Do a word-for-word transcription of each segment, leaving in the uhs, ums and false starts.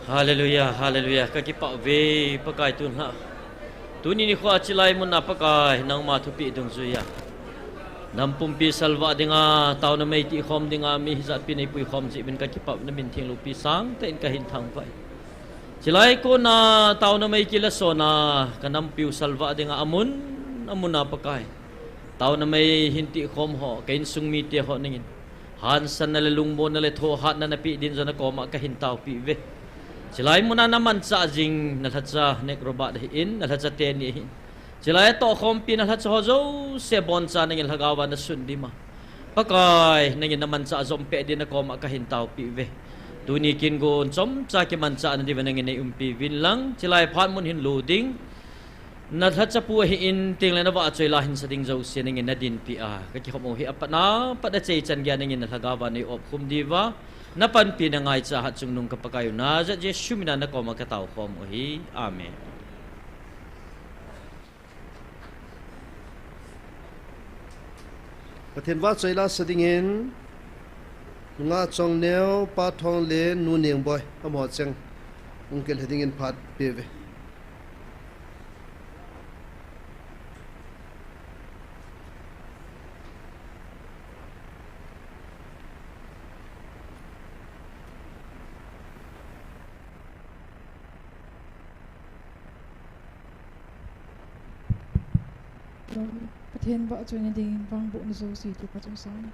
Hallelujah, hallelujah. Ka kipah uve, Pakai tunlhah. Tuni nikho a chilai mun a Pakai, nangma thupeh dungjuiya nam pumpi salvah dinga, taona mei tihkhom dinga, mi hijat pi nei puikhom jeh uvin ka kipah, na min theng loupi sangtah in ka hin thangvah e. Chilai kona, taona mei kila sona, ka nampiu salvah dinga, amun, amun a Pakai. Taona mei hin tihkhom ho, ka insung mite ho nangin hansanna le lungmonna le thohhatna napeh din jong na koma ka hin taopeh uve. Chilai muna na manchah jing na lhacha Nick Robert ahin, na lhacha teni ahin. Chilai a tohkhompi na lhacha ho jouse boncha nangin lhagaova na sun dima, Pakai, nangin na manchah jom peh din na koma ka hin taopeh uve. Tuni kin gon chomcha kimanchah na diuva nangin nei umpi uvin lang, chilai phat mun hin lo ding. Na lhachapu ahin, tengle na vahchoi la hin sa ding jouse nangin na dinpi a ka kikhom u hi, apatna pat a chei chan geiya nangin na lhagaova nei opkhum diuva, na panpina ngaicha hatchungnung ka Pakai u Nazareth Jesu mina na koma ka taokhom u ahi. Amen. Pathen vahchoi la sa dingin, Nungah Chongneo, Pa Thong le Nu Nengboi, amaho cheng hung kile dingin phat pe uve. Pathen vahchoina dingin vangbohna jouse tu ka chungsan.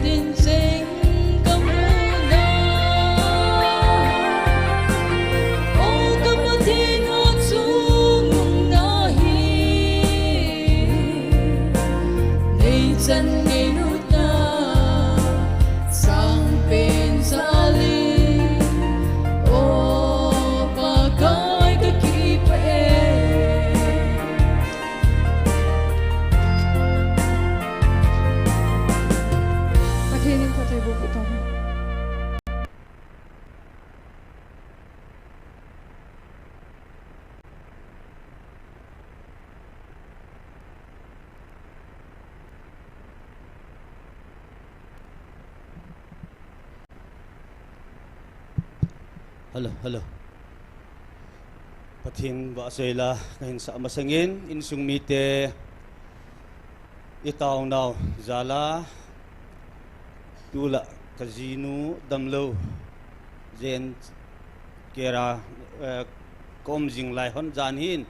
Tin cheng ka mu na, o ka Pathen, o chung na hi, nei chan nei nu ta, sang pen sa le, o Pakai ka kipah e. Pathen in phatthei boh peh tauhen. Hello, hello. Pathen vahchoi la kahin sah masangin, insung mite, i taonau jal a, tulai ka jinu damlou, jen kera, eh, ka um jing lai hon jan hin,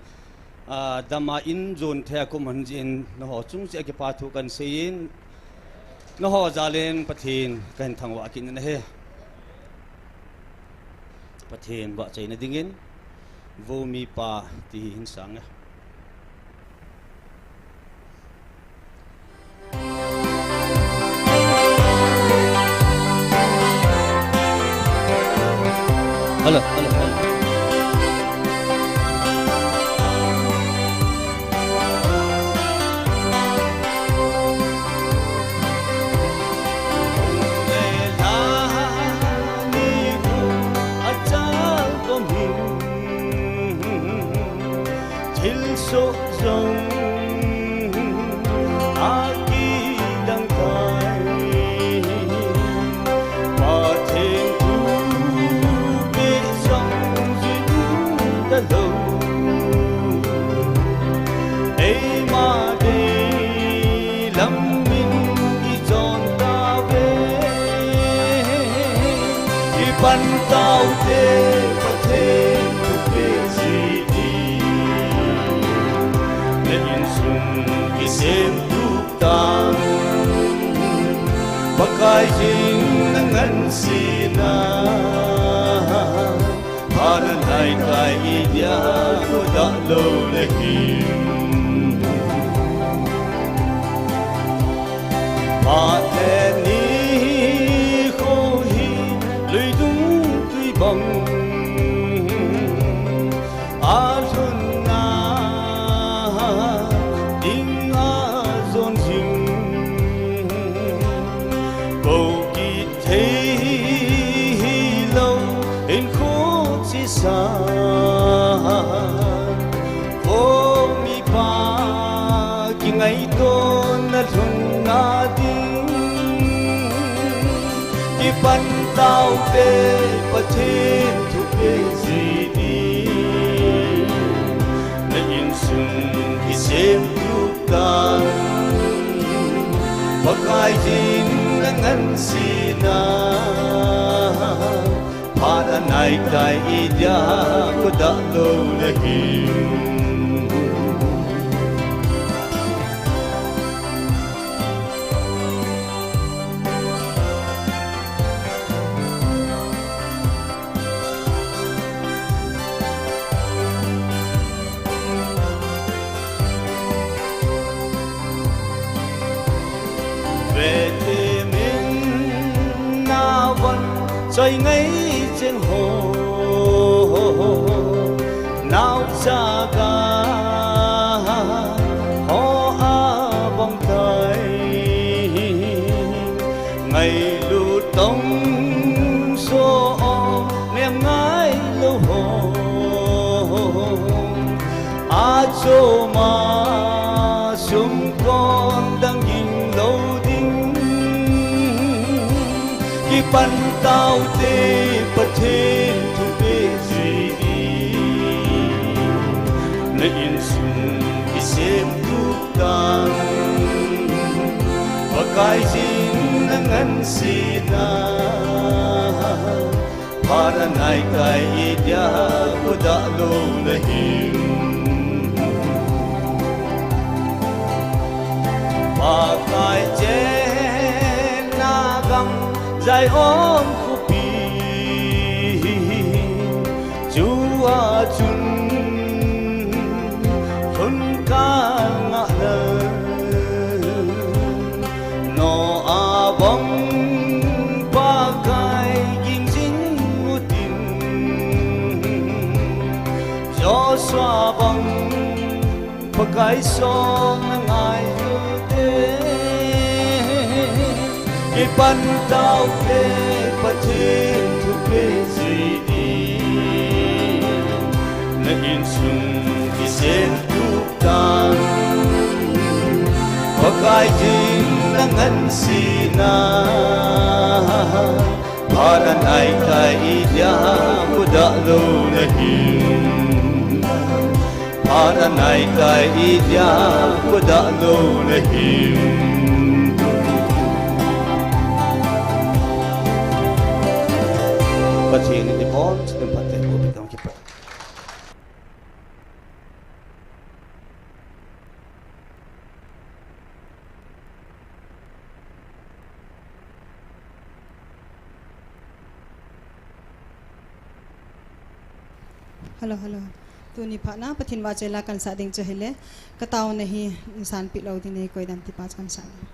ah, dama in jon thei a ka um hon jeh in, nangho chung cheh a kipa thu kahin seiyin, nangho jal in Pathen kahin thangvah kit in ahi. Pathen vahchoina dingin, Vo Mipa ti hi hin sang e. Hello, hello, hello. Thilsoh jong akidang tai, Pathen thupeh jong jui talou. Eima dei lam in i jon tauve, i pan taute Pathen thupeh jui ding. Na insung kisem tup tan, Pakai jin na ngansi na. Phat anai tai, idia ko dalou le hin. Phat le nikho hi lui dung tui bang a lhun na ding a jon jing. Ko kithei hilou in kho chesa, Vo Mipa kingaito na lhun na ding. Kipan taute Pathen thupeh jui ding. Na insung kisem tup tan, Pakai jin na ngansi na. Phat anai tai, idia ko dalou le hin. Bethlehem in na von choi ngai cheng ho, naocha ga ho a bang tai. Ngailut tong so o nem ngailou ho, achom a sumkon dang ging lou ding. Kipan taute Pathen thupeh jui ding. Na insung kisem tup tan, Pakai jin na ngansi na. Phat anai tai, idia ko dalou le hin. Pakai chenna Zion khopi chu a chun lhun kal ngah lou. Noah bang Pakai ging jing utin, Joshua bang Pakai song na ngai ute. Kipan taute, Pathen thupeh jeh in na insung kisem tup tan. Pakai ding na ngansena, phat anai tai, idia ko dah lou na him. Phat anai tai, idia ko dah lou na him. Pathen in ibon chun phatthei boh in, kipa. Hello, hello. Tuni phat na Pathen vahchoi la kahin sah ding chu ahile, ka taona hi sanpeh lou ding nei koi dan ti pa chu kahin sah ding.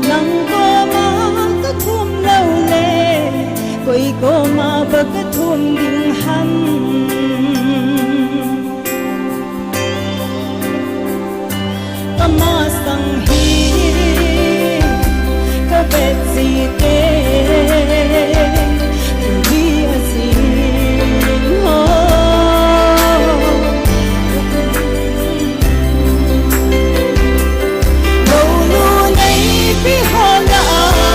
Nang koma ka thum lou le, koi koma ba ka thum ding ham. Ka masang hi ka vet jite, tuni a jing ho. Lou nu neipi ho lah a,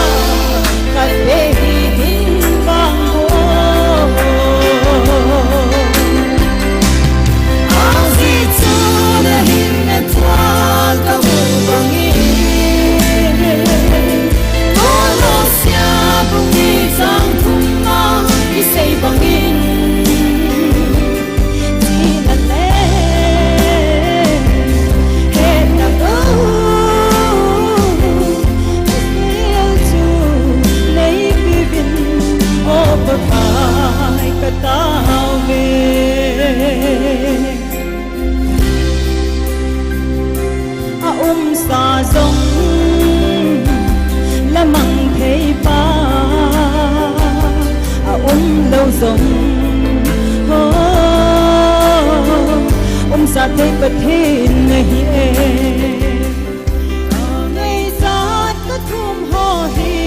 ka te hi hin vang ho. Ajeh chu na hinna thua ka mu bangin, Kolose bung ni chang thum na kisei bangin, thina le hetna bou, Israel chu neipi uvin, O Pakai ka tao ve. A umsa jong, la mang thei pa, a um lou jong, ho, umsa thei Pathen nahi e. Ka ngeichat ka thum ho hi,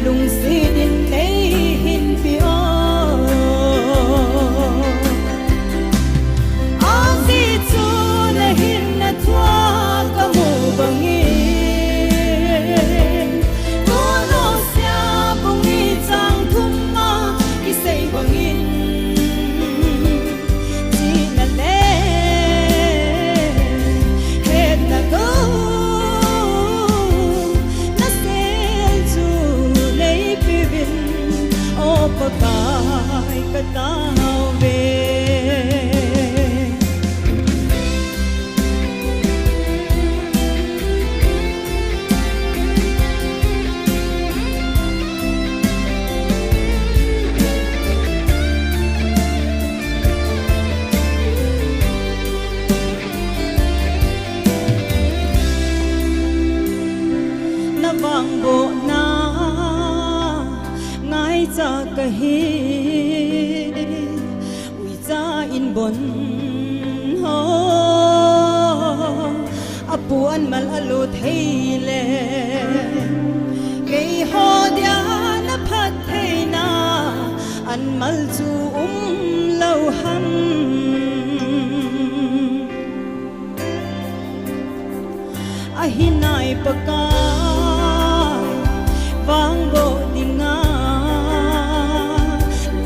lungset in nei hinpi o. Ajeh chu na hinna thua ka mu bangin, Kolose bung ni chang thum na kisei bangin, thina le hetna Ho, apu an mal alu thei le, keiho dia na phattheina an mal chu um lou ham. Ahi nai Pakai, vangboh dinga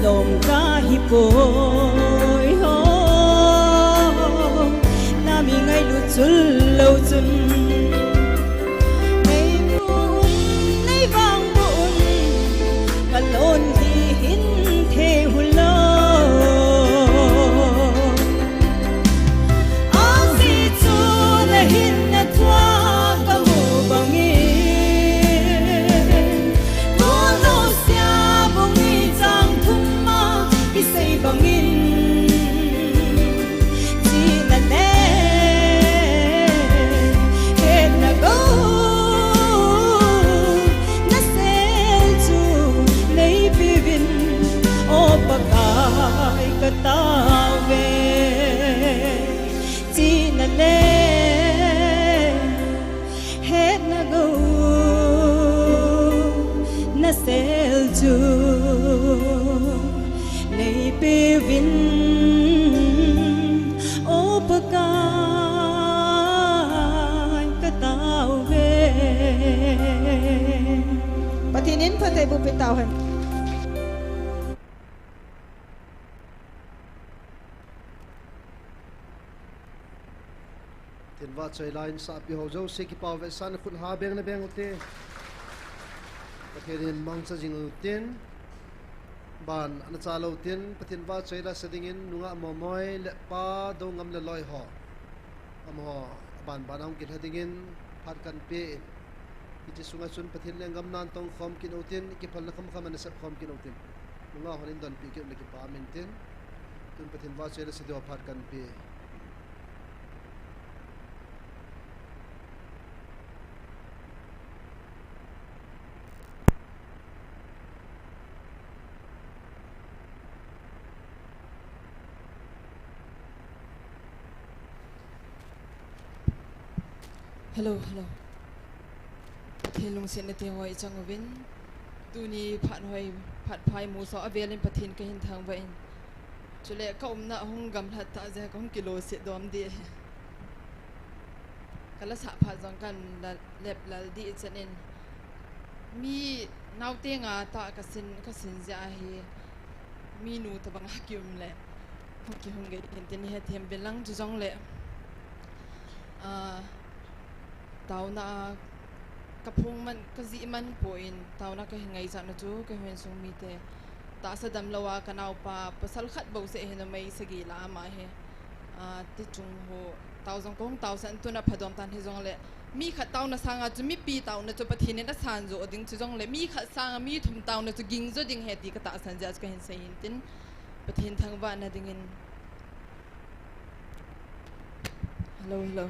lom kahi poi ho. Na mi ngailut chul lou chun, nei mu un, nei vangboh un, ka lonlhi hin thei hulou. Ajeh chu na hinna thua ka mu bangin, Tolhosiah bung ni chang thum a kisei bangin, chihna le hetna gou na sel chu nei peuvin, O Pakai ka taove. Chihna le hetna gou na sel chu nei peuvin, O Pakai ka taove. Pathen in phattheiboh peh tauhen. Pathen vahchoi la in sahpi ho jouse kipah vetsahna khut ha beng le beng ute. Pathen in mangcha jing utin, ban ana cha lou tin, Pathen vahchoi la sa dingin nungah Momoi le pa Doungam le loi ho, amaho ban ban a hung kilha dingin phat kan pe in, hiche sunga chun Pathen lenggam nan tong khom kit utin, kiphalna khamkham ana sep khom kit utin, nungah hon in donpi kit le kipah um intin, tun Pathen vahchoi la sa diu phat kan pe. Hello, hello. Pathen lungsetna te ho i chang uvin, tuni phat hoi, phat phai muso avelin Pathen kahin thangvah in. Chule ka umna hung gamlhat tah jeh a kahung kiloset dom ding ahi. Ka lasah phat jong kan la, lep lal ding chan in, mi naote nga tah kasin, kasin jeh ahi, minu tobang a kium le hung kihung gei hin tin hethem uvin lang, chujongle, ah, taona a kaphong man, kajih man poi, taona kahin ngaichatna chu ka insung mite, tahsa damlou a kanaopa pasal khat bou seh hin, numei sagi la ama hi, ah, ti chung ho, tao jong kahung taosah in, tuna phadom tan hijongle, mi khat taona sanga chu mipi taona chu Pathen in asan jo ding, chujongle mi khat sanga mi thum taona chu ging jo ding ahi ti katahsan jeh a chu kahin sei hin tin, Pathen thangvahna dingin. Hello, hello.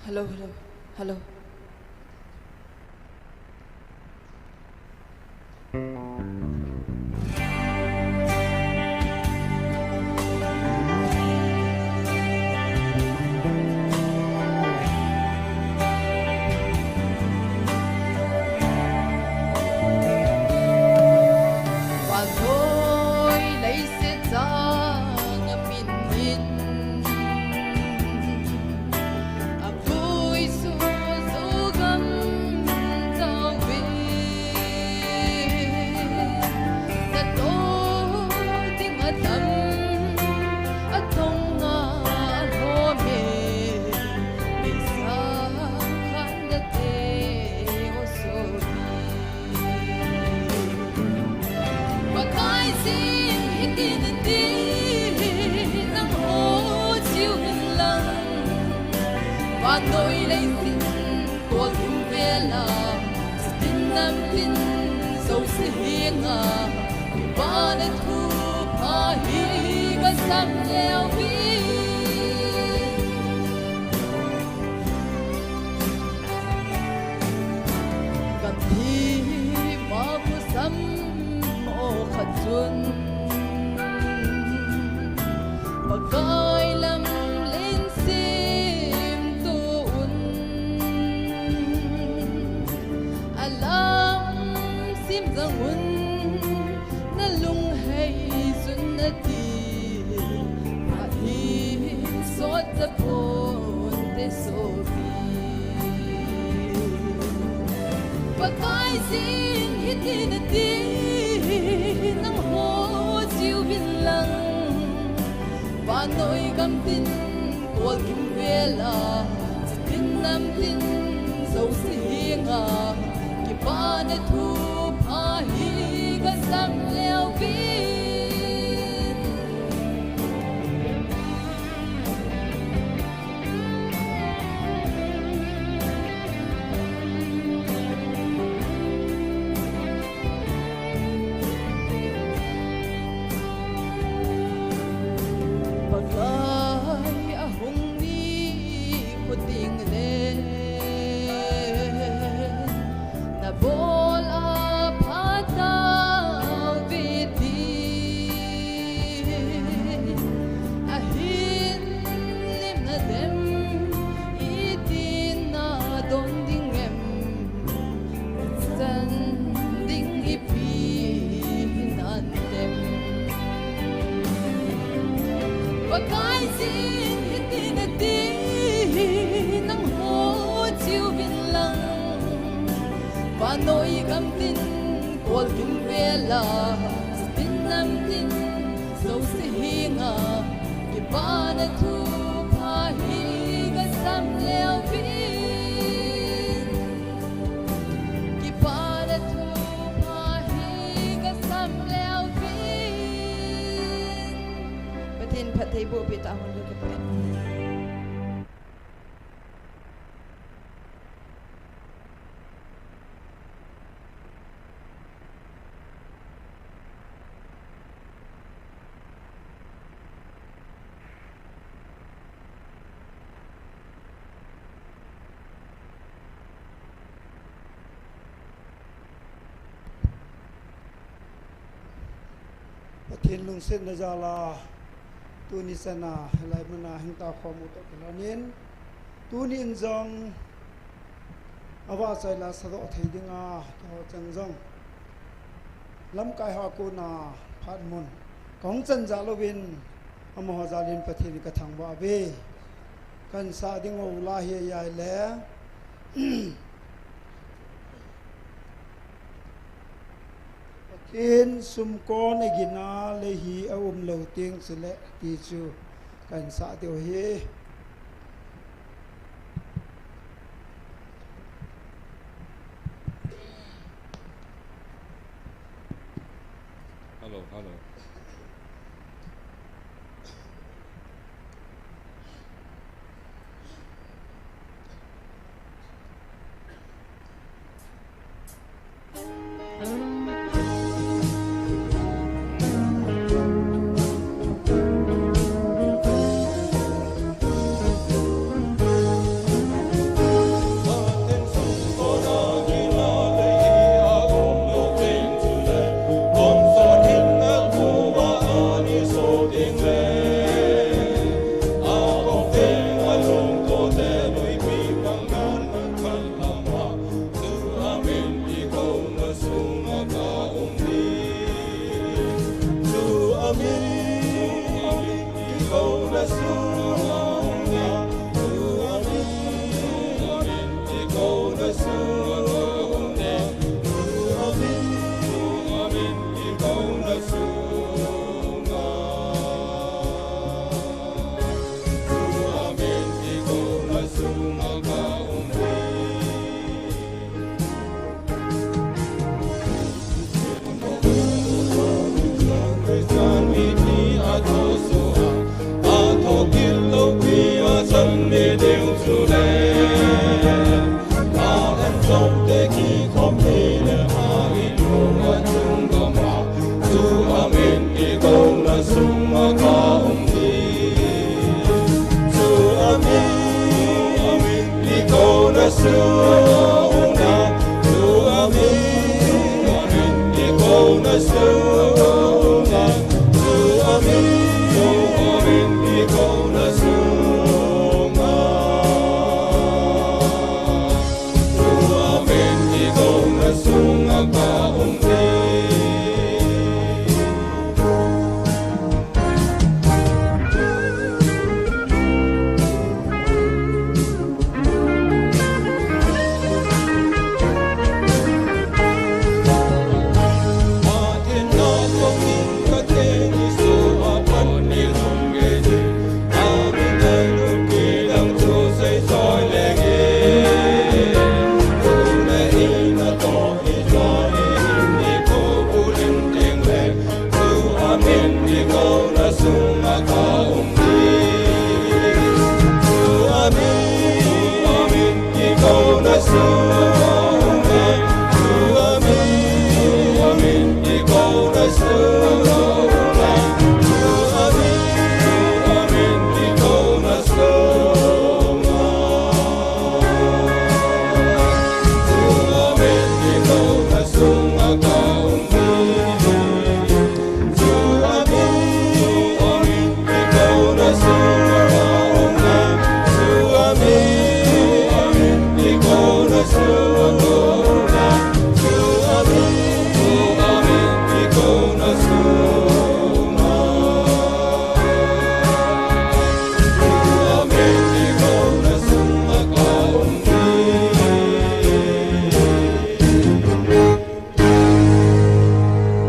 Hello, hello, hello. Vannoi leiset kolgim vela, chutin namtin jouse henga, kipana thupha hi kasam leuve. Gamthi ma khosam mo khat chun, Pakai lam lensim toh un, alam sim jang un, nalunghei chun nati, ahi sot tapon te sopi. Pakai jin hitin ati, nangho chiuvin lang, vannoi gamtin kolgim vela, chutin namtin jouse henga, kipana thupha hi kasam leuve. Pakai ahung nikho tengle, nabol apha tauve ti, ahin lim nadem, itin nadon ding em? Chan ding ipi hinan tem? Pakai jin hitin ati, nangho chiuvin lang, vannoi gamtin kolgim vela, chutin namtin jouse henga, kipana thupha hi kasam leuve. Kipana thupha hi kasam leuve. Pathen phattheiboh peh tah hen, lungkipah in. Pathen lungsetna jal a, tuni chan a, hilai mun a hung tao khom u toh kilhonin, tuni in jong, avahchoi la sadoh thei dinga, keiho chang jong, lamkai ho a kona phat mun kahung chan jal uvin, amaho jal in Pathen kathangvah uve. Kahin sah ding u la hi ahile, Pathen sumkon agin a lei hi aum lou teng chule ti chu kahin sah diu ahi. Hello, hello.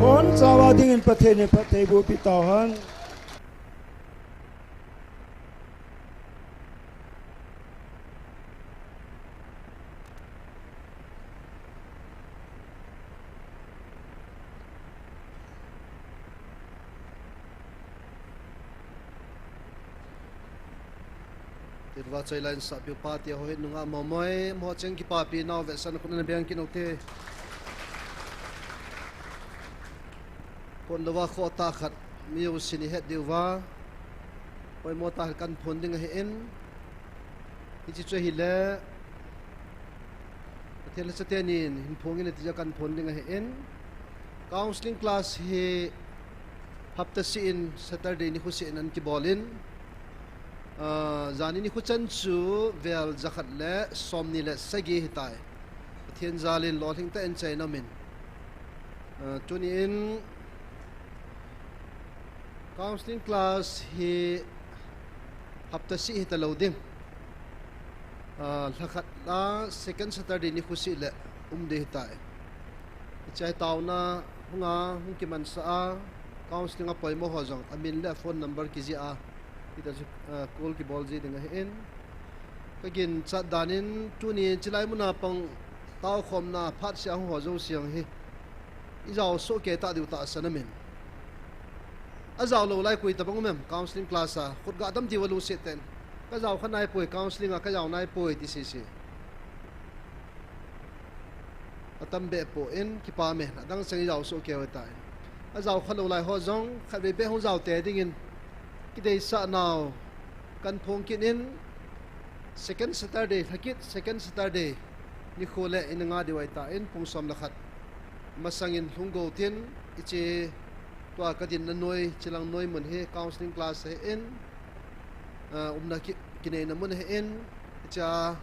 Hon chawa dingin Pathen in phattheiboh pi tauhen. Tilva choi lain sapiu pa tia ho hi nunga momoi mo cheng kipapi nau vetsahna khut na beng kit u te. Kon lova kho ta khat mi u sini het diu va. Poimo ta kan phon ding ahi in. Hichi chu hile Pathen le chate nin hin phong in ati ja kan phon ding ahi in. Counseling class hi hapta seh in Saturday nikho seh in an kibol in. Ah, jani nikho chan chu vel jakhat le somni le sagi hitai. Pathen jal in lolhing tah in chai nom in. Ah, tuni in counseling class hi hapta seh hita lou ding. Ah, lhakhat la second Saturday nikho seh le um ding hitai. Hichai taona hunga hung kimansah a, counseling a poimo ho jong amin le phone number kijih a, hita chu, ah, call kibol ji ding ahi in. Ka ginchat dan in tuni chilai muna pang taokhomna phat seh a hung ho jouse hi ijao soh kei ta diu tahsan amin. Ajao lou lai koi tabang um em, counseling class a khut ga dam diu a lungset ten. Ka jao kha nai poi, counseling a ka jao nai poi ti sese. Atam beh poi in kipah me, adang seng ijao soh kei u tai. Ajao kha lou lai ho jong khatvei beh hung jao te dingin kideisah nau kan phong kit in, second Saturday, lhakit second Saturday nikho le in nga diu ahi tan pung som le khat masang in lhung go tin, hiche tua ka dinna noi, chilang noi mun hi counseling class ahi in, ah, umna ki, kineina mun ahi in, hichea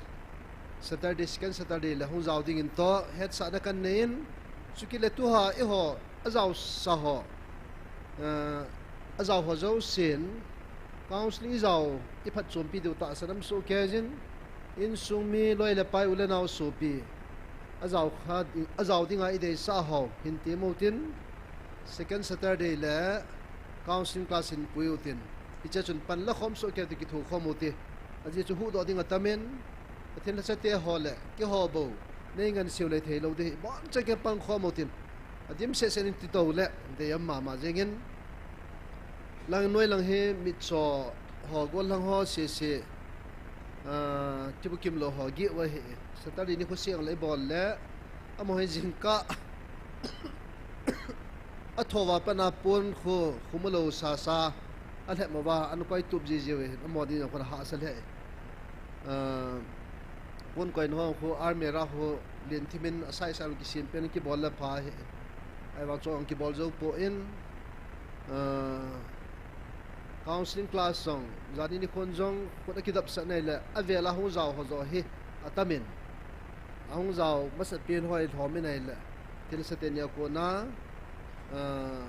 Saturday, second Saturday le hung jao dingin toh hetsahna kan nei in, chukit le tuha eiho ajaosa ho, eh, ajao ho jousen counseling ijao, iphatchompi diu tahsan um soh kei jin, insung mi loi le pai u le nao sopi, ajao kha, ajao dinga ideisah ho hin tem u tin, second Saturday le counseling class hin pui u tin, hiche chun pan la khom soh kei u ti kitho khom u ti, ajeh chu huhdoh ding atam in, Pathen lhacha te ho le keiho bou, nei ngansiu le thei lou ding hi, boncha kei pan khom u tin, adim sehseh in ti tou le, dei am mama jeng in, lang noi lang hi mitcho ho, gollhang ho sese, ah, kibu kimlou ho gih u ahi, Saturday nikho seh le ibol le, amaho hi jingkah athouva pat a pon khu, khu malou sasa, alhep mouva, an koi tup jiji uve, amaho ding jong khu hahsa lheh. Ah, Pon koina ho khu army ra khu lien thimin asai sai kisem pen kibol le pha hi. Ahivang chu kibol jou poi, ah, counseling class jong, jani nikhon jong, khut akidap sah nei le, avela hung jao ho jo hi, atamin. Ahung jao, masapen ho i lhomin ahile, thilse teni a kona, ah,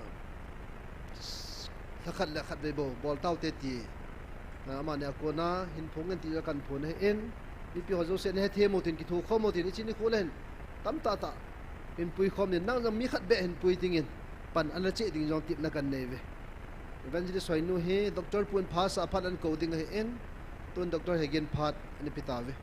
lhakhat le khatvei bou, bol taute ti, ah, amani a kona, hin phong in ti ja kan phong ahin, mipi ho jouse nahethem utin, kithokhom utin, ichi nikho le hin, tamtah tah, hin puikhom in, nang jong mi khat beh hin pui dingin, pan ana cheh ding jong tepna kan nei uve. Evangelist Hoinu hi, Doctor Pu in phat sa phat ana kou ding ahin, tun Doctor Hegin phat ana pe tauve.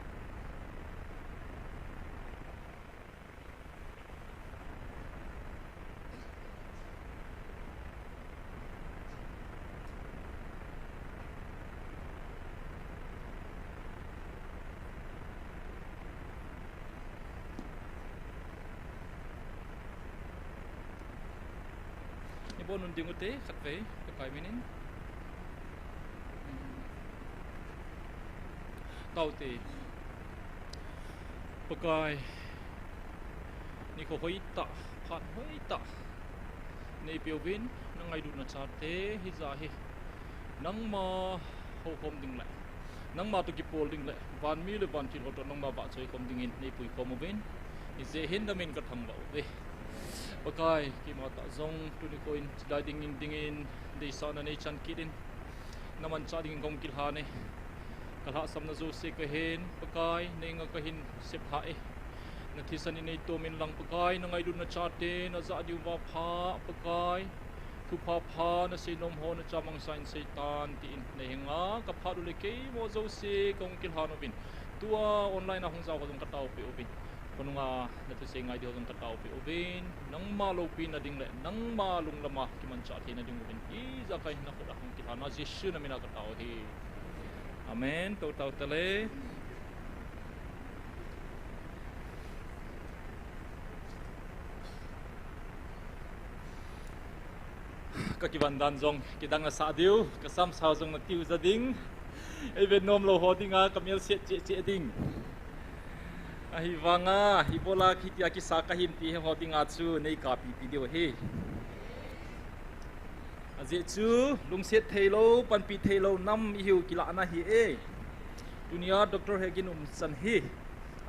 Nabonun ding ute, khatvei, Pakai minin. Taute. Pakai, nikho hoitah, phat hoitah neipeuvin, nangailutna chate hija hi nangma houkhom ding le, nangma toh kipol ding le, vanmi le vanthil ho toh nangma vahchoikhom dingin neipuikhom uvin, hijeh hin namin kathangvah uve. Pakai, keima tah jong tuni nikho in chilai dingin, dingin, deisahna neichan kit in, namanchah dingin kahung kilhan e. Kalhahsamna jouse kahin, Pakai, neinga kahin seplhah e. Nathisan in neitomin lang Pakai, nangailutna chate najah diuva pha Pakai, thupha pha naseinom ho nachamangsa in seitan tin neihenga kaphat u le keimo jouse kahung kilhan uvin, tua online a hung jao ho jong kataopeh uvin, khonunga nathusei ngai diho jong kataopeh uvin, nangma loupina ding le nangma lunglama kimanchah theina ding uvin, ijakai nakhut a hung kilhan a Jesu namina katao ahi. Amen. Tou tao tale. Kakivan dan jong kidang asah diu, kasam sao jong natiu ja ding. Eiven nomlou ho dinga kamel set cheh cheh ding. Ahivanga ibola hitia kisa kahim ti ho dinga chu neikapipi diu ahi. Ajeh chu lungset theilou, panpi theilou nam ihiu kilahna ahi e. Tunia Doctor Hegin umchan hi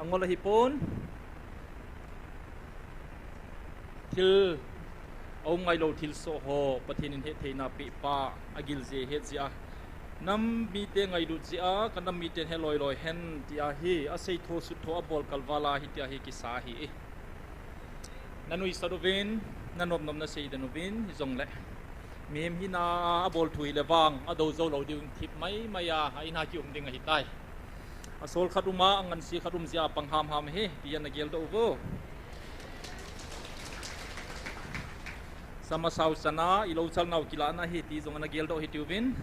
angol ahipon. Thil aum ngailou thilsoh ho Pathen in hettheina pehpa, agil jeh het jeh a, nam mite ngailut jeh a, kanam miten he loiloi hen tia hi aseitho suttho abol kalval a hitia hi kisa ahi e. Nanuisat uvin, nanopnop nasei den uvin, hijongle mihem hina a abol thu hile vang adou joulou diu thip maimai a, a in a kium ding ahitai. Asol khat um a, anganse khat um jeh a pang hamham ahi, tia nageldoh uvo. Sama sao chana ilou chalnau kilahna ahi ti jong nageldoh hitiuvin.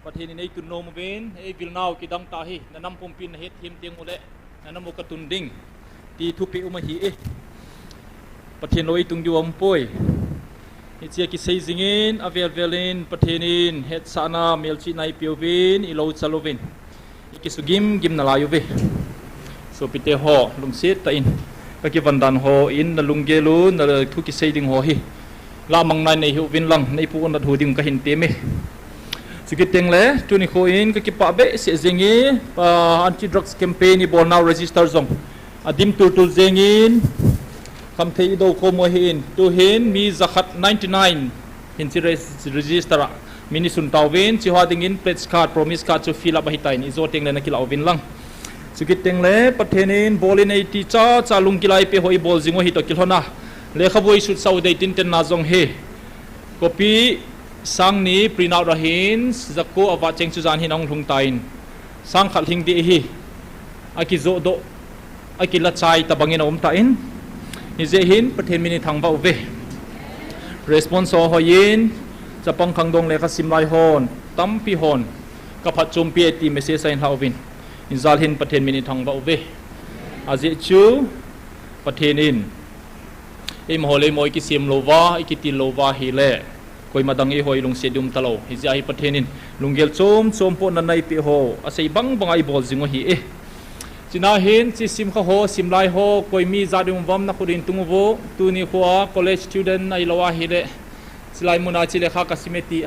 Pathen in eitun nom uvin, eivilnau kidang tah ahi, nanam pumpin nahetthem teng uleh nanam u katun ding ti thupeh um ahi e. Pathen lou eitung diu aumpoi. Hichea kisei jingin, avel velin Pathen in hetsahna melchihna eipeuvin, ilou chal uvin, ikisugim gim nalai uve. Sopite ho, lungset tah in kakivan dan ho in nalunggel u, nathu kisei ding ho hi lamang nai nei hiuvin lang, neipu u nathu ding kahin temme. Chukit tengle tuni nikho in kakipah behseh jenge, anti drugs campaign ibolnau register jong adim tultul jengin, khamthei idou khom u ahin, tuhin mi jakhat ninety nine hin chi register a min isun tauvin, chiho dingin pledge card, promise card chu fill up ahitan, ijo tengle nakilah uvin lang. Chukit tengle Pathen in bol in eiti chacha lunggil a eipeh ho ibol jing u ahi toh kilhona, lekhabu isutsah u deitin tenna jong hi copy sangni print out ahin, jako avah cheng chu jan hin ahung lhung tan, sangkhat lhing ding ahi, akijohdoh, akilachai tobangin aumtan, hijeh hin Pathen min ithangvah uve. Response ho hoiyin, chapang khangdong lekhasim lai hon tampi hon kaphatchompi e ti message ahin lhah uvin, hijal hin Pathen min ithangvah uve. Ajeh chu Pathen in eimaho le eimaho ikisemlouva, ikitillouva hile, koima dang eiho ilungset ding umtalou. Hijeh a hi Pathen in lunggel chom chom pohna eipeh ho asei bang banga ibol jing u ahi e. China hin, chi sim kha ho, sim lai ho, koi mi jat um uvam, na khut in tung uvo, tuni khoa college student ahilou ahile, chilai muna chi lekha ka sim e ti.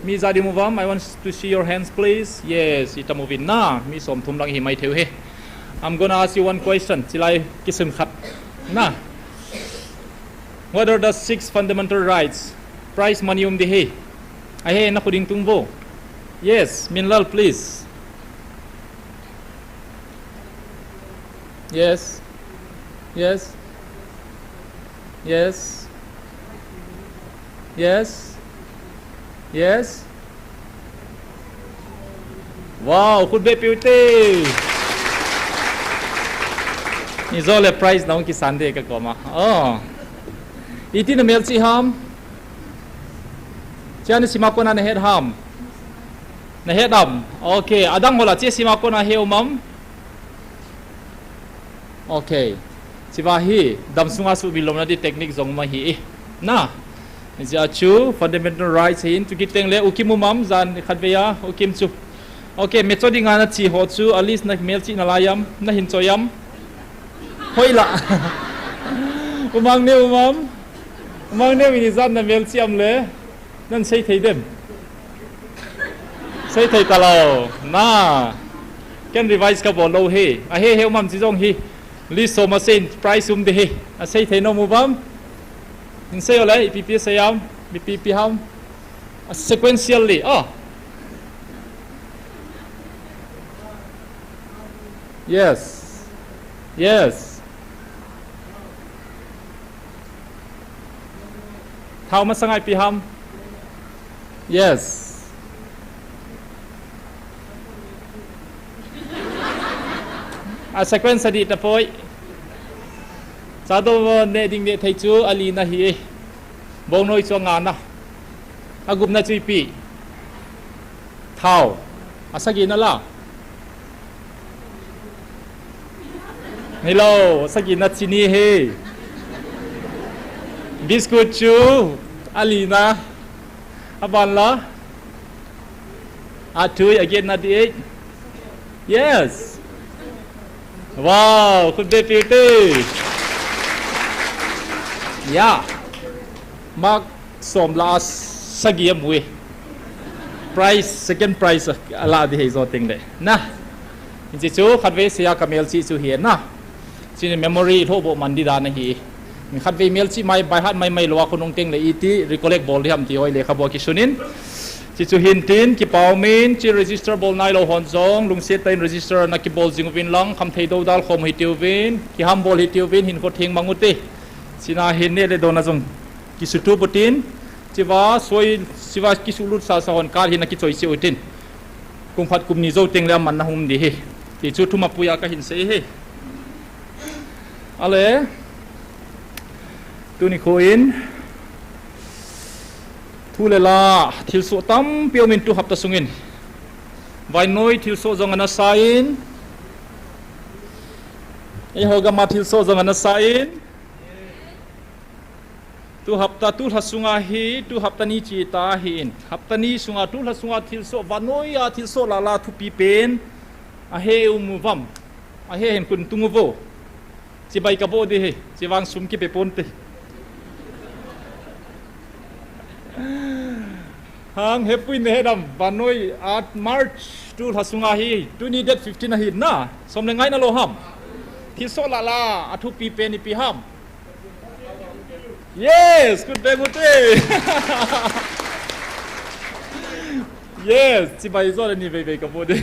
Mi jat um uvam, I want to see your hands, please. Yes, itam uvin na, mi som thum lang hi mai thei u hi. I'm gonna ask you one question, chilai kisim khat. Na. What are the six fundamental rights? Prize money um di hi. Ahe, na khut in tung uvo. Yes, Minlal, please. Yes. Yes. Yes. Yes. Yes. Wow, khut be piu te. Ni jo le prize na hung kisan de ka koma. Oh. Iti na melchih ham? Chia na sim a kona na het ham? Na het am? Okay, adang ho la chia sim a kona he um am? Okay. Chiva hi, dam sunga suhmil louna di technique jong um ahi e. Na. Hijeh chun, fundamental rights hi in, tu kiteng le, u Kim um am, jan khat vei a, u Kim chu. Okay, me cho dinga na chi ho chu, at least na melchih na lai am, na hin choi am. Hoilah. U Mang Neu um am. U Mang Neu in ijat na melchih am le. Nan sei thei dem. Sei thei talou. Na. Ken revise ka bol lou hi. Ahe he um am chi jong hi. List som a sei in prize um de hi. A sei thei nom uvam? Hin sei o le, ipi pi sei am, ipi pi ham. A sequentially. Ah. Yes. Yes. Thao masanga ipi ham? Yes. A sequence adih tapoi. Cha do neh ding neh thei chu ali na hi e. Bongnoi chu anga na. Agupna chu ipi? Thao. Asagi na la. Hello, asagi na chini hi. Biscuit chu ali na. Aban la. Athui, aget na di e. Yes. Wow, khut be piu te. Ya. Mark som la a sagi amu e. Prize, second prize a la di hei jo teng le. Na. Hiche chu khatvei seia ka melchih chu hi na. Chini memory lhoh boh man di dan ahi. Khatvei melchih mai, by heart mai mai lou a khonung teng le iti recollect bol di ham ti hoi lekhabu a kisun in. Hichu hin tin, kipa um in, chi register bol nailou hon jong, lungset tah in register na kibol jing uvin lang, khamthei dodal khom hitiuvin, kihambol hitiuvin, hinkho theng mang ute. China hin neh le don a jong kisutup utin, chiva soi, chiva kisulut sasa hon kal hin na kichoi cheh utin. Kum khat kum ni jou teng le aman na hung um di hi. Ti chu thum a puia kahin sei hi. Ale, tuni kho in, thu le la, thilsoh tampi um in tu hapta sung in. Vannoi thilsoh jong ana sa in. Eiho gam a thilsoh jong ana sa in. Tu hapta, tu lha sunga hi, tu hapta ni chi ta hi in. Hapta ni sunga, tu lha sunga thilsoh, vannoi a thilsoh la la thupi pen. Ahe um uvam. Ahe hen khut in tung uvo. Chibai ka boh di hi, chivang sum kipe ponte. Hang hepui ne hedam, vannoi a March tu lha sunga hi, tuni date fifteen ahi na, som le nga na lou ham. Thilsoh la la, athupi pen ipi ham. Yes, good day, good day. Yes, chibai jo le ni vei vei ka boh di.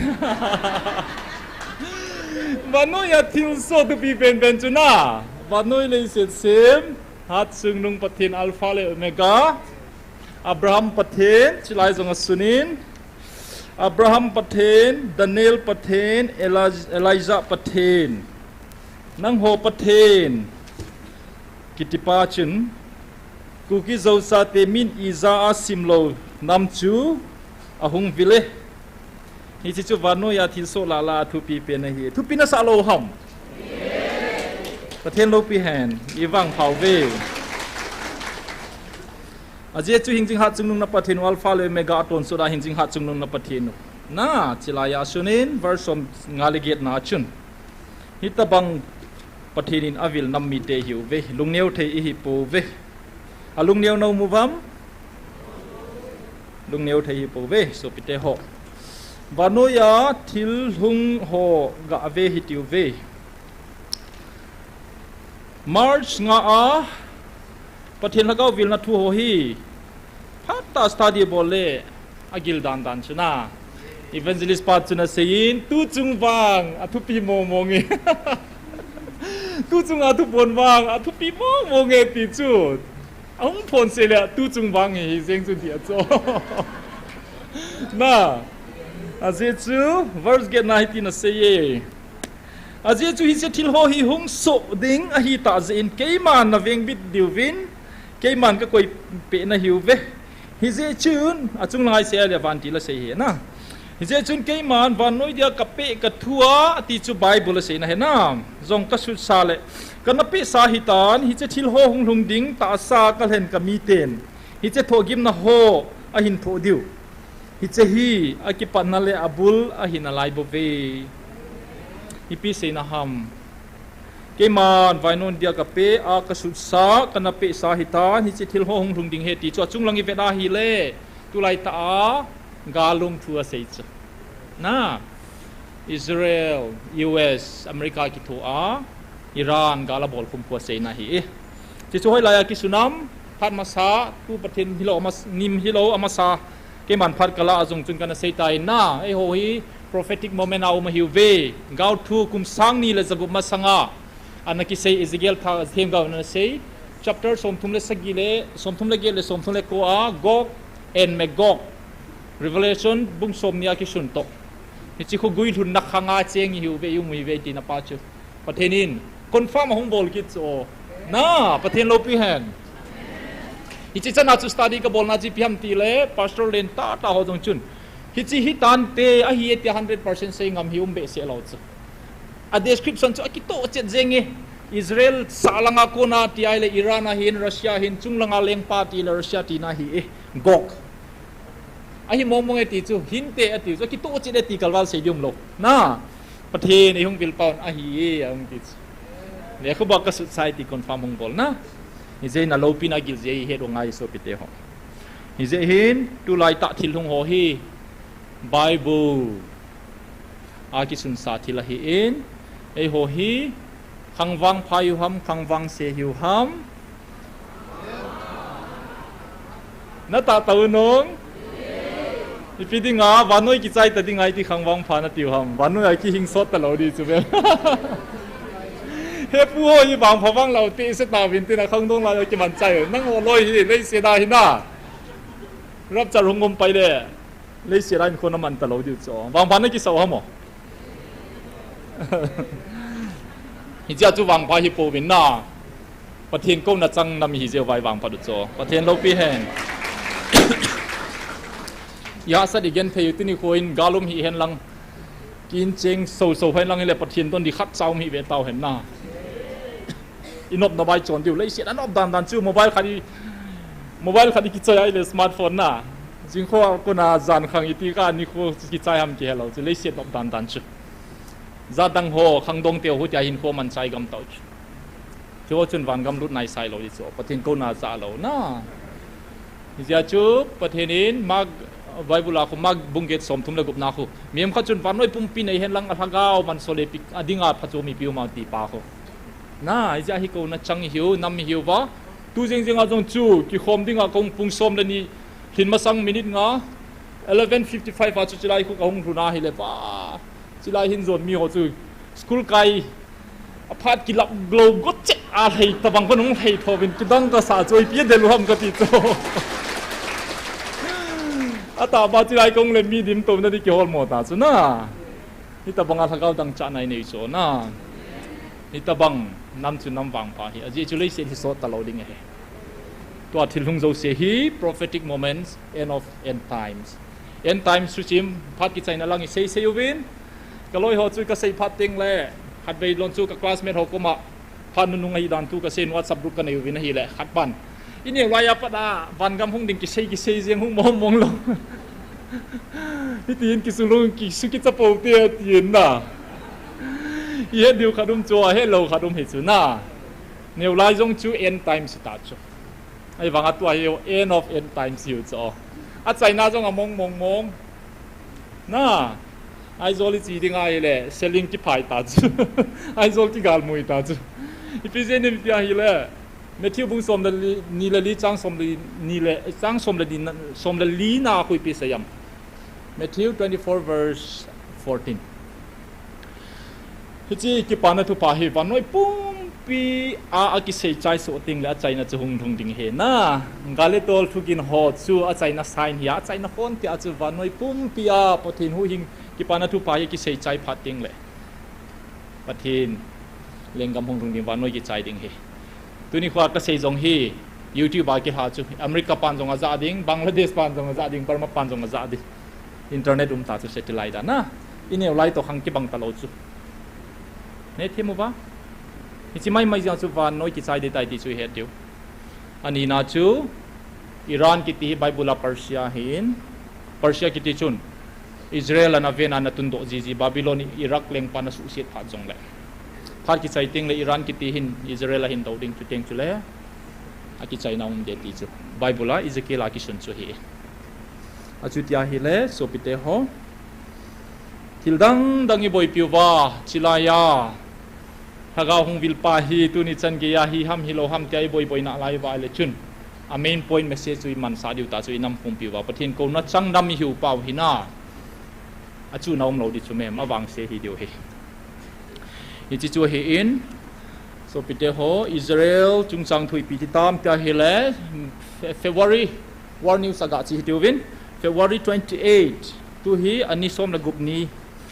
Vannoi a thilsoh thupi pen pen chu na. Vannoi leiset sem, Hatchungnung Pathen Alpha le Omega. Abraham Pathen, chilai jong asun in. Abraham Pathen, Daniel Pathen, Elijah, Elijah Pathen. Nangho Pathen. Kitipa chun, Kuki Zo chate min ija a simlou nam chu ahung vil e. Hiche chu vannoi a thilsoh la la a thupi pen ahi. Thupi na sa lou ham? Pathen loupi hen, i vangpha uve. Ajeh chu hingjing Hatchungnung na Pathen u Alpha le Omega a tonsot a hingjing Hatchungnung na Pathen u. Na, chilai a sun in, verse som nga le get na chun. Hitabang Pathen in avil nam mite ihiuve, lungneo thei ihipouve. Alungneo nom uvam? Lungneo thei ihipouve, sopite ho. Vannoiya thil lhung ho gave hitiuve. March nga a Pathen Lhagao vilna thu ho hi phatah a study bol le agil dandan chu na. Evangelist pa chun aseiyin, tuchung vang athupi mongmong e. Tuchung a thuphon vang athupi mongmong e ti chu. Ahung phonsah le tuchung vang hi jeng chu dia chu. Na, ajeh chu verse get na hitin aseiye. Ajeh chu hiche thil ho hi hung soh ding ahitah jeh in keiman navengbit diuvin, keiman kakoipeh nahiuve. Hijeh chun, achung langa isei a le vantil asei hi na. Hijeh chun keiman vannoi dia kapeh kathua ati chu Bible aseina hi na. Jong kasutsah le, kana pehsa hitan, hiche thil ho hung lhung ding tahsa kalhen kamiten hiche thohgimna ho ahin thoh diu. Hiche hi akipatna le abul ahi nalaibouve. Ipi seina ham? Keiman vannoi dia kapeh a kasutsah, kana pehsa hitan, hiche thil ho hung lhung ding ahi ti chu achung lang ivet a ahile, tulaitah a galum thu asei chu. Na, Israel, U S, America kithoa, Iran gal abolkhum khu aseina ahi e. Hiche chu hoilaiya kisun ham? Phat masa, tu Pathen hilou, amas-, nim hilou, amasa, keiman phat kalah a jong chun kana seitai na, eiho hi prophetic moment a um ahiuve. Gaothu kum sang ni le jagup masanga ana kisei Ezekiel themgao in ana sei, chapter somthum le sagi le, somthum le get le somthum le ko a, Gog and Magog. Revelation bung somni a kisun toh. Hiche khu guilhunna khanga cheng ihiuve, ium uhiuve tina pa chu. Pathen in confirm ahung bol kit chu. Na, Pathen loupi hen. Hiche chana chu study kabolna chu ipi ham tile, pastor lentah tah ho jong chun, hiche hitante ahi e tia hundred percent sei ngam hi um behseh lou chu. A description chu akitoh chet jenge. Israel sah langa kona ti ahile Iran ahin, Russia ahin, chunglanga lengpa tile Russia tina ahi e. Gog. Ahi mongmong e ti chu, hinte ati chu, akitoh chet e ti kalval sei ding umlou. Na, Pathen eihung vilpan ahi e, ahung ti chu. Lekhabu a kasutsah e ti confirm hung bol na. Hijeh in aloupina gil jeh hi het u ngai sopite ho. Hijeh hin, tulaitah thil lhung ho hi Bible a kisunsa thil ahin, eiho hi khangvangpha hiu ham, khangvangse hiu ham? Natahtou nung? Ipi dinga vannoi kichai ta dinga iti khangvangpha natiu ham? Vannoi a kihing sot talou di chu ve. Hepu ho hi vangpha vang lou ti se tauvin tina khangdong lai a kimanchai. Nangho loi hi leiset a hina. Rapture hung um pai le. Leiset a hinkho naman talou diu chu. Vangpha nakisah u ham o? Hichea chu vangpha hipouvin na. Pathen kouna chang nam hijeuva i vangphat u chu. Pathen loupi hen. Ihahsat igenthei u tuni khoin galum hihen lang. Kin cheng soso hen lang hile Pathen don di khatcha um hih ve tauhen na. Inopna bai chon diu leiset a nop dandan chu mobile khat i, mobile khat i kichoi a ile smartphone na. Jingkho a kona jan khang iti ka nikho kichai ham kihelou chu leiset nop dandan chu. Jatdang ho khangdong teu hitia hinkho manchai gam tau chu. Chuho chun vangam lut naisai lou di chu. Pathen kouna cha lou na. Hijeh chun Pathen in Mark, Bible a khu Mark bung get somthum le gupna khu. Mihem khat chun vannoi pumpi nei hen lang alhagao manso le pi, adinga phachu mipi um a ti pa khu. Na, hijeh hi kouna chang ihiu, nam ihiuva. Tu jing jing a jong chu, kikhom dinga kong pung som le ni, lhin masang minute nga, eleven fifty-five a chu chilai khu kahung lhun a hile va. Chilai hin jon miho chu, school kai, aphat kilap glou got chet a lhei tabang kon hung lhei thovin kidang kasa chu ipi adel u ham kati chu. Atahba chilai kong le mi dimtouna di kiholmo ta chu na. Hitabanga lhagao dangchahna inei chu na. Hitabang nam chu nam vangpha hi. Ajeh chu leiset hi sot talou ding ahi. Tua thil lhung jouse hi prophetic moments, end of end times. End times chu chim, phat kichaina lang isei sei uvin. Kaloi ho chu kasei phat teng le, khatvei lon chu ka classmate ho koma, phat nunung ahi dan thu kasei in WhatsApp group kanei uvin ahile, khat pan. Ineo laiya pat a, vangam hung ding kisei kisei jeng hung mong mong lou. Hitin kisu lou, kisu kicha pou te, tin na. Ihet diu khat um chu, ahet lou khat um hi chu na. Neo lai jong chu end times ta chu. Ahivanga tua hi end of end times hiu chu. Achaina jong among mong mong. Na. Aizawl iche ding ahile, selling kiphai ta chu. Aizawl kigalmui ta chu. Ipi jeh inem tia ahile, Matthew bung som le li, ni le li chang som le ni le, chang som le ni na, som le li na khu ipi asei em. Matthew twenty-four verse fourteen. Hiche kipana thupha hi vannoi pumpi a, akisei chai soh teng le achaina chu hung lhung ding ahi na. Gal le tol thugin ho chu achaina sign hi a, achaina hon tia chu vannoi pumpi a Pathen huhhing kipana thupha hi kisei chai phat teng le Pathen lenggam hung lhung ding, vannoi kichai ding ahi. Tuni khoa kasei jong hi, YouTube a kilha chu, America pan jong aja ding, Bangladesh pan jong aja ding, Burma pan jong aja ding. Internet um ta chu satellite a na. Ineo lai toh khang kibang ta lou chu. Nei them uva. Hiche mai mai jeng chu vannoi kichai ding tai ti chu ihet diu. Anina chu Iran kiti hi Bible a Persia ahin, Persia kiti chun Israel ana ven ana tundoh jiji, Babylon Iraq lengpa ana suhset phat jongle. Phat kichai teng le Iran kiti hin Israel ahin dou ding, chuteng chule akichaina um ding ti chu Bible a Ezekiel a kisun chu ahi. Achuti ahile, sopite ho, thil dang dang iboipi uva, chilai a Lhagao hung vil pa hi tuni chan geiya hi ham hilou ham tia iboi boina lai uva le chun, a main point message chu imansah diu ta chu inam pumpi uva, Pathen kouna chang nam ihiu pau hina. Achuna umlou ding chu mem, avangse hi diu ahi. Hiche chu ahin, sopite ho, Israel chungchang thu ipi ti tam tia ahile, Fe-, February, World News a gache hitiuvin, February twenty-eight, tu hi ani som le gup ni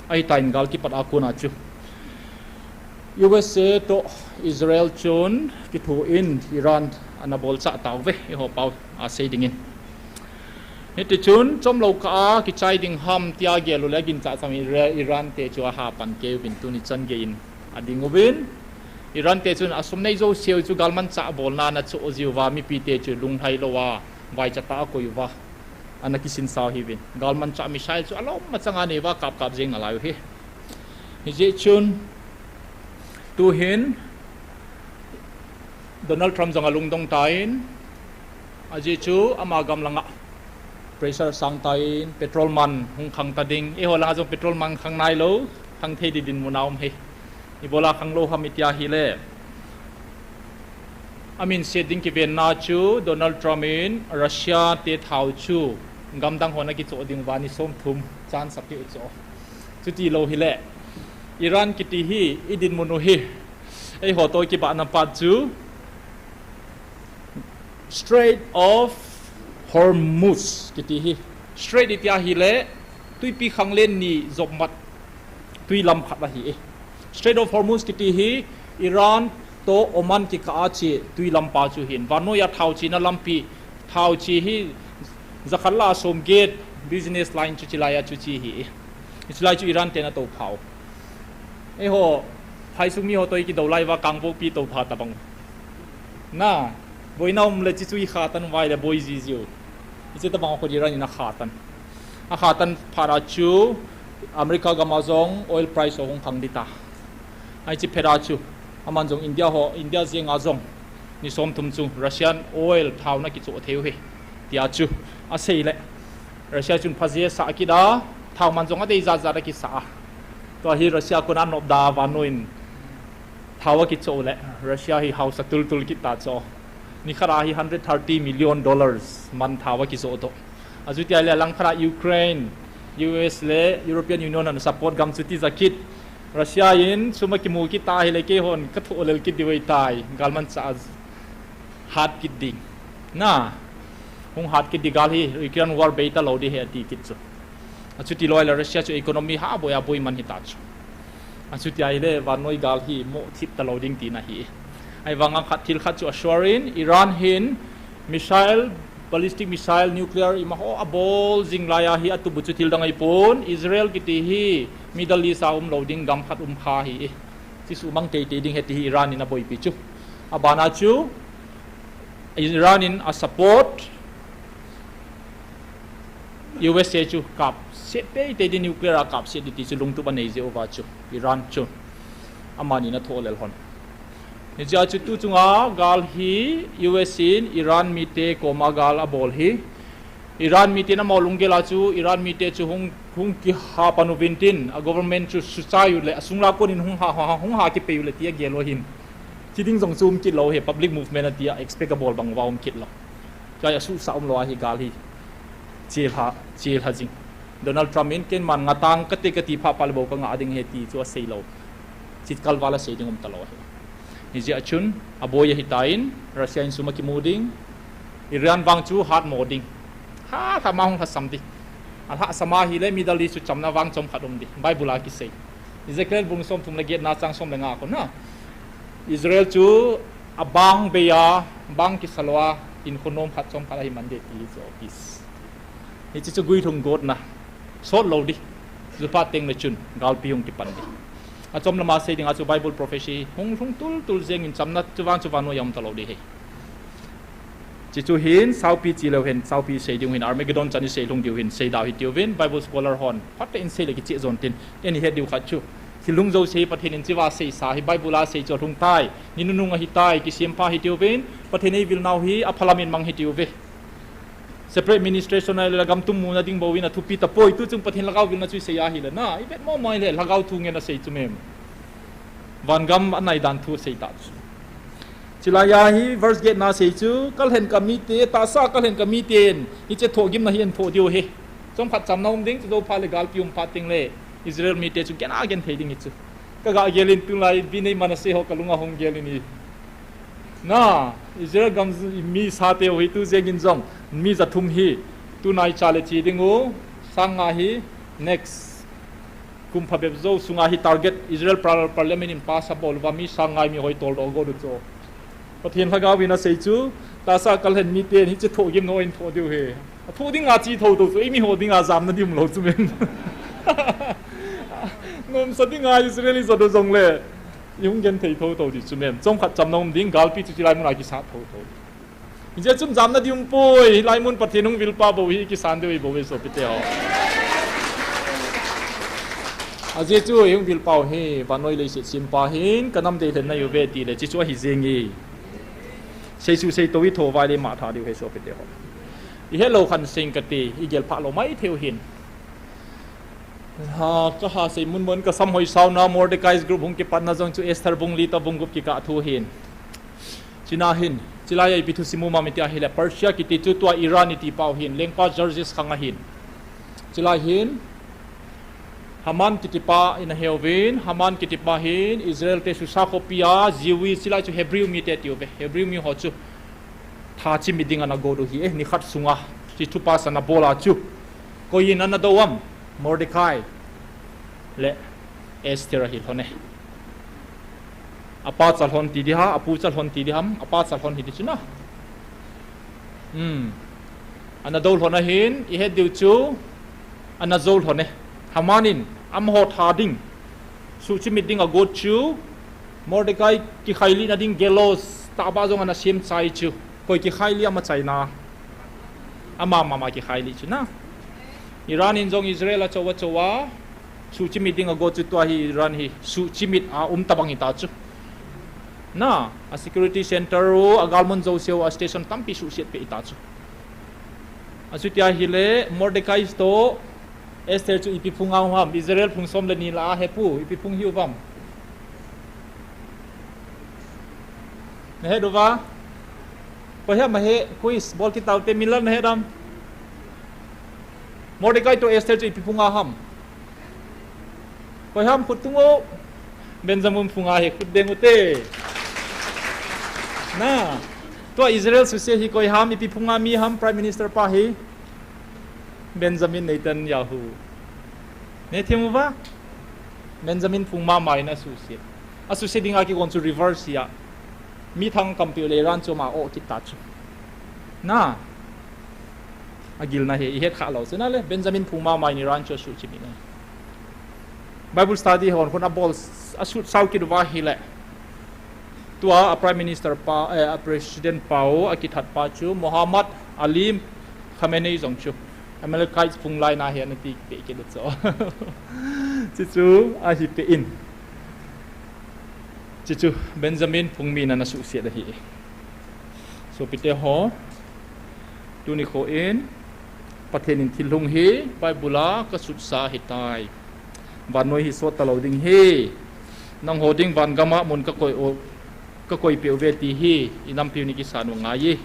ahitan, gal kipat a kona chu U S A toh Israel chun kithoin Iran ana bolchah tauve, eiho pao a sei dingin. Hitichun chomlou kah a kichai ding ham tia gel u le aginchat cham, Ira-, Iran te chu aha pan keuvin tuni chan geiyin ading uvin. Iran te chun asum nei jouseu chu galmanchah bolna ana choh jiuva, mipite chu lunglhai louva, vaicha tah a akoi uva, ana kisinsau hiuvin. Galmanchah missile chu alom machanga aneiuva, kap kap jeng nalai u ahi. Hijeh chun tuhin Donald Trump jong alungdong tan, ajeh chu ama gam langa pressure sang tan, petrol man hung khang ta ding, eiho langa jong petrol man khang nailou, khang thei ding dinmun a um ahi. Ibola khang lou ham itia ahile, amin set ding kivenna chu Donald Trump in Russia te thao chu gamdang hon akichoh dinguva ni somthum chance apeh u chu. Chuti lou hile, Iran kiti hi idinmun u hi, eiho toh kibahna pat chu Strait of Hormuz kiti hi. Strait itia ahile, twipi khanglen ni jopmat twi lam khat ahi e. Strait of Hormuz kiti hi Iran toh Oman kikah a che twi lam pa chu ahin. Vannoi a thao chena lampi, thao che hi jakhat lah a somget business line chu chilai a chu che ahi e. Chulai chu Iran ten atoupha u. Eiho phaisung miho toh ikidou lai uva Kangpokpi toupha tabang. Na, boina um le chuche chu ikha tan uva ahile boi jijiu. Hiche tabang khu Iran in akha tan. Akha tan phat a chu America gam a jong oil price ho hung khang ding ta. Ahi, hiche phat a chu aman jong India ho, India jenga jong ni somthum chu Russian oil thao ana kichoh thei u ahi, tia chu asei le, Russia chun phaji asah kit a, thao man jong adei jat jat akisah a. Tua hi Russia kona anop da, vannoi in thao akichoh u le, Russia hi hausa tul tul kit ta chu. Nikhat a hi hundred thirty million dollars man thao akijoh toh. Achuti ahile langkhat a Ukraine, U S le European Union ana support gam chu tija kit. Russia in sum akimu kit ta ahile keihon kathoh lel kit diu ahitai, galmanchah a hat kit ding. Na, hung hat kit ding, gal hi Ukraine war bei talou ding ahi ati kit chu. Achuti lou ahile Russia chu economy ha boi a boi man hita chu. Achuti ahile vannoi gal hi moh thip talou ding tina ahi. Ahivanga khat thil khat chu asure in, Iran hin missile, ballistic missile, nuclear imaho abol jing lai a hi atup u chu thil dang ahipon, Israel kiti hi Middle East a umlou ding gam khat um kha ahi. Chuche sumang teitei ding ahi ti hi Iran in aboipi chu. Abana chu Iran in asupport U S A chu kapset teitei ding, nuclear a kapset ding ti chu lungtup anei jeh uva chu Iran chu. Amani na tho lel hon. Hijeh a chu tu chunga gal hi U S in Iran mite koma gal abol hi. Iran mite na mo lunggel a chu Iran mite chu hung, hung kiha pan uvin tin, a government chu suchai u le, asung la konin hung ha, ha, hung ha kipei u le tia gel u hin. Chi ding jong chu um kit lou hi, public movement a tia expect abol bang uva um kit lou. Chai asusah um lou ahi gal hi. Chil ha, chil ha jing. Donald Trump in ken man nga tang kate kati pha pal bou ka nga ding he ti chu asei lou. Chit kalval a sei ding um talou ahi. Hijeh a chun, aboi ahi tan, Russia in sum akimu ding, Iran vang chu hat mo ding. Ha, lha ma hung lhasam ding. Alhasam a hile Middle East chu chamna vang chom khat um ding. Bible a kisei. Ezekiel bung som thum le get na chang som le nga kon na. Israel chu abang bei a, bang kisa lou a, in khonom khat chom khat ahi man ding ti chu peace. Hichi chu guilhung gotna. Sot lou ding. Chu phat teng le chun, galpi hung kipan ding. Achom lama sei ding a chu Bible prophecy hung, hung tul tul jeng in chamna chu vang chu vannoi a um talou ding hi. Chi chu hin, saupi chi leu hin, saupi sei ding hin, Armageddon chan i sei lhung diu hin, sei dau hi tiu vin, Bible scholar hon, phat in sei le kichi jon tin, eni het diu khat chu. Thil lhung jouse Pathen in chiva seisa hi, Bible a sei chu lhung tai, ni nunung ahi tai, kisem pha hi tiu vin, Pathen ei vil nau hi, aphalam in mang hi tiu ve. Separate administration a le gam tum muna ding bou in athupi tapoi, tu chung Pathen lhagao vilna chu i sei ahi le na, i vet mo mai le, lhagao thu ngen a sei chu mem. Van gam a nai dan thu sei ta chu. Chilai a hi verse get na sei chu, kalhen ka mite, tahsa kalhen ka miten, hiche thohgimna hi an thoh diu hi. Chom khat chamna um ding, chu jou pha le galpi um pha ting le, Israel mite chu gen a gen thei ding hi chu. Ka ga gel in tulai, Bini Manasseh ho ka lunga hung gel in i. Na, Israel gam mi sa te ho hi tu jeng in jong, mi ja thum hi, tu nai cha le chi ding u, sang nga hi, next. Kum phabep jou sunga hi target Israel par-, parliament in pass abol uva mi sang ngai mi hoi tol doh go du chu. Pathen lhagao vin a sei chu, tahsa kalhen miten hiche thohgim no in thoh diu hi. Athoh ding a chi tho tho chu, ei mi ho ding a jamna ding um lou chu mem. Nomsa ding a Israel i jot u jong le, i hung gen thei tho tho di chu mem. Chom khat chamna um ding, galpi chu chilai mun a kisat tho tho. Hijeh chun jamna ding um poi, hilai mun Pathen hung vil pa bou hi, kisan diu hi bou ve sopi te ho. Ajeh chu hung vil pau hi, vannoi leiset sempa hin, ka nam dei lhen na u ve ti le, chi chu ahi jeng e. Sei su sei to i tho vai le ma tha diu hi sopi te ho. I het lou khan seng kati, i gel pha lou mai thei u hin. Ha, ka ha sei mun mun ka sam hoi sau na Mordecai's group hung kipat na jong chu Esther bung li to bung gup kikah thu hin. China hin, chilai a ipi thusim um am i ti ahile, Persia kiti chu tua Iran i ti pau hin, lengpa Xerxes khang ahin. Chilai hin, Haman kiti pa in a heuvin, Haman kiti pa hin, Israel te Susa khopi a, Jewish, chilai chu Hebrew mi te tiu ve, Hebrew mi ho chu. Tha chimit ding ana go du hi, eh, ni khat sunga, chi thu pa san a bol a chu. Koi in ana do am, Mordecai. Le, Esther ahi lhon e. Apa cha lhon ti di ha, apu cha lhon ti di ham, apa cha lhon hi di chu na. Hmm. Ana do lhon ahin, i het diu chu, ana jo lhon e. Haman in, amaho tha ding. Suhchimit ding a go chu, Mordecai kikhailih na ding gallows, taba jong ana sem chai chu. Koi kikhailih ama chaina. Ama mama kikhailih chu na. Iran in jong Israel a chou a chou a, Suhchimit ding a go chu tua hi Iran hi suhchimit a um tabang hi ta chu. Na, a security center u, a galmun jouse u, a station tampi suhsiat peh hi ta chu. A chutia hile Mordecai to Esther chu ipi phung a um ham, Israel phung som le ni la a hepu, ipi phung hi u vam. Na het u va? Koi ham a he, quiz, bol kit tau te, min lam na het am? Mordecai to Esther chu ipi phung a ham? Koi ham khut tung u. Benjamin phung a hi khut deng u te. Na, tua Israel suse hi koi ham, ipi phung a mi ham, Prime Minister pa hi? Benjamin Netanyahu. Ne thim u va? Benjamin phung mama in a suse. A suse ding a kikon chu reverse hi a. Mi thang kampi u le Iran chu ama o kit ta chu. Na. A gilna hi, i het kha lou. Sina le, Benjamin phung mama in Iran chu a suhchimit na. Bible study hon khun a bol, a sut sau kit u va hile. Tua a Prime Minister pa, eh, a President pa u, a kithat pa chu, Mohammad Ali Khamenei jong chu. Amalekites phung lai na hi ana ti peh kit u chu. Chu chu, ahi peh in. Chuchu Benjamin Phungmin in ana suhset ahi. Sopite ho, tuni kho in Pathen in thil hung hi Bible a kasutsa ahitai. Vannoi hi sot talou ding ahi. Nangho ding van gam a mun kakoi u, kakoi peh uve ti hi inampiu in kisan u ngai e.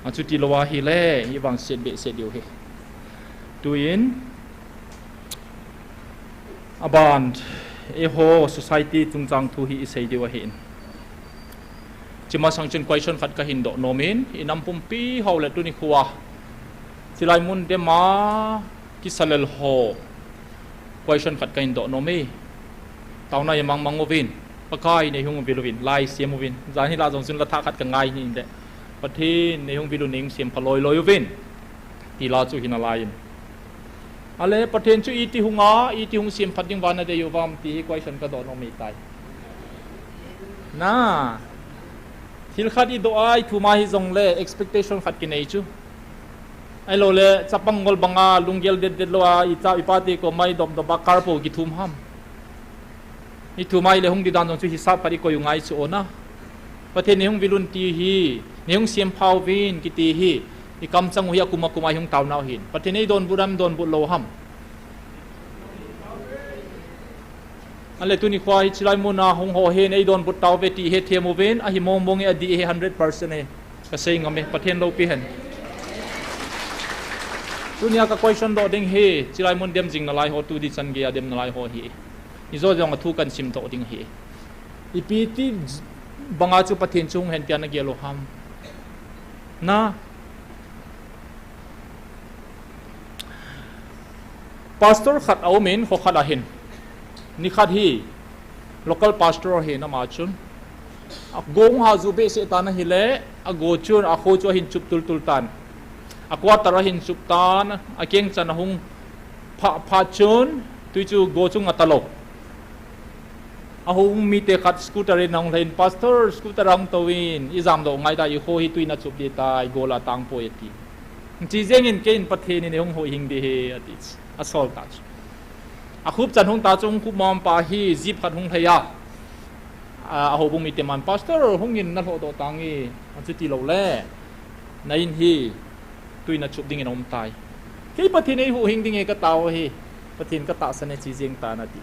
Achuti lou ahile ivangset behseh diu ahi. Tuin aban, eiho society chungchang thu hi isei diu ahin. Chumasang chun question khat kahin doh nom in, inam pumpi ho le tuni kho a chilai mun dem a kisa lel ho, question khat kahin doh nom e. Taona imang mang uvin, Pakai neihung vil uvin, lai sem uvin. Jan hi la jong chun la thah khat kangai in le, Pathen neihung vil un, neihung sempha loi loi uvin, ti la chu hi nalai in. Ale Pathen chu iti hung a, iti hung semphat ding uva nadei uvam ti hi question kadoh nom ahitai. Na, thil khat idoh a, ithum a hijongle expectation khat kinei chu. Ahiloule chapang ngol banga lunggel det det lou a icha ipate koma idop dop a car pou kithum ham? Ithum a ahile hung ding dan jong chu hisap khat ikoi u ngai chu o na. Pathen neihung vil un ti hi, neihung sempha uvin kiti hi, ikamchang u hi akum akum a ihung taonau hin, Pathen eidonbut ham, donbut lou ham? Ale tuni kho hi chilai mun a hung ho hin eidonbut tauve ti hethem uvin, ahi mong mong e, adih e, hundred percent e. Kasei ngam e, Pathen loupi hen. Tunia ka question doh ding hi, chilai mun dem jing nalai ho, tu dichan gei a dem nalai ho hi, hijo jong a thu kahin simdoh ding ahi. Ipi ti banga chu Pathen chu hung hen tia nagel u ham? Na, pastor khat aumin, kho khat ahin. Nikhat hi local pastor ahin, ama chun ago hung haju behseh tan ahile, ago chun akho chu ahin chup tultul tan. A quarter ahin chup tan, akeng chan ahung phah phat chun tui chu go chu nga talou. Ahoubung mite khat scooter in ahung lhai in, Pastor, scooter ahung touvin, ijamdoh ngai ta, ikho hi tui in achup ding tai, gol a tangpoi ati. Hiche jengin keiin Pathen in eihung huhhing ding ahi ati, asol ta chu. Akhup chan hung ta chu, hung khup mama pa hi jeep khat hung lhai a, ahoubung mite man, Pastor, hungin nalhohdoh tange, achuti loule na in hi tui in achup dingin aum tai. Kei Pathen in eihuhhing ding e katao hi, Pathen katahsan e, che jeng tan ati.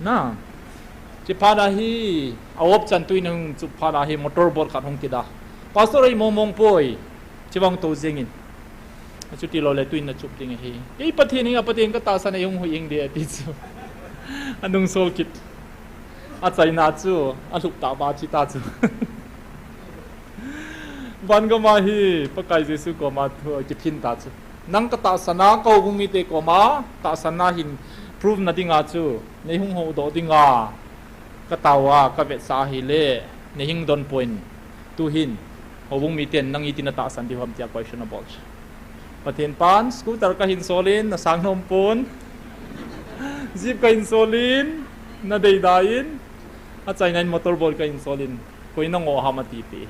Na, che phat a hi, a-op chan tui in ahung chup phat a hi motor boat khat hung kida. Pastor, ei mong mong poi, chevang tou jengin, achuti loule tui in nachup ding ahi. Kei Pathen in, a Pathen katahsan e, eihung huhhing ding ati chu. Anungsol kit. Achaina chu alhup tah ba, che ta chu. Van gam a hi Pakai Jesu koma thu kiphin ta chu. Nang katahsan a, kahoubung mite koma tahsan na hin prove na dinga chu, neihung huhdoh dinga katao a, kavetsah ahile, neihung donpoi. Tuhin houbung miten nang iti natahsan diu ham tia question abol chu. Pathen pan scooter kahin solin, nasang nom pon. Jeep kahin solin, nadei dan in, achaina in motor boat kahin solin, koi in nangoh ham ati peh.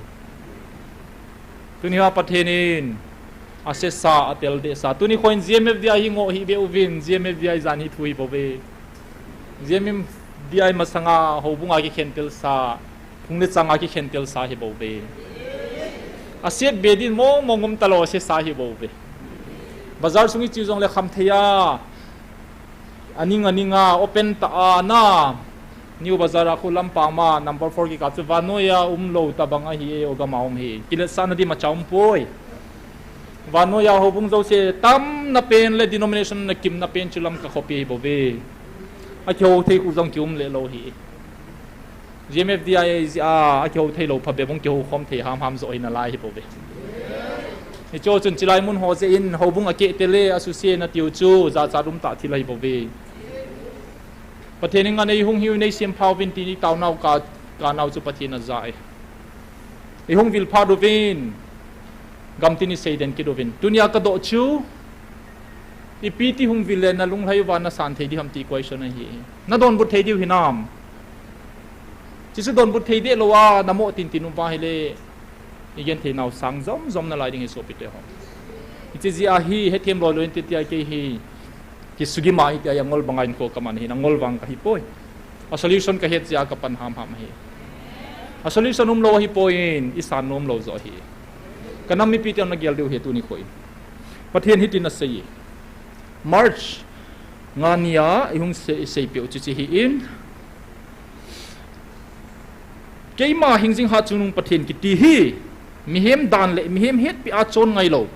Tuni a Pathen in asesa, atel dehsa. Tuni kho in G M F D I hi ngoh hih beh uvin, G M F D I jan hi thu hi bouve. G M F D I masanga houbung a kikhentel sa, phung le chang a kikhentel sa hi bouve. Aset be din mong mong um talou, asesa hi bouve. Bazar sung iche jongle khamthei a, aning aning a, open tah a na, New Bazar a khu lampang ma number four kikah chu vannoi a umlou tabang ahi e, o gam a um hi. Kiletsahna dimacha umpoi. Vannoi a houbung jouse tamna pen le denomination nakimna pen chu Lamka khopi hi bouve. Akihou thei khu jong kium le lou hi. G M F D I jeh a, akihou thei lou phabep hung kihou khom thei ham ham joh hi nalai hi bouve. Hiche chun chilai mun ho jeh in houbung akeh tele, asuse natiu chu jachat um tah thil ahi bouve. Pathen in ngan eihung hiu, neisempha uvin ti neitaonau ka, kanau chu Pathen aja e. Eihung vil phat uvin, gamtin isei den kit uvin. Tunia kadoh chu, ipi ti hung vil le nalunglhai uva nasan thei diu ham ti question ahi. Nadonbut thei diu hinam? Chuchu donbut thei deh lou a, namoh tintin uva ahile, igenthei nau sang jom jom nalai ding ahi sopite ho. Hiche jeh a hi, hethem loi loi inte tia kei hi, kisugim a hitia ngol banga hinkho kaman ahin, angol vang kahi poi. A solution kahet jeh a kapan hamham ahi. A solution umlou ahipoi, isan nomlou joh ahi. Kanam mipi ten nagel diu ahi tuni kho in. Pathen hitin asei e. March nga nia ihung sei, seipeh u chu hiche hi in. Keima hingjing hatchungnung Pathen kiti hi mihem dan le mihem hetpeh a chon ngailou.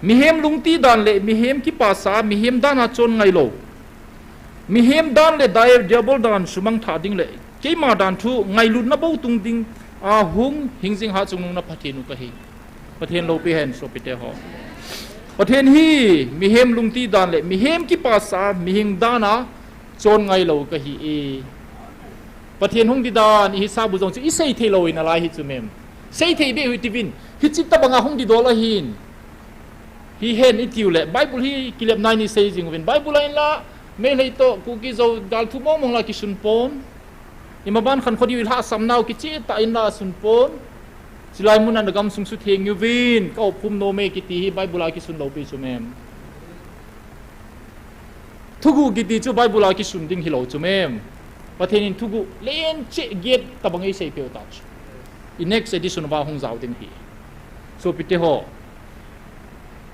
Mihem lungti dan le mihem kipasa, mihem dan a chon ngailou. Mihem dan le dia-, diabol dan sumang thah ding le keima dan thu ngailutna bou tung ding a hung hingjing hatchungnung na Pathen u kahi. Pathen loupi hen sopite ho. Pathen hi mihem lungti dan le mihem kipasa, mihem dan a chon ngailou kahi e. Pathen hung di dan ihisap u jong chu isei theilou in alai hi chu mem. Sei thei beh u hitiuvin. Hiche tobang a hung di dol ahin. Hihen itiu le Bible hi kilep nai ni sei jing uvin. Bible a inla, Meitei toh, Kuki Zo, dalthu mongmong la kisun pon. Imaban khankho diu ilhahsam nau kicheh tah in la sun pon. Chulai mun a nagam sung sutheng uvin, ka opkhum nom e kiti hi Bible a kisun loupi chu mem. Thuguh kiti chu Bible a kisun ding hilou chu mem. Pathen in thuguh lencheh get tobang eiseipeh u ta chu. I next edition uva hung jao ding ahi. Sopite ho.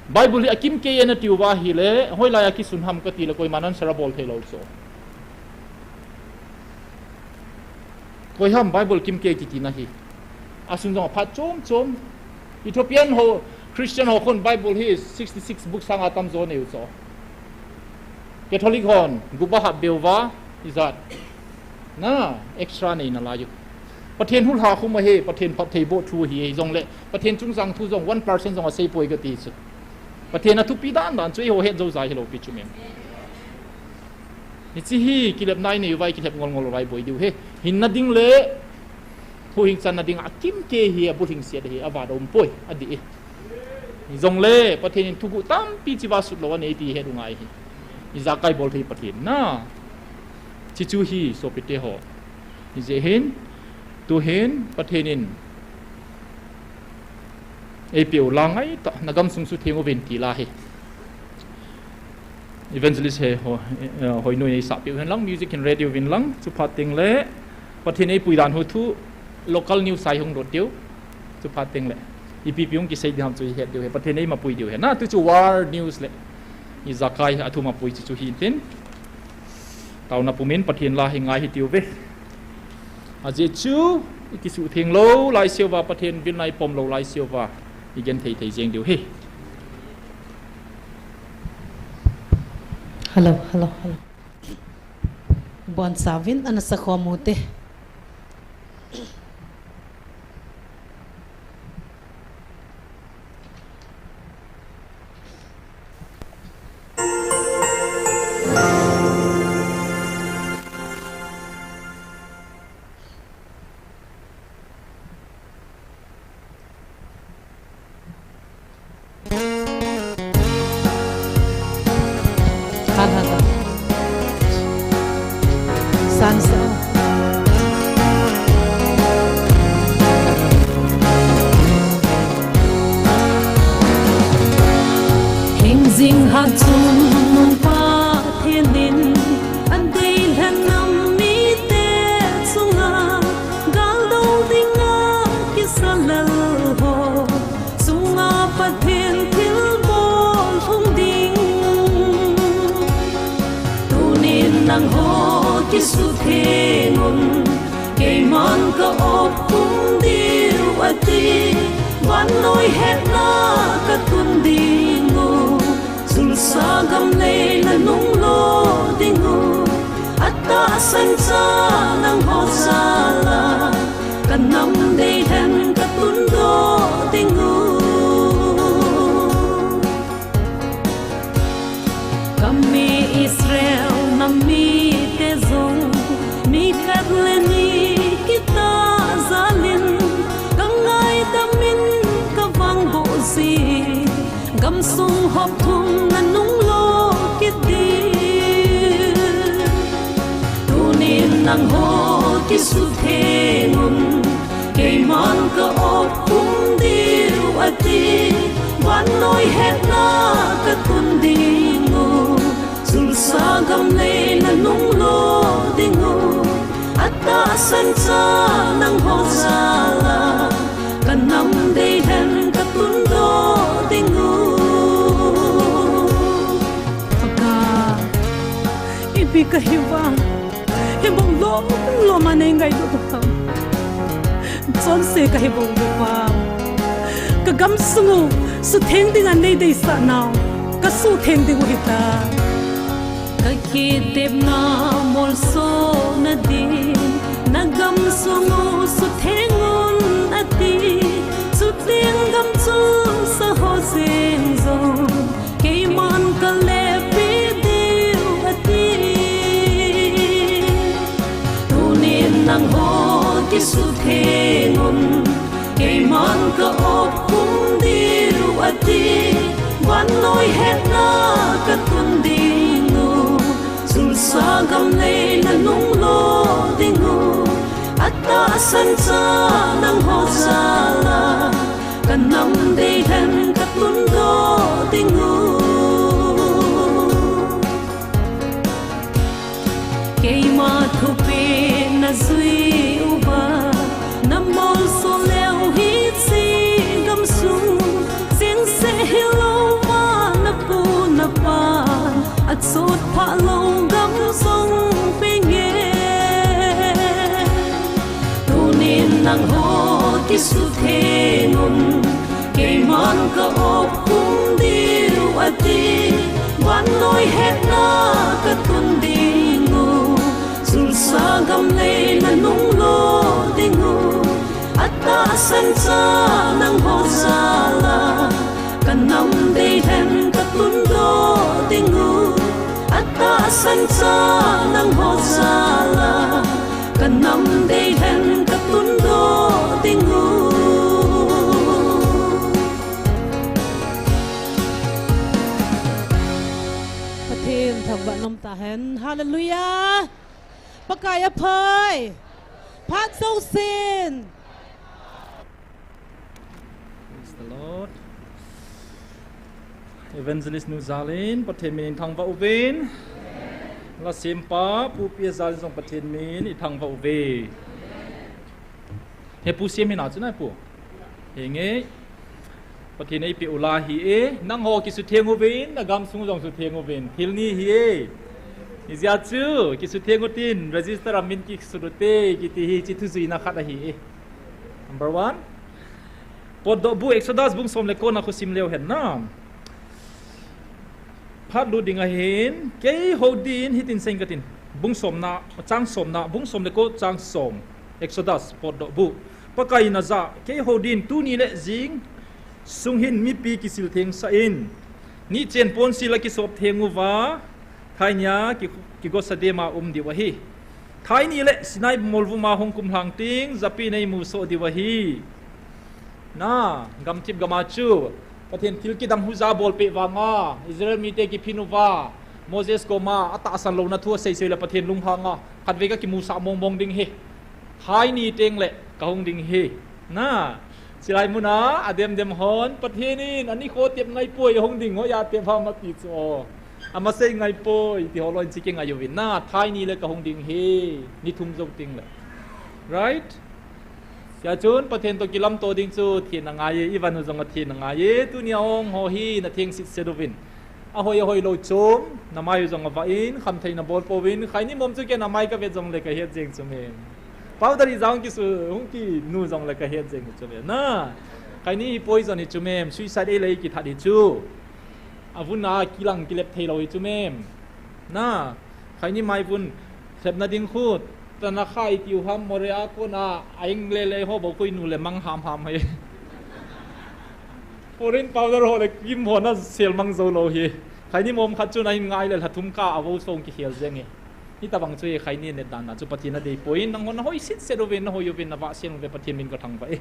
Bible hi akimkei e nati uva ahile, hoilai a kisun ham kati le koiman answer abol theilou chu. Koi ham Bible kimkei kiti na hi. Asun jong aphat chom chom. Ethiopian ho, Christian ho khun Bible hi sixty-six book sang atam jo anei u chu. Catholic hon gup ahap beh uva, ijat. Na, extra nei nalai u. Pathen hulha khum ahi, Pathen phattheiboh thu ahi, hijongle Pathen chungchang thu jong one percent jong aseipoi kati chu. Pathen athupi dan dan chu eiho het jou jai hilou pi chu mem. Hiche hi kilep nai nei uva ikilep ngol ngol uva iboi diu ahi. Hinna ding le thuhing channa ding a akimkei ahi, abulhingset ahi, avat a umpoi, adih e. Hijongle Pathen in thuguh tampi cheva sutlou anei ti het u ngai ahi. Ijakai bol thei Pathen na. Hiche chu hi sopite ho. Hijeh hin, tuhin Pathen in eipeh u la ngaitah, nagam sung sutheng uvin ti la hi. Evangelist he ho, eh, hoinoi neisahpeh u hen lang, music hin ready uvin lang, chuphat teng le Pathen eipui dan hu thu local news a ihung lut diu, chuphat teng le ipi ipi hung kisei ding ham chu ihet diu ahi, Pathen eimapui diu ahi. Na, tu chu world news le ijakai athum apui chu chu hitin. Taona pumin Pathen la hi ngai hitiuve. Ajeh chu, ikisuhtheng lou laiseuva, Pathen vilna ipom lou laiseuva, igenthei thei jeng diu ahi. Hello, hello, hello. Bonchauvin ana sakhom ute. Hingjing hatchungnung Pathen in adeilhen nam mite chunga galdou dinga kisa lal ho chunga Pathen thilbol hung ding. Tunin nangho kisutheng un, keiman ka opkhum diu ati, vannoi hetna ka tun ding u, Julsa gam neina nunglo ding u, atahsan cha nangho jal a, ka nam deilhen ka tundoh ding u. Ka mi Israel nam mite jong, mi khat le ni kitah jal in, ka ngaidam in ka vangboh jin, gamsung hop thum na nunglo kit ding. Tunin nangho kisutheng un, keiman ka opkhum diu ati, vannoi hetna ka tun ding u, Tulsa gam lei na nung lo ding u, atahsan cha nangho jal a, ka nam dei hen ka tun doh ding u. Pakai, ipi ka hi vang, hi bang lom lom a nei ngailut u ham. Chonse ka hi bou ve pa. Ka gamsung u sutheng ding a nei deisah nau, ka sutheng ding u hita. Ka kitepna molsona ding, na gamsung u sutheng un ati. Chuteng gamchun saho jeng jong, keiman ka lepi diu ati. Tunin nangho kisutheng un, keiman ka opkhum diu ati. Vannoi hetna ka tun ding u, Tulsa gam lei na nung lo ding u, atahsan cha nangho jal a, ka nam dei hen ka tun doh ding u. Keima thupeh na jui uva, na molso leu hiche gamsung, chengse hilou va na pu na pan, achot phah lou gam jong pe nge. Tunin nangho kisutheng un, keiman ka opkhum diu ati. Vannoi hetna ka tun ding u, Tulsa gam lei na nung lo ding u, atahsan cha nangho jal a, ka nam dei hen ka tun doh ding u, atahsan cha nangho jal a, ka nam dei hen ka tun doh ding u. Pathen thangvah nom tahen. Hallelujah. Pakai aphai. Phat jousen. Praise the Lord. Evangelist nu jalin Pathen min in thangvah uvin. La sempa Pu Pi jalin jong Pathen min in thangvah uve. He Pu Siam hina chu na Pu. Henge. Pathen in eipeh u la hi e, nangho kisutheng uvin, na gamsung jong sutheng uvin. Thil ni hi e. Hijeh chun, kisutheng utin, register a min kisut ute, kiti hi, hiche thujuina khat ahi e. Number one. Potdoh bu Exodus bung som le ko na khu sim leu hen na. Phat lut ding ahin, kei hou din hitin seiyin katin. Bung somna, chang somna, bung som le ko chang som. Exodus, potdoh bu. Pakai in ajah, kei hou din tuni le jing sung hin mipi kisil thengsah in. Nichen ponsil akisop theng uva, thaini a ki, kigosa dem a um diu ahi. Thaini le Sinai molvum a hung kumlhang ting, japi in eimusoh diu ahi. Na, gamthip gam a chu, Pathen thil kidang huja abolpeh vanga, Israel mite kiphin uva, Moses koma, atahsan louna thu aseisei le Pathen lunghang a, khatvei kakimusah mongmong ding hi. Thaini teng le kahung ding hi. Na, chulai mun a, ademdem hon, Pathen in, anikho tep ngaipoi, ahung ding, hoiya tep ham ati chu o. Amasei ngaipoi, ti ho loi in chi kingai uvin. Na, thaini le kahung ding hi, ni thum jou teng le. Right? Hijeh chun Pathen toh kilamto ding chu thenna ngai e, i van u jong a thenna ngai e, tuni a hung ho hi na thengsetset uvin. Ahoi ahoi lou chom, na mai u jong avah in, khamthei na bol pouvin, khaini mom chu ken a mai kavet jong le kahet jeng chu mem. Powder hi jong kisu, hung kinu jong le kahet jeng chu mem. Na, khaini hi poison hi chu mem, suicide ei le ei kithat hi chu. Avun a kilang kilep thei lou hi chu mem. Na, khaini mai vun, lhepna ding khu, Tanakha i tiu ham, Moreh a kona, a eng le le ho bou khu i nu le mang ham ham hi. Foreign powder ho le cream ho na sel mang jou lou hi. Khaini mom khat chun ahin ngai le lha thum kah a vo song kikhel jeng e. Hitabang chu hi khaini net dan na chu Pathen adei poi, nangho na hoisetset uvin, na hoi uvin, na vahset uvin Pathen min ka thangvah e.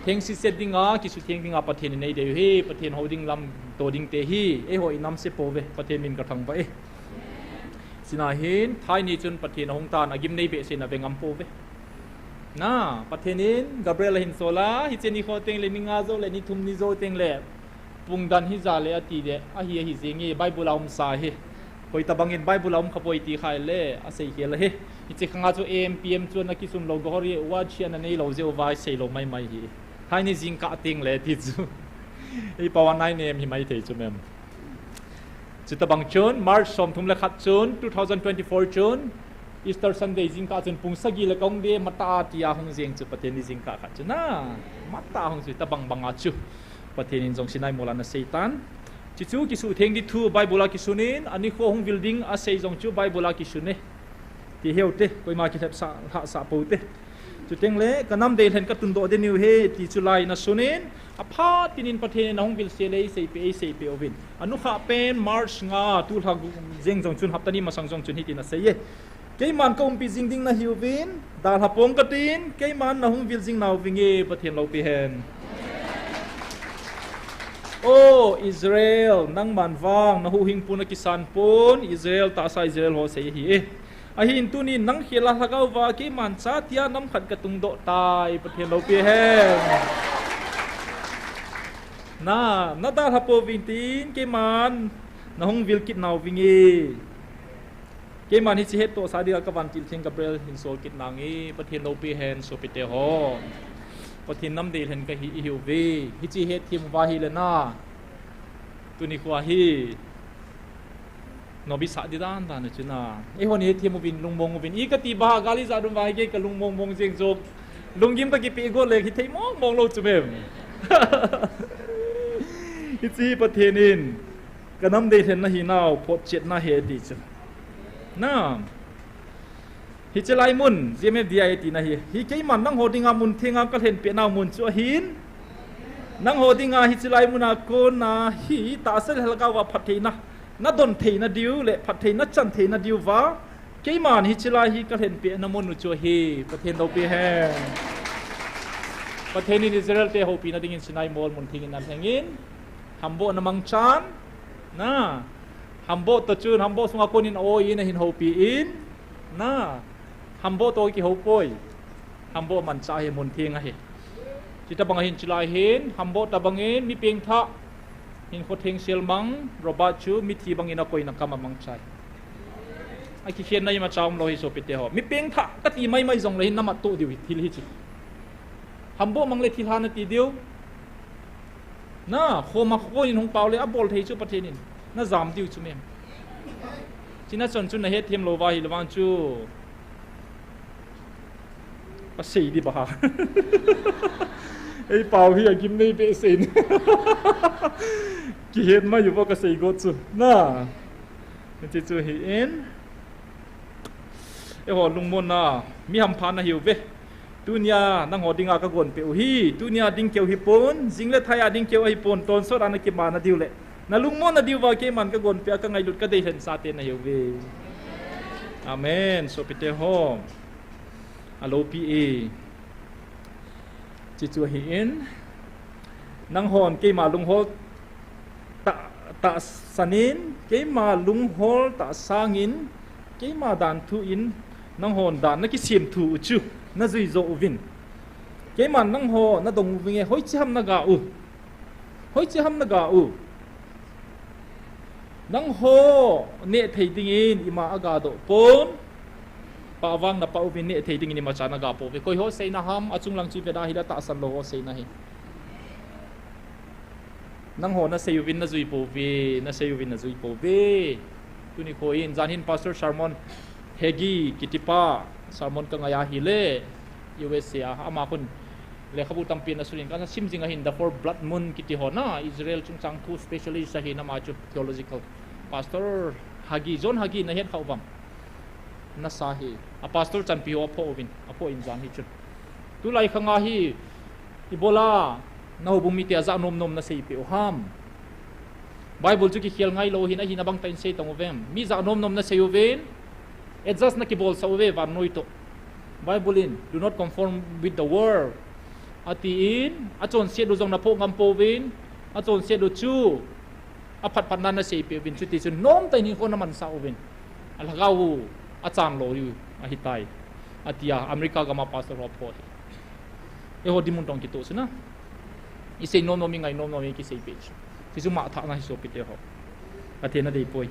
Thengsetset dinga, kisutheng dinga Pathen in eidei u hi, Pathen hou ding lamto ding te hi, eiho i namse pouve, Pathen min ka thangvah e. Chuna hin, thaini chun Pathen ahung tan, agim nei behseh in ave ngam pouve. Na, Pathen in Gabriel ahin sol a, hiche nikho teng le ni nga jou le ni thum ni jou teng le, pungdan hi ja le ati le, ahi ahi jeng e, Bible a umsa hi. Koi tabangin Bible a um kha poi ti kha le, asei khel ahi. Hiche khanga chu A M P M chu ana kisun lou, gohori word hi ana nei lou jeh uva sei lou mai mai hi. Thaini jingkah teng le ti chu. Ei pao a nine A M hi mai thei chu mem. Chutabang chun, March somthum le khat chun, two thousand twenty-four chun, Easter Sunday jingkah chun pung sagi le kaung de mata tia hung jeng chu Pathen ni jingkah khat chu na. Mata hung chu tabang banga chu. Pathen in jong Sinai mol a ana sei tan. Chuchu kisuh theng di thu Bible a kisunin, ani kho hung vil ding asei jong chu Bible a kisun e. Ti heu te, koima kilhep sa, lha sa pou te. Chuteng le, ka nam dei lhen ka tundoh ding u ahi, ti chu lai na sunin, aphat tinin Pathen in ahung vil se le, ei sei pe, ei sei pe uvin. Anu kha pen March nga, tu lha gu-, jeng jong chun hapta ni masang jong chun hitin asei e. Keiman ka umpi jing ding nahiuvin, dalha pong katin, keiman nahung vil jing nau vinge, Pathen loupi hen. O Israel, nangman vang, nahuhhingpu nakisan pon, Israel, tahsa Israel ho sei ahi e. Ahin tunin nang khel a lhagao va, keiman cha tia nam khat ka tungdoh tai, Pathen loupi hen. Na, na dalha pouvin tin, keiman, nahung vil kit nau vinge. Keiman hiche hettohsa dinga ka vantil theng Gabriel hin sol kit nange, Pathen loupi hen sopite ho. Pathen nam dei lhen kahi ihiuve. Hiche hetthem uva ahile na. Tuni khoa hi. Nobi sa di dan dan chu na. Eihon hetthem uvin lungmong uvin. I kati ba gal ijat um va hi kei ka lungmong mong jeng jong. Lunggim kakipe got le hithei mong mong lou chu mem. Hiche Pathen in. Ka nam dei lhen nahi nau, photchetna ahi ti chu. Na. Hiche lai mun, G M F D I tina hi. Hi keiman nangho dinga mun thenga ka lhenpeh nau mun chu ahin. Nangho dinga hiche lai muna kona hi tahsa le lhagao va phattheina. Nadon theina diu le phattheina chan theina diu va. Keiman hiche lai hi ka lhenpeh na mun u chu ahi. Pathen loupi hen. Pathen in Israel te houpina dingin Sinai mol mun thengin ana lhengin. Hamboh na mangchan, na, hamboh toh chun, hamboh sunga konin a-oi in ahin houpi in, na, hamboh toh kihou poi, hamboh manchah ahi, mun theng ahi. Chutabang ahin chulai hin, hamboh tabangin, mi pengthah, hinkho thengsel mang, Robert chu, mithi bangin akoina kam amangchai. Akikhenna imacha umlou hi sopite ho. Mi pengthah, kati maimai jongle hin namat toh diu hi, thil hichu. Hamboh mang le thilha nati diu. Na, khoma khon in hung pao le abol thei chu Pathen in. Najam diu chu mem. China chon chu nahetthem lou va ahile vang chu. Kasei di ba ha. Ei pao hi agim nei behseh in. Kihet mai uva kasei got chu. Na. Hiche chu hi in. Eiho lungmonna, mi hampha nahiuve. Tunia nangho dinga kagonpeh u hi, tunia ding keu hipon, jing le thai a ding keu ahipon, tonsot a nakimana diu le. Nalungmonna diuva keiman kagonpeh a kangailut kadei lhensate nahiuve. Amen. Sopite ho. Aloupi e. Chuchu ahin. Nanghon keima lunghol ta, tahsan in, keima lunghol tahsangin, keima danthu in, nanghon dan nakisemthu u chu, najui jo uvin. Keiman nangho nadong uvinge, hoiche ham naga u. Hoiche ham naga u. Nangho nehthei dingin ima agadoh pon. Pa vang napa uvin nehthei dingin imacha naga pouve. Koiho seina ham, achung lang chu iveda hile tahsan lou ho seina hi. Nangho nasei uvin najui pouve, nasei uvin najui pouve. Tuni khoin, jan hin Pastor Sermon Hagi kitipa, sermon kangai ahile, U S A a, ama khun lekhabu tampi ana sunin, kana sim jing ahin, The Four Blood Moon kiti ho na, Israel chungchang thu specialist ahin ama chu theological. Pastor Hagi, John Hagi nahet kha uvem? Nasa hi, a pastor chanpi ho aphoh uvin, aphoh in jan hi chun. Tulai khanga hi, ibola, nahoubung mite ajah nom nom naseipeh u ham? Bible chu kikhel ngailou hin, ahina bangtah in sei tong uvem? Mi jah nom nom nasei uvin, adjust nakibolsah uve vannoi toh. Bible in, do not conform with the world. Atin, achonset u jong naphoh ngam pouvin, achonset u chu, aphat phat na naseipeh uvin, chuti chun nomtah in hinkho namansah uvin. Alhagao u, achan lou u, ahitai. Atia, America gama pastor ho aphoh hi. Eiho dinmun tong kitoh chu na. Isei nom nom, ingai nom nom, ikiseipeh chu. Chuchu mangthahna hi sopite ho. Pathen nadei poi.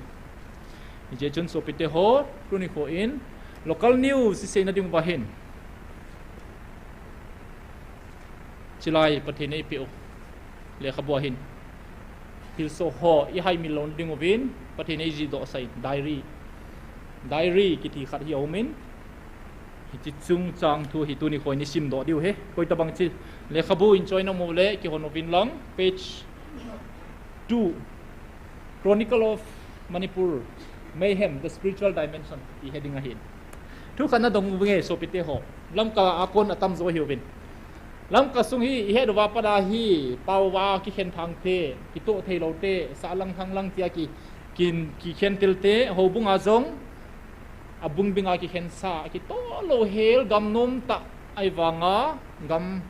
Hijeh chun sopite ho, tuni kho in local news i seina ding uva hin, chilai Pathen in eipeh u lekhabu a hin thilsoh ho i haimil louna ding uvin Pathen in eijih doh sah in, diary, diary kiti khat hi aumin, hiche chungchang thu hi tuni kho in i simdoh diu ahi. Koi tabang chu lekhabu in choi na um uleh kihon uvin lang, page two, Chronicle of Manipur Mayhem, The Spiritual Dimension ti heading ahin. Thu khat nadong uvinge sopite ho. Lamka a kon atamjo ahiuvin. Lamka sung hi i het uva pat a hi, pao a kikhen thangte, kitoh theilou te, sahlang thanglang tia ki, kin, kikhen til te, houbung a jong, abung bing a kikhen sa, kitoh lou hel gam nom tah, ahivang a gam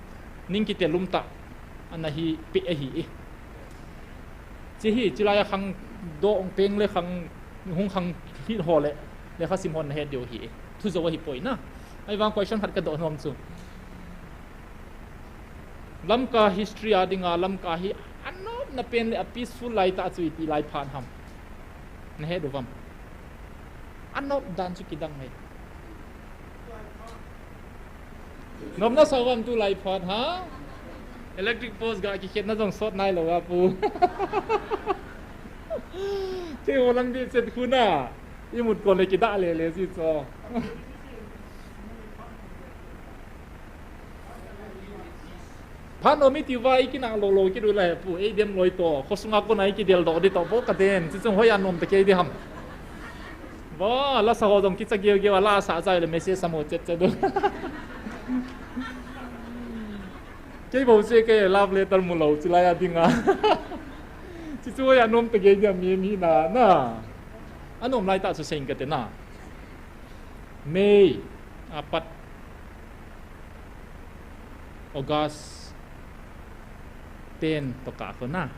ning kitel um tah ana hi peh ahi e. Hiche hi, chilai a khangdoh peng le khang, hung khang hih ho le, lekha sim hon nahet diu ahi e. Thu jou ahipoi na. Ahivang question khat kadoh nom chu, Lamka history a dinga Lamka hi anopna pen le a peaceful lai tah chu iti lai phat ham? Nahet uvam? Anop dan chu kidang e. Nopna sa uvam tulai phat ha? Electric post ga kikhetna jong sot nailou a pu. Keiho lang ding chet khu na, imut kon le kidah lele ji chu. Phat nom iti uva i kinah lou lou kit u le pu, eidem loi toh, khosunga kona i kidel doh ding toh bou kaden, chuchung hoiya nom ta kei ding ham? Vo, lasa ho jong kicha geu geu a, lasa jai le message sa mo chet chet u. Kei bou se kei love letter mu lou, chilai a dinga. Chuchu hoiya nom ta kei ding ham mi, mi na, na. Anom lai tah chu seiing kate na. May a pat August ten toh kah khu na.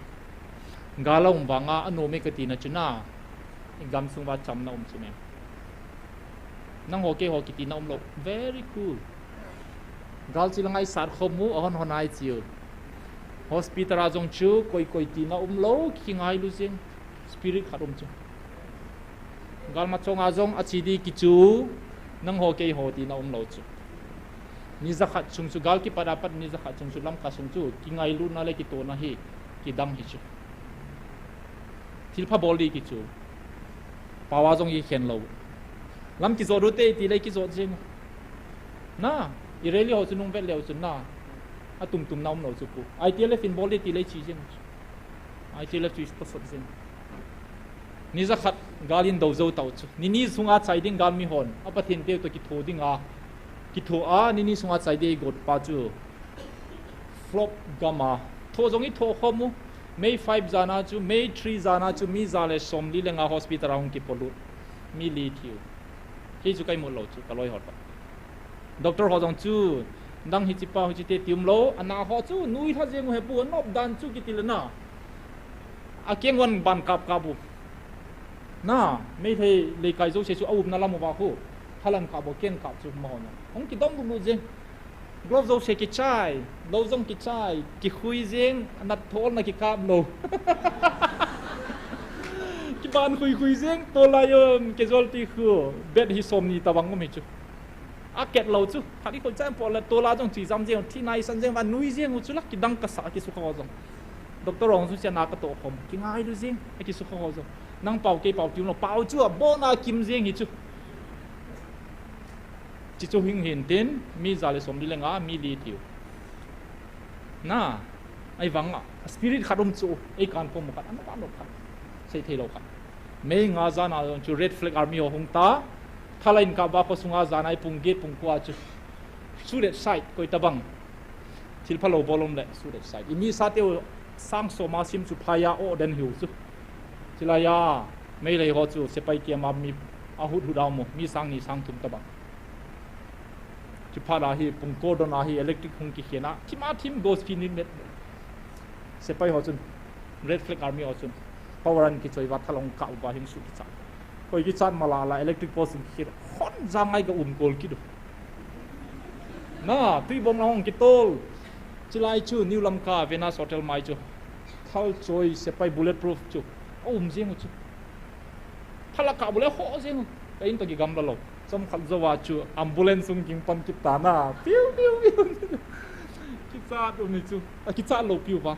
Gal aum vanga anom e katina chu na. I gamsung uva chamna um chu me. Nangho keiho kitina umlou. Very cool. Gal chilanga i sat khom u, ahon hon a i che u. Hospital a jong chu koi koi tina umlou, kingailu jeng. Spirit khat um chu. Galmachong a jong ache ding kichu, nangho keiho tina umlou chu. Ni jakhat chung chu, gal kipat a pat ni jakhat chung chu Lamka sung chu kingailutna le kitona hi kidang hi chu. Thilpha bol ding kichu. Pao a jong i khen lou. Lam kijot u te ti le kijot jeng u. Na, i rally ho chu nung vet leu chun na, atum tumna umlou chu pu. I T L F in bol ding ti le che jeng u chu. I T L F chu i pasot jeng. Ni jakhat gal in dou jou tau chu. Ni ni sunga chai ding galmi hon, a Pathen teu toh kitho dinga, kitho a, ni ni sunga chai ding i got pa chu. Flop gam a. Tho jong i tho khom u. May five jana chu, May three jana chu, mi ja le somli le nga hospital a hung kipolut. Mi li thiu. Kei chu ka imut lou chu, ka loi ho toh. Doctor ho jong chu, nang hiche pa hiche te ti umlou, ana ho chu, nui lha jeng u he pu, anop dan chu kiti le na. Akeng uva ban kap kap u. Na, Meitei leikai jouse chu aumna lam uva khu. Thalan kap u, keng kap chu amaho na. Hung kidom lut lut jeng. Glove jouse kichai, lou jong kichai, kikhui jeng, anat tholna kikap lou. Kiban khui khui jeng, tolai um, casualty khu, bed hi somni tabang um hi chu. Aket lou chu, khat i khoi chan po le tola jong chi jam jeng, thi nai san jeng, va nui jeng u chu la, kidang kasa, kisukha ho jong. Doctor hung chu chena katoh khom, kingailu jeng, akisukha ho jong. Nang pao kei pao ti umlou, pao chu abon a kim jeng hi chu. Chuchu hing hin tin, mi ja le somli le nga, mi li thiu. Na, ahivang a, spirit khat um chu, ei kan pom khat, anop anop khat. Sei thei lou khat. May nga jana jong chu Red Flag Army ho hung ta, thalai in kap uva khosunga jana i pung get pung ko a chu. Shoot at sight, koi tabang. Thilpha lou bol um le, shoot at sight. I mi sa teu sang som a sim chu phai a o den hiu chu. Chilai a, Meitei ho chu, sepai kiam a mi, ahut hut a um u, mi sang ni sang thum tabang. Chuphat a hi, pung ko don a hi, electric hung kikhen a, thim a thim, ghost kini met. Sepai ho chun, Red Flag Army ho chun, power an kichoi uva thalai in kap uva hing su kichat. Koi kichat mala la, electric post in kikhen, hon ja ngai ka um kol kit u. Na, tui bong la hung kitol. Chilai chu, New Lamka, Venus Hotel mai chu. Thal choi, sepai bulletproof chu. Aum jeng u chu. Khala ka bule ho jeng. Ka in to ki gamla lou. Chomkhat jou a chu ambulance sung ging pan kit ta na. Piu, piu, piu. Kichat um ni chu. A kichat lou piu va.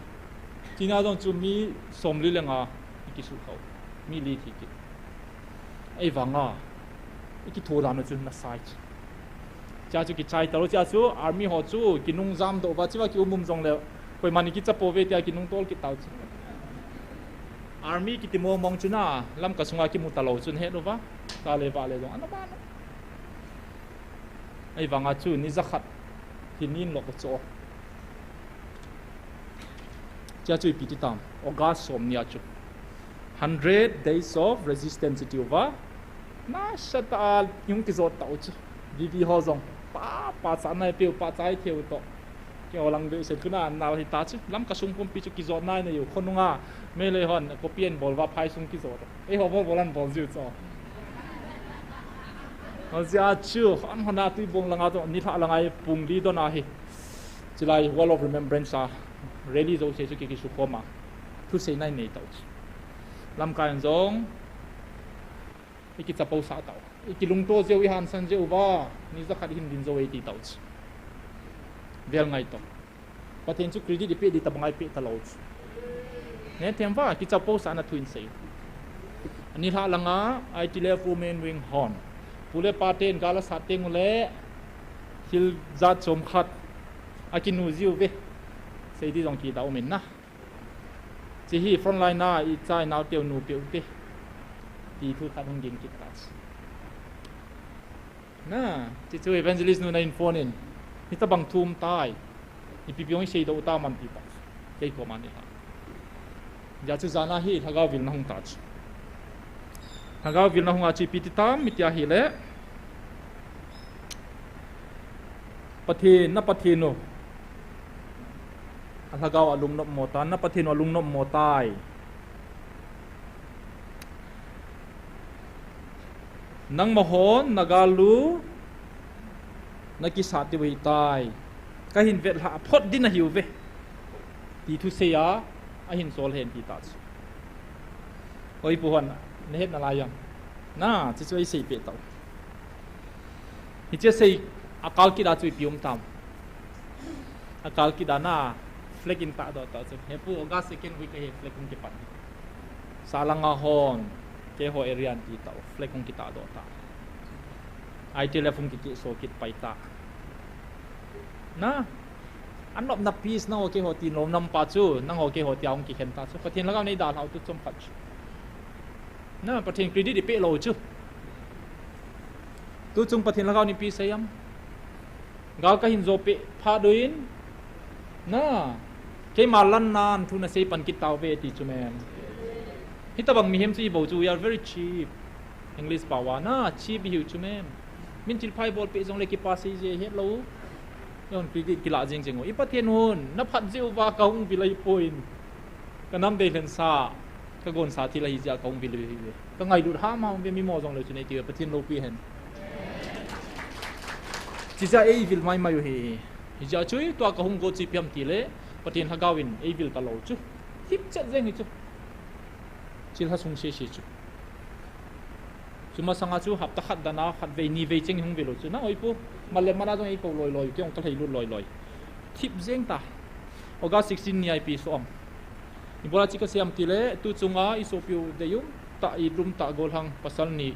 China jong chu mi somli le nga i kisu khau. Mi li thi kit. Ei vanga. I kitho dan u chu na sai chu. Chia chu kichai talo, chia chu army ho chu kinung jam doh va, chia ki um um jong le. Koiman i kicha po ve tia kinung tol kit tau chu. Army kiti mo mong chu na, Lamka sunga kimu talo chu na he no va. Ka le va le jong ana ba no. Ei vanga chu ni jakhat hi nin lok cho. Chia chu ipi ti tam. August som nia chu. Hundred Days of Resistance ti uva. Nasatah a hung kijot tau chu. V V ho jong. Pa, pa cha nai piu, pa chai theu to. Kei ho lang ve se kuna nal hi ta chu. Lamka sung pumpi chu kijot nai na yu. Khonunga. Meilei hon, kopi an bol va phai sung kijot. Ei ho bol bol an bol jiu cho. Ho jia chu, hon hon a tui bong langa to, ni lha langa i pung li don a hi. Chilai Wall of Remembrance a, rally jo se chu ki, ki su khom a. Thu sei nai nei tau chu. Lamka in jong, i kicha po sa tau. I kilungto jeu i hansan jeu va, ni jakhat hin din jo e ti tau chu. Vel ngai to. Pathen chu credit i pe di tabang ai pe ta lo chu. Ne them va, kicha po sa na thu in sei. Ani lha langa, I T L F Women Wing hon. Pu le pa ten gala sa teng u le, thil jat chom khat. A kinu jiu ve. Sei di jong ki da um in na. Chi hi frontline na, i chai nau teu nu peu te. Ti thu khat hung ging kit ta chu. Na, chi chu evangelist nu na in phone in. Hi tabang thum tai. Ipi pi hung sei do ta man ti ta. Kei ko man ni ha. Ja chu jana hi lhagao vil na hung ta chu. Lhagao vil na hung a chi pi ti tam mi tia hi le. Pathen, na Pathen u. A lhagao a lungnop mo ta, na Pathen u a lungnop mo tai. Nangma hon, na gal u, na kisat diu ahi tai. Ka hin vet lha phot din ahiu ve. Ti thu sei a, a hin sol hen ti ta chu. Oi pu hon, na het na lai jong. Na, chi chu ei sei pe tau. Hiche sei a kal kit a chu ipi um tam. A kal kit a na flag in ta do ta chu. He pu August second week a hi flag hung kipan. Sa langa hon, keiho area an ti ta, flag hung kita do ta. I T L F hung kiki so kit pai ta. Na, an nop na peace na ho keiho ti nom nam pa chu, nang ho keiho ti a hung kikhen ta chu. Pathen lhagao nei dalhau tu chom khat chu. Na, Pathen credit i pe lo chu. Tu chung Pathen lhagao ni pi sei am. Gal ka hin jo pe pha do in. Na, keima lan nan thu na sei pan kit tau ve ti chu mem. Hi tabang mihem chu i bo chu, we are very cheap. English pao a na, cheap i hiu chu mem. Min thil phai bol pe jong le kipa sei je het lo. Yon credit kila jeng jeng u. I Pathen hun, na phat jiu va ka hung vil ahi poi. Ka nam dei hlen sa, ka gon sa thil ahi jia ka hung vil ahi ve. Ka ngailut ha ma hung ve mi mo jong le chu nei ti ve Pathen lopi hen. Chi jia ei vil mai mai u hi. Hi jia chu tua ka hung go chi piam ti le, Pathen lhagao in ei vil ta lo chu. Hip chet jeng hi chu. Chil ha sung se se chu. Chuma sanga chu hapta khat dana khat vei ni vei cheng hung vil u chu. Na oi pu, mal le mana jong ei ko loi loi, kei hung ka lhei lut loi loi. Thip jeng ta. August sixteen ni a ipi so am. Ibola chi ka siam ti le, tu chunga i sopiu deium ta i lum ta gollhang pasal ni.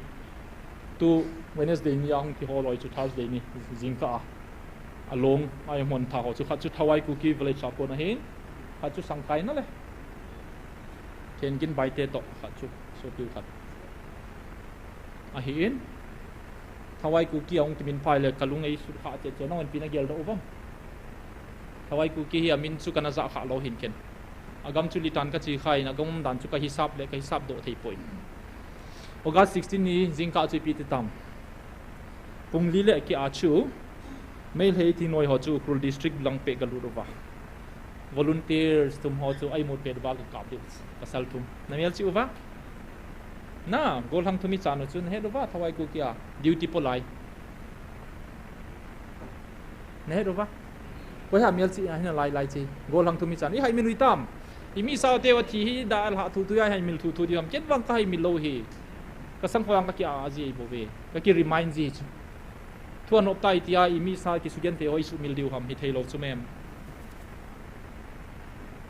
Tu Wednesday ni a hung kiho loi chu Thursday ni jingkah a. A long a i hmon tha ho chu khat chu Thawai Kuki village a kon ahin. Khat chu Sangkai na le. Thenkin Baite to khat chu sopiu khat. Ahin. Thawai Kuki a hung kimin phai le ka lung ei sut kha che che nang pi na gel do uvam. Thawai Kuki hi a min chu kana ja kha lo hin ken. A gam chu litan ka chi kha in a gam dan chu ka hisap le ka hisap do thei poi. August sixteen ni jingkah chu ipi ti tam. Pung li le ki a chu Meitei thingnoi ho chu Ukhrul District lang pe ka lut uva. Volunteers thum ho chu a imut pet uva ka kap diu. Pasal thum. Na mial chi uva. Na, gollhang thum i chan u chu na het uva, Thawai Kuki a. Duty po lai. Na het uva. Koi ha mial chi a hin lai lai chi. Gollhang thum i chan. I hai mil u i tam. I mi sao te wa thi hi da al ha thu thu ya hai mil thu thu di ham. Ken vang ka hai mil lo hi. Ka sang kho ang ka ki a ji bou ve. Ka ki remind ji chu. Thu anop tai tia i mi sa kisugen te hoi sumil diu ham hi thei lou chu mem.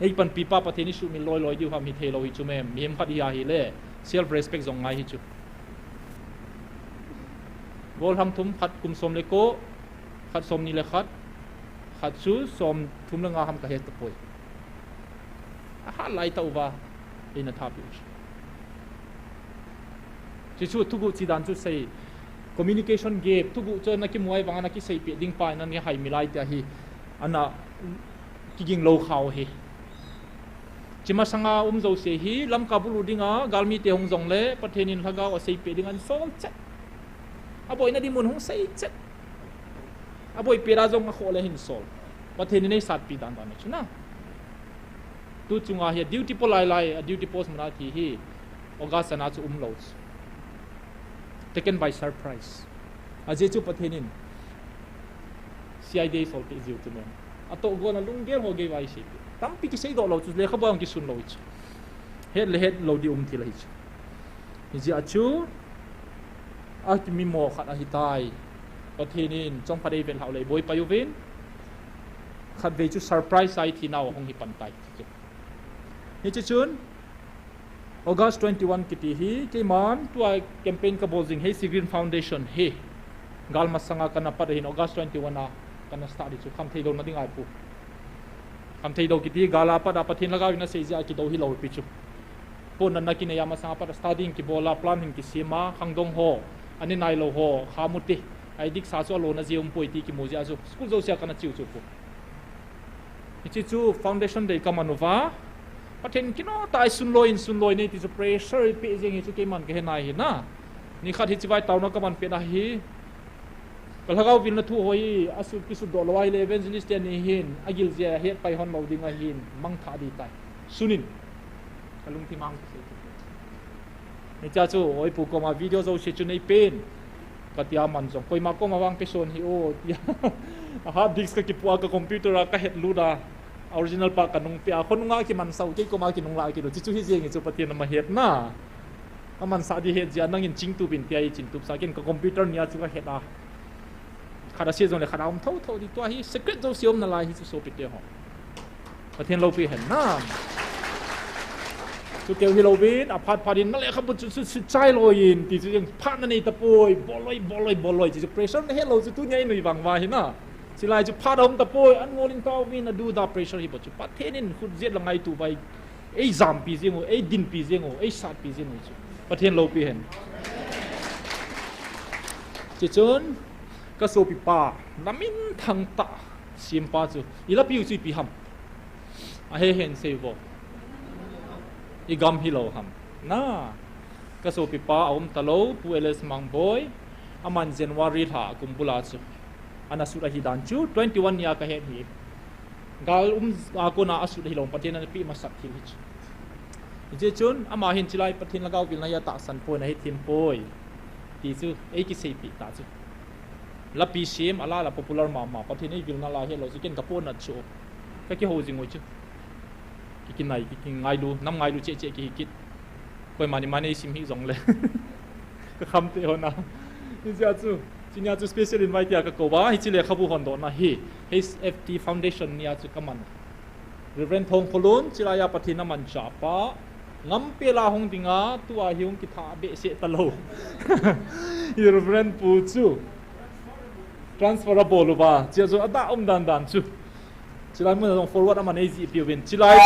Ei panpi pa Pathen i sumil loi loi diu ham hi thei lou hi chu mem. Mihem khat i a hi le self respect jong ngai hi chu. Gollhang thum khat kum som le ko, khat som ni le khat, khat chu som thum le nga ham ka he ta poi. A hat lai ta uva, ei na tha pi u chu. Chi chu thugu chi dan chu sei, communication gap, thugu chu na ki muai vang na ki sei pi ding pa na ni hai mi lai tia hi, ana ki ging lou khau hi. Chi masanga um jo se hi, Lamka bulu dinga, galmi te hung jong le, Pathen in lhagao a sei pi ding an sol chet. A boi na di mun hung sei chet. A boi pi da jong a kho le hin sol. Pathen in ei sat pi dan dan chu na. Tu chunga hi duty po lai lai, a duty post mana thi hi August ana chu um lou chu. Taken by surprise. A je chu Pathen in C I D sol pi jiu tu men. A to go na lunggel ho gei vai si. Tampi ki sei do lou chu le kha bang ki sun lou chu. Het le het lou di um thi lai chu. Hi ji a chu. A ki mi mo khat a hi tai. Pathen in chong pha dei vel hau lei boi pa yu vin. Khat vei chu surprise ai thi nau hong hi pan tai. Hi chi chun August twenty-one kiti hi, keiman tua campaign ka bol jing hi, Sea Green Foundation hi. Gal masanga kana pat hin August twenty-one a kana start di chu, kham thei lou na ding ai pu. Kham thei lou kiti, gal a pat a Pathen lhagao in a sei ji a ki do hi lou pi chu. Pon na na ki nei a masanga pat a studying ki bol a, plan hin ki siam a, khangdong ho, ani nai lou ho, kha mu ti. Ai dik sa chu a lo na ji um poi ti ki mu ji a chu. School jo sia kana chiu chu pu. Hichi chu foundation dei ka man uva. Pathen kino tai sun loi in sun loi nei ti chu pressure i pe jeng hi chu keiman ka he nai hi na. Ni khat hichi vai tauna ka man pe na hi. Ka lhagao vil na thu hoi a su ki su do lo ai le evangelist te ni hin a gil je het pai hon lo ding a hin mang tha di tai. Sunin. Ka lungthim ang ki se. Ni cha chu, oi pu koma video jo se chu nei pen. Ka tia man jong. Koima koma vang pe son hi o. Tia. A hard disk ka ki pu a ka computer a ka het lut a. Original pa ka nung pe a. Khonunga ki man sau kei koma ki nung la ki lo. Chi chu hi jeng chu Pathen ama het na. A man sa di het jia nangin ching tu bin tia i chin tup sa ken ka computer nia chu ka het a. Khat a se jong le khat a um tho tho di tua hi secret jo se um na lai hi chu sopi te ho. Pathen loupi hen na. Chu keu hi lou bin, a phat phat in na lekhabu chu, chu, chu chai lou in, ti chu jeng phat na nei ta poi, bol loi, bol loi, bol loi, ti chu pressure na he lou chu tu nia i nui vang va hi na. Chi lai chu phat a um ta poi, an ngol in kau vin a du da pressure hi bo chu. Pathen in khut jet la ngai tu vai, ei jampi jeng u, ei dinpi jeng u, ei satpi jeng u chu. Pathen loupi hen. Chi chun, ka sopi pa, na min thang ta, sim pa chu. I lapi u chu ipi ham. A he hen sei vo. I gam hi lou ham. Na, ka sopi pa a um ta lou, Pu L S Mangboi, a man January lha kum bula chu. Ana sut a hi dan chu, twenty-one nia ka het hi. Gal um a kona a sut a hi lou, Pathen ana pi masak thil hi chu. Hi che chun, ama hin chi lai Pathen lhagao vil na hi a tahsan poi, na hi thim poi. Ti chu, ei ki sei pi ta chu. Lapi sim, a la la popular ma ma, Pathen ei vil na la hi lou chu, ken ka pon na chu. Ka ki ho jing u chu. Ki, ki nai, ki, ki ngailu, nam ngailu che che ki hi kit. Koima ni mani sim hi jong le. Ka kham te ho na. Hi jia chu, chi nia chu special invite a ka ko ba, hi chi lekhabu hon do na hi. H F T Foundation nia chu ka man. Reverend Thongkholun, chi lai a Pathen a man cha pa. Ngam pe la hung dinga, tua hi hung ki tha be se ta lou. Hi Reverend Pu chu. Transferable uva. Chi chu a da um dan dan chu. Chi lai mun jong forward a man ei ji pi u vin. Chi lai.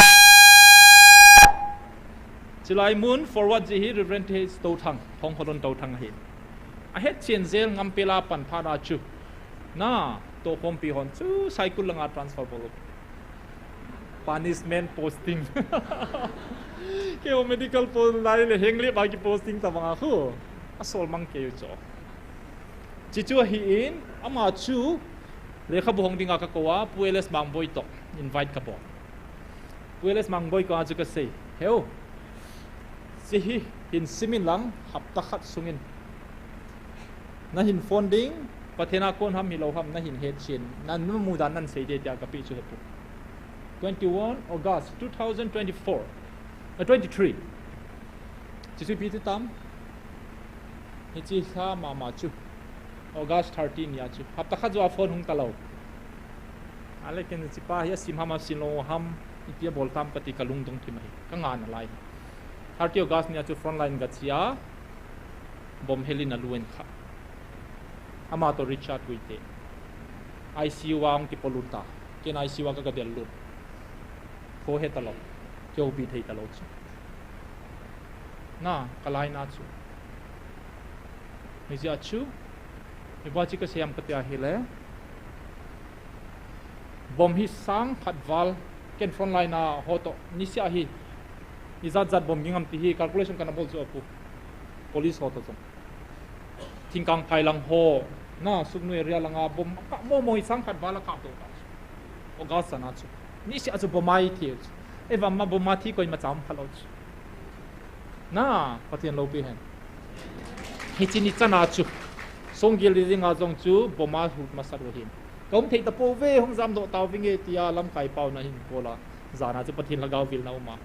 Chi lai mun forward ji hi Reverend H Touthang, Thongkholun Touthang hi. A het chen jel ngam pe la pan pha da chu. Na, to khom pi hon chu cycle langa transfer bol. Punishment posting. Kei ho medical post lai le heng le ba ki posting ta banga khu. A sol mang kei u cho. Chi chu hi in, ama chu, lekhabu hong dinga ka ko a, Pu L S Mangboi to, invite ka bol. Pu L S Mangboi ko a chu ka sei, heu, chi hi, hin simin lang, hapta khat sungin. Na hin phone ding, Pathen a kon ham hi lou ham, na hin het chin, na nu mu dan nan sei de tia ka pi chu he pu. Twenty-one August two thousand twenty-four, uh, twenty-three. Chi chu pi ti tam. Hiche lha mama chu August thirteen nia chu hapta khat joh a phone hung talou. Ale ken hichepa hi asim ham asim lou ham, ipi abol tam kati kalungdong thim ahi, kangah nalai. Thirty August nia chu frontline gache a, bomb helin alu ahin khah. Ama toh Richard Guite. I C U a hung kipolut ta. Ken I C U a kagadel lut. Kho hetalou. Kihoupi thei talou chu. Na, kalaina chu. Hijeh a chu, ibola chu kasei ham kati ahile, bomb hi sang khat val, ken frontline a ho toh, niseh hi, ijat jat bomb ging ham ti hi calculation kana bol chu apu. Police ho toh jong. Thingkangphai lang ho, na, Sugnu area langa bomb akah momo hi sang khat val akah doh ta chu. August sana chu. Niseh a chu bomb a ithi chu. Eivam a bomb a thi koimacha um phalou chu. Na, Pathen loupi hen. Hiche ni chana chu, songgel ni dinga jong chu bomb a lut masat u ahin. Kaum thei tapouve, hung jamdoh tauvinge tia lamkai pao nahin bol a. Jana chu Pathen lhagao vilna uma.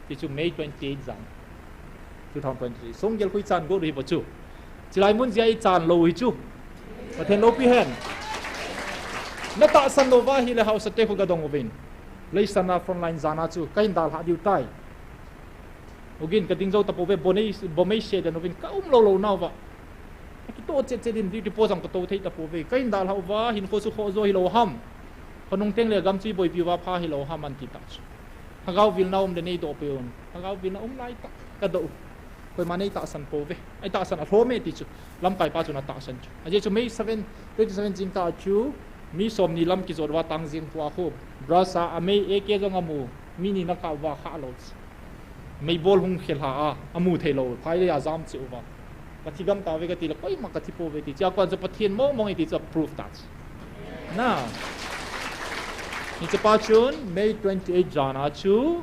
Tichu May twenty-eight jan, two thousand twenty-three. Songgel khu ichan got u hibo chu. Chulai mun jeh a ichan lou u hi chu. Pathen loupi hen. Natahsan louva ahile haosate khu gadong uvin. Leisana frontline jana chu kahin dalhah diu tai. Ogin kading jou tapouve, bomb eise den uvin, kaum lou lou nauva. Akitoh chet chet in duty post jong katou thei tapouve. Kahin dalhah uva, hinkho chu khoh jo hilou ham. Khonung teng le gam chu iboipi uva pha hilou ham anti tah chu. Lhagao vilna um le neidoh peh un. Lhagao vilna um laitah kadoh u. Koiman eitahsan pouve. Eitahsan alhom e ti chu. Lamkai pa chun atahsan chu. Ajeh chu May seven, twenty seven jingkah a chu mi somni lam kijot uva Tangjing khua khu. Brush a, amei A K jong amu. Mi ni nakah uva khah lou chu. Meibol hung khelha a, amu theilou. Phai le ajam cheh uva. Kathi gam tauve katile koima kathi pouve ti. Chua kon chu Pathen mong mong e ti chu proof tah chu. Na. Hichepa chun May twenty-eight jana chu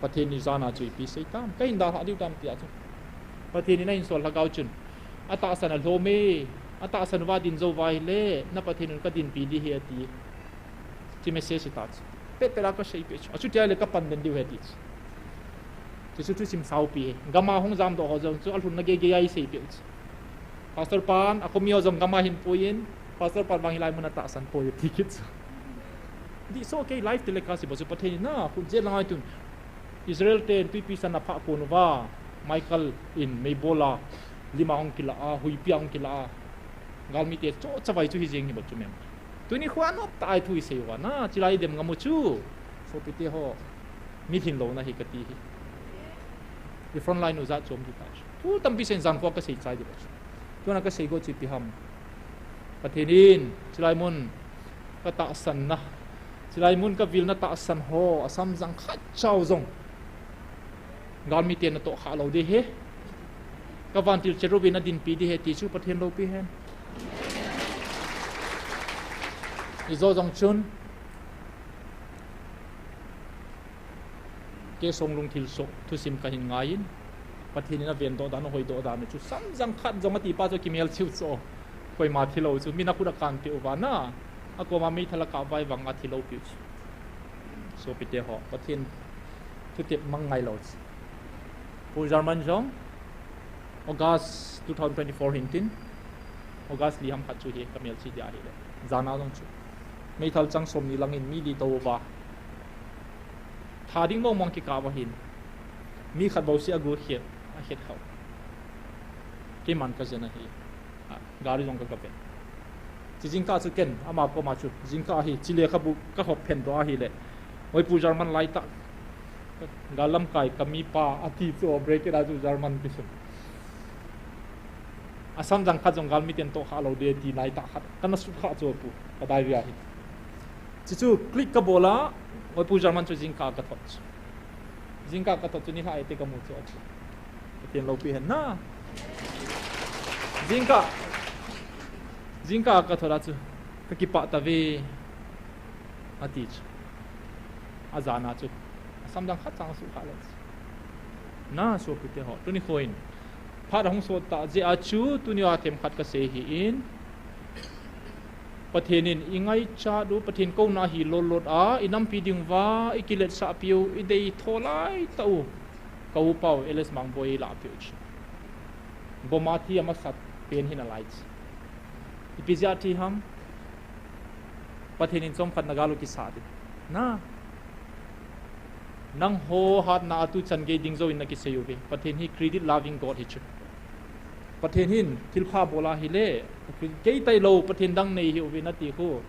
Pathen ni jana chu ipi sei tam. Kahin dalhah diu tam tia chu. Pathen in ahinsol lhagao chun, atahsan alhom e, atahsan uva din jou uva ahile, na Pathen un kadinpi ding ahi ati. Ti message tah chu. Pet pet a kaseipeh chu. Achuti ahile kapan den diu ahi ti chu. Chuchu thusim saupi ahi. Gam a hung jamdoh ho jong chu alhunna gei gei a iseipeh chu. Pastor pan, akhomi ho jong gam a ahin puiyin, Pastor pan vang hilai mun a tahsan poi ati kit chu. Dihsoh kei live telecast hibo chu Pathen in na, khut jet langa itun. Israel ten twipi san aphah kon uva, Michael in meibol a, lim a hung kila a, huipi a hung kila a. Galmite chohchavai chu hijeng hibo chu mem. Tuni khu anop tah a thu isei uva na, chulai idem ngam u chu. Sopite ho, milhing louna hi kati hi. I frontline u jat chom ding tah chu. Thu tampi seiyin jan khu kasei chai ding chu. Tuna kasei got chu ipi ham. Pathen in, chulai mun katahsan na, chulai mun kavilna tahsan ho, asamjang khatcha u jong galmite natoh khah lou ding ahi. Kavantil cherubim nadinpi ding ahi ti chu Pathen loupi hen. Ijou jong chun, K. Songlung thilsoh thusim kahin ngaiyin, Pathen in avendoh dan, ahoidoh dan u chu samjang khat jong atipa chu kimelchih u chu. Koima thilou chu, min akhut akanpeh uva na, akoma meithal akah uva ahivanga thilou piu chu. Sopite ho, Pathen thutep mang ngailou chu. Pu German jong, August two thousand twenty-four hintin, August li ham khat chu hi kamelchih dia ahile. Jana jong chu. Meithal chang somni langin mi li tou uva. Tha ding mong mong kikah uva hin. Mi khat bouseh agu khet, akhet khau. Keiman kajen ahi. Gari jong kagaven. Chi jingkah chu ken, ama koma chu, jingkah hi, chi lekhabu kahop phendoh ahile. Oi Pu German laitah. Gal lamkai kamipa ati chu, bracket a chu German kisun. Asamjang khat jong galmiten tohkhah lou ding ti laitah khat. Kana sutkhah chu pu, ka diary a hi. Chuchu click kabol a, oi Pu German chu jingkah kathot chu. Jingkah kathot chu nilhah ete kamu chu achu. Pathen loupi hen na. Jingkah, jingkah kathot a chu, kakipah tave, ati chu. Ajana chu, asamjang khat chang sutkhah lou chu. Na sopite ho, tuni khoin phat ahung sot tah jeh a chu, tuni a themkhat kasei ahin. Pathen in ingaichat u, Pathen kouna hi lotlot a, inampi dinguva ikiletsahpiu, ideitho laitah u, ka upau L S Mangboi eilahpiu chu. Bomb a thi amasa pen hi nalai chu. Ipi jeh a thi ham? Pathen in chomkhat na gal u kisat ding. Na. Nangho hatna a tu chan gei ding jouvin na kisei uve. Pathen hi credit loving God hi chu. Pathen hin thilpha bol ahile, kei tailou, Pathen dang nei hi uve nati khu.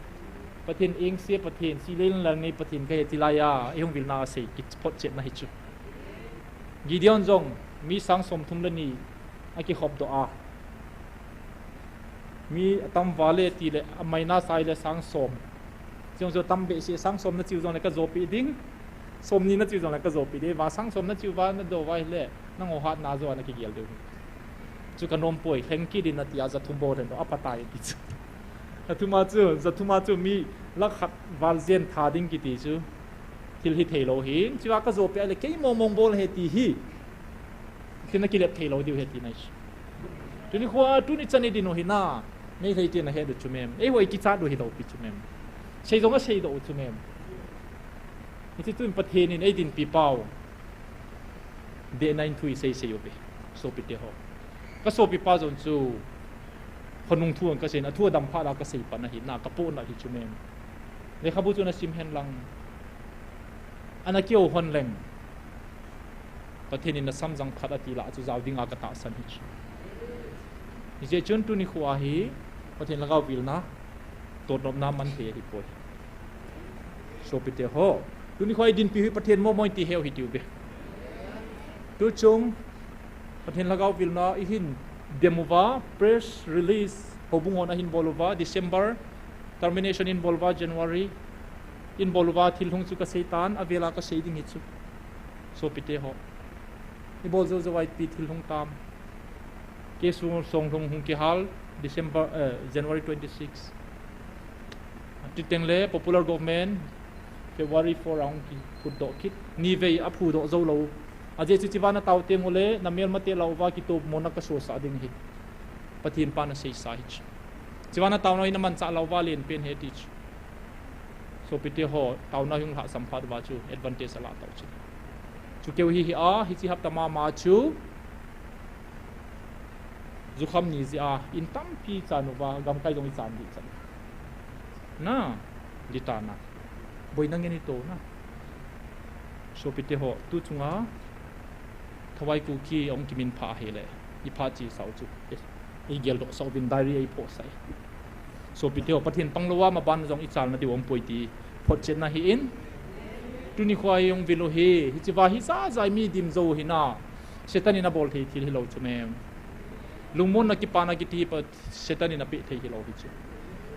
Pathen engse Pathen, silel lang nei Pathen kahi ti laiya, eihung vilna a sei kiphotchetna hi chu. Gideon jong mi sang somthum le ni akikhopdoh a, mi atam vale tile, amaina sai le sang som. Chujong chu tam behseh, sang som nachiu jongle kajopi ding, somni nachiu jongle kajopi ding. Vang sang som nachiu va nadoh uva ahile, nangho hatna joh a nakigel diu hi. Chu kanompoi, lheng kit in natia, jathum bol hen, apatai ti chu. Jathum a chu, jathum a chu mi lakh khat val jen tha ding kiti chu thil hitheilou hin, chua kajopi ahile kei mongmong bol ahi ti hi, thil nakilep theilou diu ahi tina chu. Tuni khoa, tuni chan idin u hi na, Meitei ten ahet u chu mem, eiho ikichat u hilou pi chu mem, sei jong aseidoh u chu mem. Hiche tun Pathen in eidinpi pau, dehna in thu isei sei uve, sopite ho. Kasopipa jong chu, khonung thu ang kasei in, athu adam phat a kasei pan ahi na, kapohnat hi chu mem. Lekhabu chu nasim hen lang, ana kihou hon leng, Pathen in nasam jang phat ati lah chu jao dinga katahsan hi chu. Hijeh chun tuni khoa hi, Pathen lhagao vilna, totnopna manthei ahipoi. Sopite ho, tuni khoa idinpi hi Pathen momo in ti heu hitiuve. Tuchung, Pathen lhagao vilna ihin dem uva, press release, houbung hon ahin bol uva, December, termination in bol uva, January, in bol uva, thil hung chu kaseitan, avela kasei ding hi chu. Sopite ho, ibol jou jouva ipi thil hung tam? Case song lhung hung kihal, December, eh, January twenty-six. Atitengle popular government, February four a hung kiphutdoh kit. Nivei aphudoh joulou. Ajeh chu chiva natao tengule, namelmate lah uva kitopmona kasosah ding ahi. Pathen pan aseisa hi chu. Chiva nataona hi namanchah lah uva lenpen ahi ti chu. Sopite ho, taona hung lhahsam phat uva chu advantage alah tau chu. Chukeu hi hia, hiche hapta mama chu jukham ni jeh a in tampi chan uva, gamkai jong ichan dih chan. Na, ditana, boina ngen ito na. Sopite ho, tuchunga Thawai Kuki ahung kiminphah ahile, iphat chesau chu, eh, igeldohsah uvin, diary a iphohsah e. Sopite ho, Pathen panglouva maban jong ichalna diu aumpoi ti photchetna ahin. Tuni khoa ihung vil u hi, hicheva hi jajai mi dim jou hina, Satan in abol thei thil hilou chu mem. Lungmonna kipana kiti hi Satan in apeh thei hilou hi chu.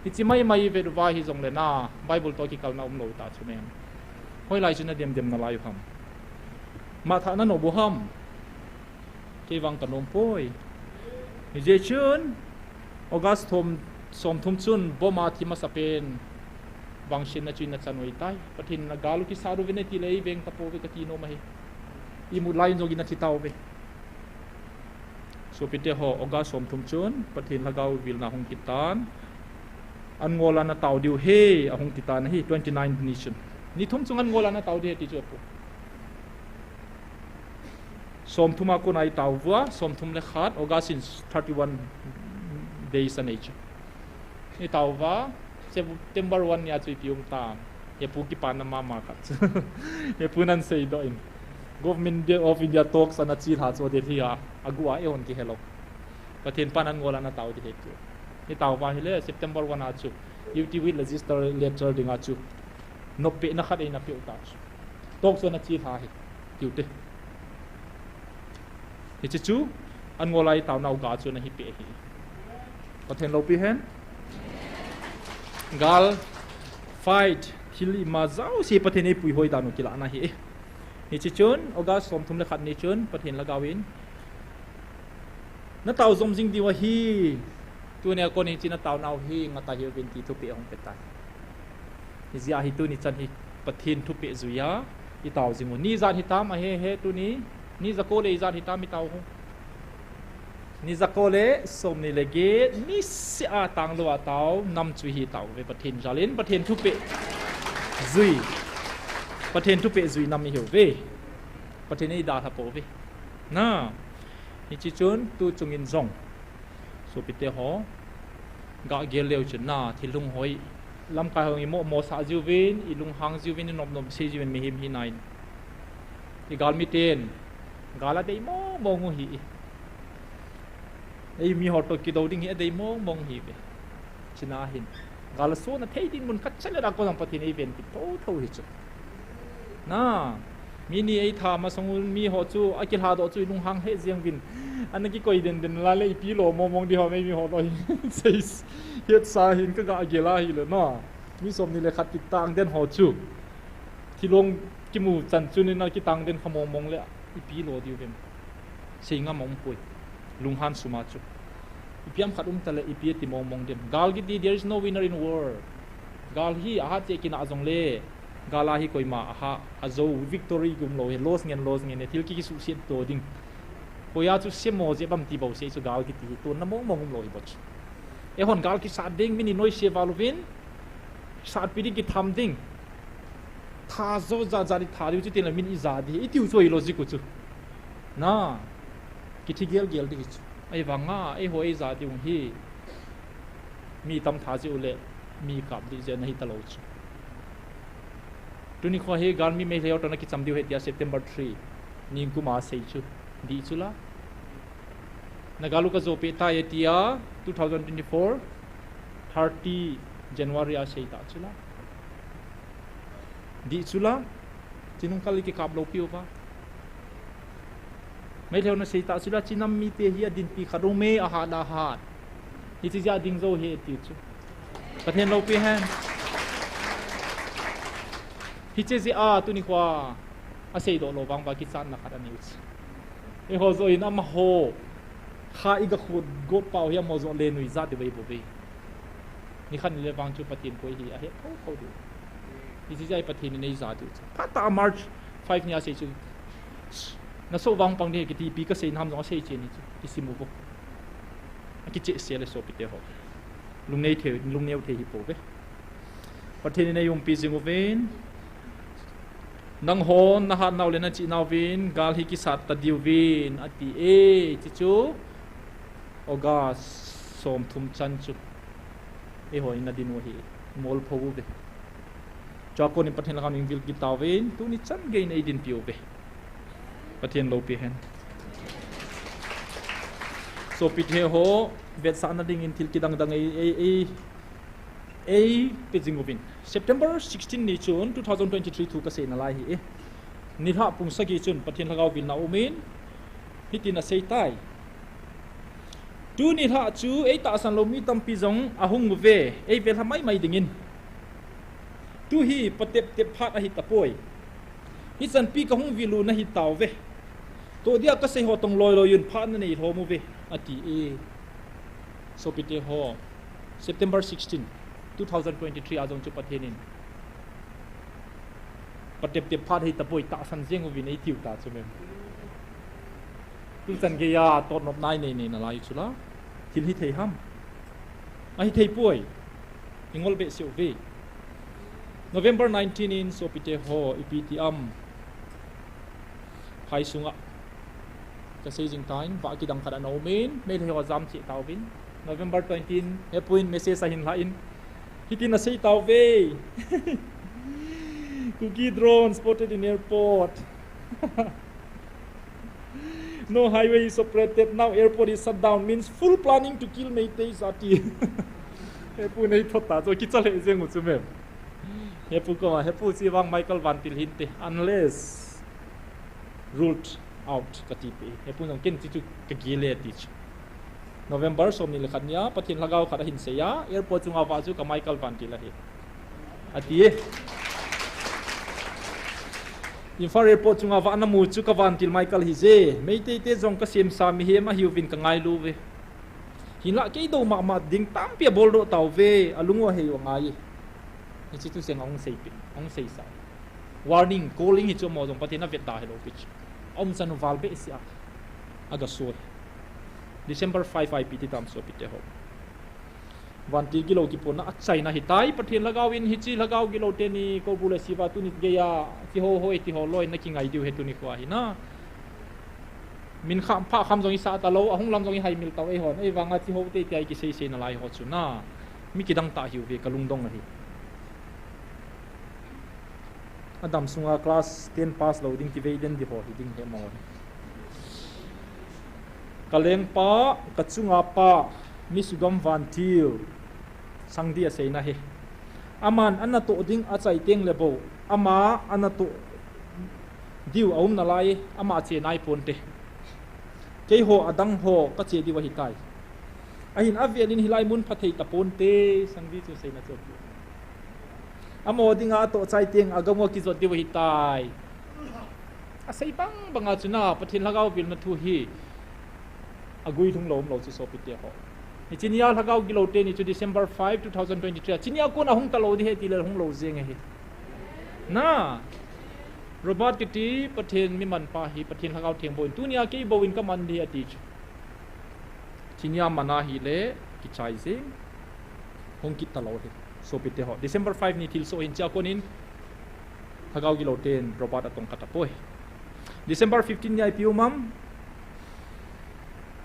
Hiche maimai ivet uva hijongle na, Bible toh kikalna umlou ta chu mem. Hoilai chu nademdem nalai u ham? Matthah nanop u ham? Kei vang kanompoi. Hijeh chun, August thom, somthum chun bomb a thi masapen vangsetna chu inachan u ahitai. Pathen in agal u kisat uvin atile eiveng tapouve kati nom ahi. Imut lai in jong inathi tauve. Sopite ho, August somthum chun Pathen lhagao vilna hung kitan. An ngol a natao diu ahi, ahung titan ahi, twenty-nine ni chun. Ni thum chung an ngol a natao diu ahi ti chu apu. Somthum a kona itao uva, somthum le khat, August in thirty-one days anei chu. Itao uva, September one nia chu ipi um tam? Hepu kipana mama khat chu, hepu nan seidoh in, Government of India talks ana chelha chu Delhi a, aguh a eihon kihelou. Pathen pan an ngol a natao diu ahi ti. Itao uva ahile September one a chu U T with legislature dinga chu noppehna khat eina peh u ta chu. Talks chu ana chelha ahi, tiute. Hiche chu an ngol a itaonau ga chu ana hipeh ahi. Pathen loupi hen. Gal, fight, thil ima jouse Pathen in eipuihoi dan u kilahna ahi. Hiche chun August somthum le khat ni chun Pathen lhagao in natao jom jing diu ahi. Tunia kon hiche nataonau hi ngah tahiuvin ti thupeh ahung petai. Hijeh a hi tuni chan hi Pathen thupeh juia itao jing u. Ni ijat hitam, ahehe tuni, ni jako le ijat hitam itao u? Ni jako le somni le get, niseh a tanglou a tao, nam chu hi tao uve, Pathen jal in, Pathen thupeh jui, Pathen thupeh jui nam ihiuve. Pathen in eidalha pouve. Na, Hiche chun tu chungin jong, sopite ho, gah gel leu chun na, thil hung hoi, lamkai hung imo mo sah jiuvin, i lunghang jiuvin, i nop nop sei jiuvin, mihem hi nai. I galmi ten, gal a dei mong mong u hi. Ei mi ho toh kidou ding hi a dei mong mong hi ve. China hin, gal a sona thei ding mun khat chale da ko jong Pathen ei ven kit tho tho hi chu. Na, mi ni ei tha masang un mi ho chu, a kilha doh chu i lunghang he jeng vin. Ana kikoi den den la le ipi lo mong mong di ho mei mi ho lo hi. Sei, hiat sa hin ka gah gel a hi le na. Mi som ni le khat kitang den ho chu. Thilong kimu chan chun in a kitang den kha mong mong le ipi lo diu vem. Sei ngam a um poi. Lunghan suma chu. Ipi ham khat um ta le ipi ti mong mong dem. Gal kiti, there is no winner in war. Gal hi a hat che kina jong le. Gal a hi koima a ha, a jo victory gum lo hi, loss ngen, loss ngen, thil ki, kisuhsiat to ding. Koia chu semo je bam ti bo se chu gal kiti hi, tun na mong mong um lo hi bo chu. Eihon gal kisat ding, min i noise val uvin, satpi ding kitham ding. Tha jo ja ja di tha diu chu tin la min i ja di, i tiu chu i logic u chu. Na, kithi gel gel di hi chu. Ahivanga, eiho ei ja diu hi. Mi tam tha jeh u le, mi kap di jeh na hi ta lo chu. Tuni kho hi galmi Meitei ho toh na kicham diu hi tia September three. Ningkum a sei chu. Di chu la. Na gal u ka jo pe ta e tia two thousand twenty-four, thirty January a sei ta chu la. Di chu la. Chinung kal kikap lo piu va. Meitei ho na sei ta chu la, chinam mite hi a dinpi khat um e, a hat a hat. Hiche jeh a ding jo hi ti chu. Pathen loupi hen. Hiche jeh a tuni kho a, a sei doh lo vang va kichatna khat a nei u chu. Eiho jo in amaho kha i ga khut got pau hi amaho jo le nui ja ti vei bo vei. Ni khat ni le vang chu Pathen koi hi a het tho tho diu. Hiche jeh a Pathen in ei ja diu chu. Phat a March five ni a sei chu. Na so vang pang ni kiti pi ka sei nam jong a sei che ni chu. Kisim u vo. A kicheh se le sopite ho. Lungnei thei, lungneo thei hi po ve. Pathen in ei umpi jing uvin. Nangho na hat nau le na chih nau vin, gal hi kisat ta diu vin, a ti e, chi chu. August som thum chan chu. Eiho in na din u hi, mol pho u ve. Chua kon in Pathen lhagao in vil kit tau vin, tuni chan gei in ei dinpi u ve. Pathen loupi hen. Sopite ho, vetsahna ding in thil kidang dang ei, ei, ei, ei pe jing uvin. September sixteen ni chun two thousand twenty-three thu ka sei nalai hi e. Nilhah pung sagi chun Pathen lhagao vilna um in, hitin a sei tai. Tuni lhah chu ei tahsan lou mi tampi jong ahung uve, ei velha mai mai ding in. Tu hi patep tep phat ahi tapoi. Hichan pi ka hung vil u na hi tau ve. Toh dia ka sei ho tong loi loi un phat na nei lhom uve, a ti e. Sopite ho, September sixteen, two thousand twenty-three a jong chu Pathen in patep tep phat hi tapoi tahsan jeng uvin ei tiu ta chu mem. Tu chan gei a tot nop nai nei nei nalai chu la. Thil hi thei ham. Ahi thei poi. I ngol behseh uve. November nineteen in sopite ho ipi ti am. Phai sunga. Ka sei jing tan, va kidang khat ana um in, Meitei ho jam cheh tauvin. November twenty in, Hepu in message ahin lha in. Hitin a sei tauve. Kuki drone spotted in airport. No highway is operated. Now airport is shut down. Means full planning to kill Meiteis, a ti. Hepu nei thot ta, chu kicha lheh jeng u chu mem. Hepu koma, Hepu chi vang Michael Vantil hinte. Unless ruled out ka ti pe. Hepu jong ken chi chu ka gel e ti chu. November som ni le khat nia, Pathen lhagao khat ahin sei a, airport chunga va chu ka Michael Vantil ahi. A ti e. Imphal airport chunga va na mu chu ka Vantil Michael hi je. Meitei te jong ka semsa mihem ahiuvin ka ngailu ve. Hinlah kei dou mama ding tampi a boldoh tauve, a lung u a hei u a ngai e. Hiche thu seng a hung sei pe, a hung sei sa. Warning, calling hi chu amaho jong Pathen a vet da hilou pi chu. A um chan u val behseh a. A ga soi. December five a ipi ti tam sopite ho. Vantil gilou kipona a chaina hitai, Pathen lhagao in hiche lhagao gilou teni, Koubru le Siva tuni gei a, ti ho ho e ti ho loi na kingai diu he tuni kho a hi na. Min kham, pha kham jong isah talou, ahung lam jong ihaimil tau eihon. Ahivanga chi ho tei tei a ikisei sei nalai ho chu na. Mi kidang tah hiuve ka lungdong ahi. Adam sunga class ten pass lou ding kivei den di ho hi ding he mo. Ka lengpa, ka chunga pa, mi sugam vantil, Sangdi a seina hi. Aman ana toh ding achai teng le bou, ama ana toh diu aum nalai, ama che nai ponte. Keiho adang ho ka che diu ahitai. Ahin avelin hilai mun pha thei ta ponte, Sangdi chu seina chu. Amaho dinga atoh chai teng agam u akijot diu ahitai. Asei bang banga chu na, Pathen lhagao vilna thu hi. Agui lhung lou umlou chu sopite ho. Hiche nia lhagao gilou teni chu December five, two thousand twenty-three a. Hiche nia kona hung talou di he tile hung lou jeng ahi. Na. Robert kiti Pathen mi manpa hi Pathen lhagao theng bou in. Tunia kei bou in ka man di ati chu. Hiche nia man ahile kichai jeng. Hung kit talou hi. Sopite ho. December five ni thilsoh hin chia konin. Lhagao gilou ten Robert atong kata poi. December fifteen ni a ipi um am.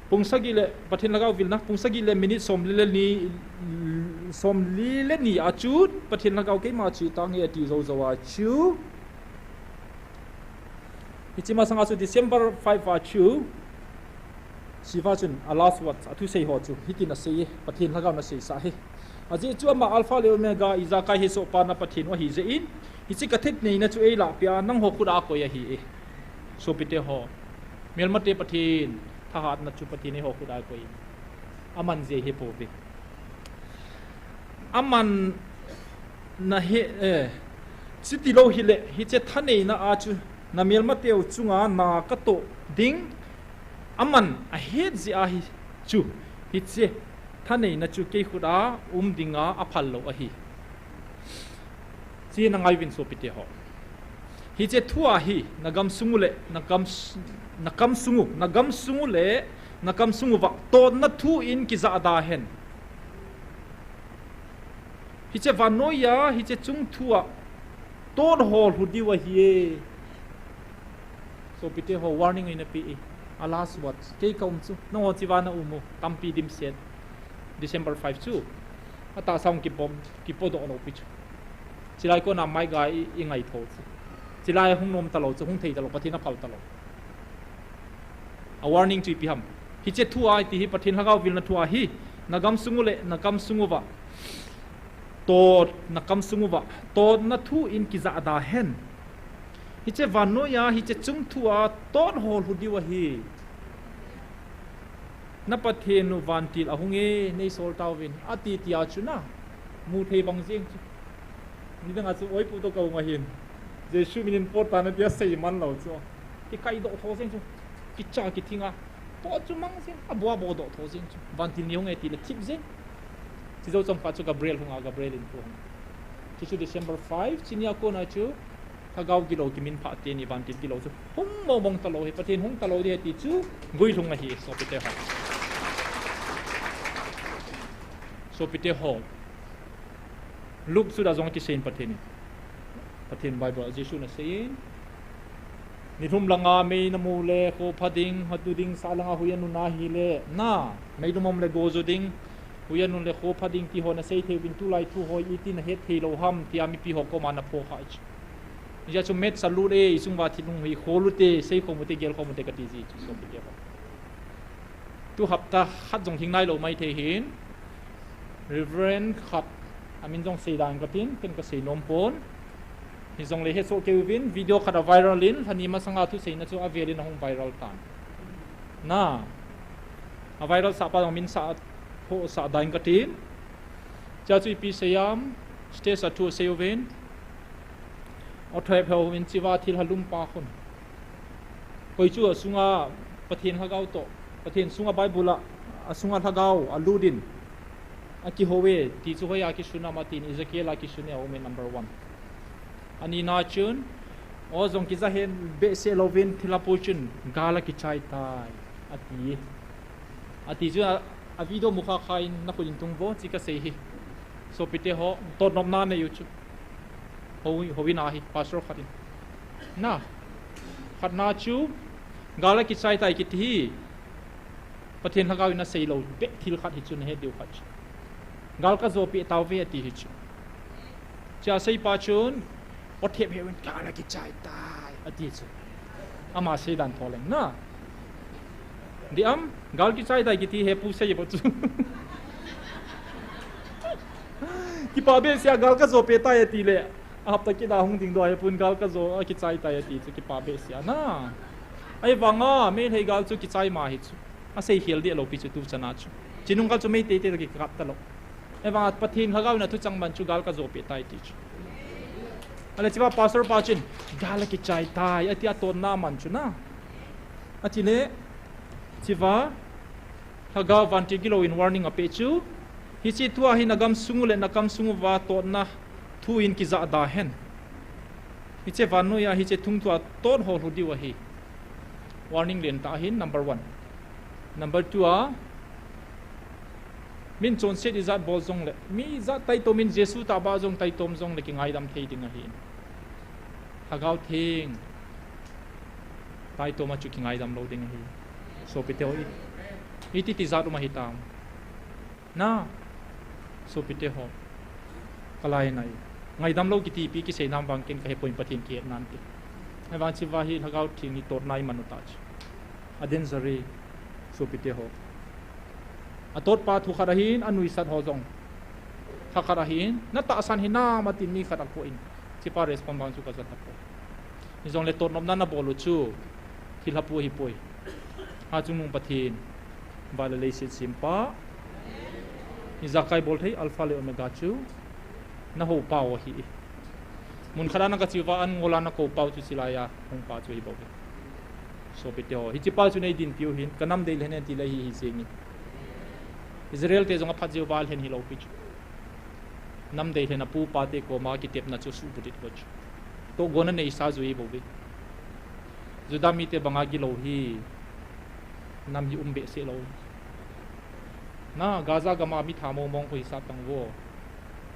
Pung sagi le, Pathen lhagao vilna, pung sagi le minute som li le ni, som li le ni a chu, Pathen lhagao keima chu tange ati jou jou a chu. Hiche masanga chu December five a chu, Shiva chun a last word, athusei ho chu, hitin asei e, Pathen lhagao na seisah e. Ajeh chu ama Alpha le Omega, ijakai hesohpa na Pathen u ahi jeh in, hiche ka thet neina chu eilahpeh a, nangho khut a akoi ahi e. Sopite ho. Melmate Pathen, thahatna chu Pathen eiho khut a akoi. Aman jeh hi pouve. Aman na he, eh, chuti lou hile, hiche thaneina a chu, na melmateu chunga na katoh ding, aman ahet jeh ahi chu, hiche thaneina chu kei khut a um dinga aphal lou ahi. Hiche na ngai uvin sopite ho. Hiche thua hi, na gamsung u le, na gam s-, na kamsung u, na gamsung u le, na kamsung uva, totna thu in kijahda hen. Hiche vannoiya, hiche chungthua, tot ho lhu diu ahi e. Sopite ho warning eina pe e. A last word. Kei ka um chu. Nangho chiva na um u. Tampi dimset. December five chu. Atahsa hung kipom, kipodoh lou pi chu. Chilai kona mai ga i, i ngaitho chu. Chilai hung nom talou chu, hung thei talou, Pathen aphal talou. A warning chu ipi ham. Hiche thua iti hi Pathen lhagao vilna thua hi. Na gamsung u le, na kamsung uva. Tot, na kamsung uva. Totna thu in kijahda hen. Hiche vannoiya, hiche chungthua, tot ho lhu diu ahi. Na Pathen u vantil ahung e, nei sol tauvin. Ati tia chu na. Mu thei bang jeng chu. Nidang a chu oi pu to ka um ahin. Jesu minin pot tan ati asei man lou chu. Kikaidoh tho jeng chu. Kicha kithinga. Pot chu mang jeng. Abua bodoh tho jeng chu. Vantil ni hung e tile thip jeng. Chujou chomkhat chu Gabriel hunga, Gabriel in thu hung. Chu chu December five, hiche nia kona chu. Lhagao gilou kiminphah teni vantil gilou chu. Hung mong mong talou hi, Pathen hung talou di hi ti chu. Guilhung ahi, sopite ho. Sopite ho. Luke chu da jong kisei in Pathen in. Pathen Bible a Jesu na sei in. Nilhum langa mei na mu le kho pha ding, hatu ding sa langa hui anun ahile. Na, meilum um le go jo ding. Hui anun le kho pha ding ti ho na sei thei uvin tulai thu ho iti na het thei lou ham tia mipi ho koma na pho kha chu. Hijeh chun met sa lut e, isung uva thil hung hi kho lut e, sei khom ute, gel khom ute kati ji chu sopite ho. Tu hapta khat jong hing nailou mai thei hin, Reverend khat, amin jong sei dan katin, ken kasei nom pon. Hijongle hesoh kei uvin, video khat a viral in, lhani masanga thuseina chu avelin ahung viral tan. Na, a viral sahpa jong min sa, pho sa dan katin. Cha chu ipi sei am, stage a thu sei uvin. Athep heu in chiva thil halum pa khun. Koi chu asunga Pathen lhagao toh, Pathen sunga Bible a, asunga lhagao alut in. Akihou e, ti chu hoiya kisun am atin, Ezekiel a kisun e, aume number one. Anina chun, o jong kija hen behseh louvin thilha pu chun, gal a kichai tai, ati. Ati chu a, a video mu kha kha in na khut in tung vo, chi kasei hi. Sopite ho, totnopna nei u chu. Ho, houin ahi, pastor khat in. Na, khatna chu, Gal akichai tai kiti hi Pathen Lhagao in asei lou beh thil khat hi chu, nahet diu khat chu. Gal kajo peh tauve ati hi chu. Chua aseipa chun, o thep heu in, gal akichai tai ati chu. Ama seidan tho leng na. Diam, gal kichai tai kiti hepu sei bou chu. Kipa behseh a, gal kajo peh tai ati le, a hapta kit a hung ding doh a hepun, gal kajo, akichai tai ati chu kipa behseh a na. Ahivanga Meitei gal chu kichai ma hi chu. Asei khel deh lou pi chu tuchan a chu. Chinung gal chu Meitei te toh kikap talou. Ahivanga Pathen Lhagao in athuchang man chu gal kajo peh tai ti chu. Ale chua pastor pa chun, gal akichai tai ati, atotna man chu na. Atile, chua Lhagao vantil gilou in warning apeh chu. Hiche thua hi nagam sung u le nakam sung uva totna thu in kijah da hen. Hiche vannoi a hiche thung thua tot ho lhu diu ahi. Warning lentah ahin, number one. Number two a, min chonset ijat bol jongle, mi ijat taitom in Jesu tahbeh jong taitom jongle kingaidam thei ding ahi. Lhagao Theng taitom a chu kingaidam lou ding ahi. Sopite ho, i, iti tijat um ahitam. Na, sopite ho. Kalai nai. Ngaidam lou kiti pi kisei nam vang ken kahepoi, Pathen kihet nante. Ahivang chua hi Lhagao Theng hi totna iman u ta chu. A danger e, sopite ho. Atotpa thu khat ahin, anuisat ho jong. Kha khat ahin, natahsan hinam atin mi khat akoh in. Chua pa respond vang chu kaja tapoi. Hijongle totnopna nabol u chu thilhapu ahipoi. Hachungnung Pathen, van le leiset sempa, ijakai bol thei Alpha le Omega chu nahou pau ahi. Mun khat a nagache uva an ngol a nakou pau chu chulai a hung pa chu ahibouve. Sopite ho, hiche pa chu neidinpiu hin, kanam deilhen e tile hi hi jeng in. Israel te jong aphat jeh uva lhen hilou pi chu. Nam deilhen a pu pa te koma kitepna chu suhbulhit bou chu. Tohgon aneisa jui bouve. Juda mite banga gilou hi nam hi um behseh lou. Na, Gaza gam a mi tha mong mong khu hisap tang vo.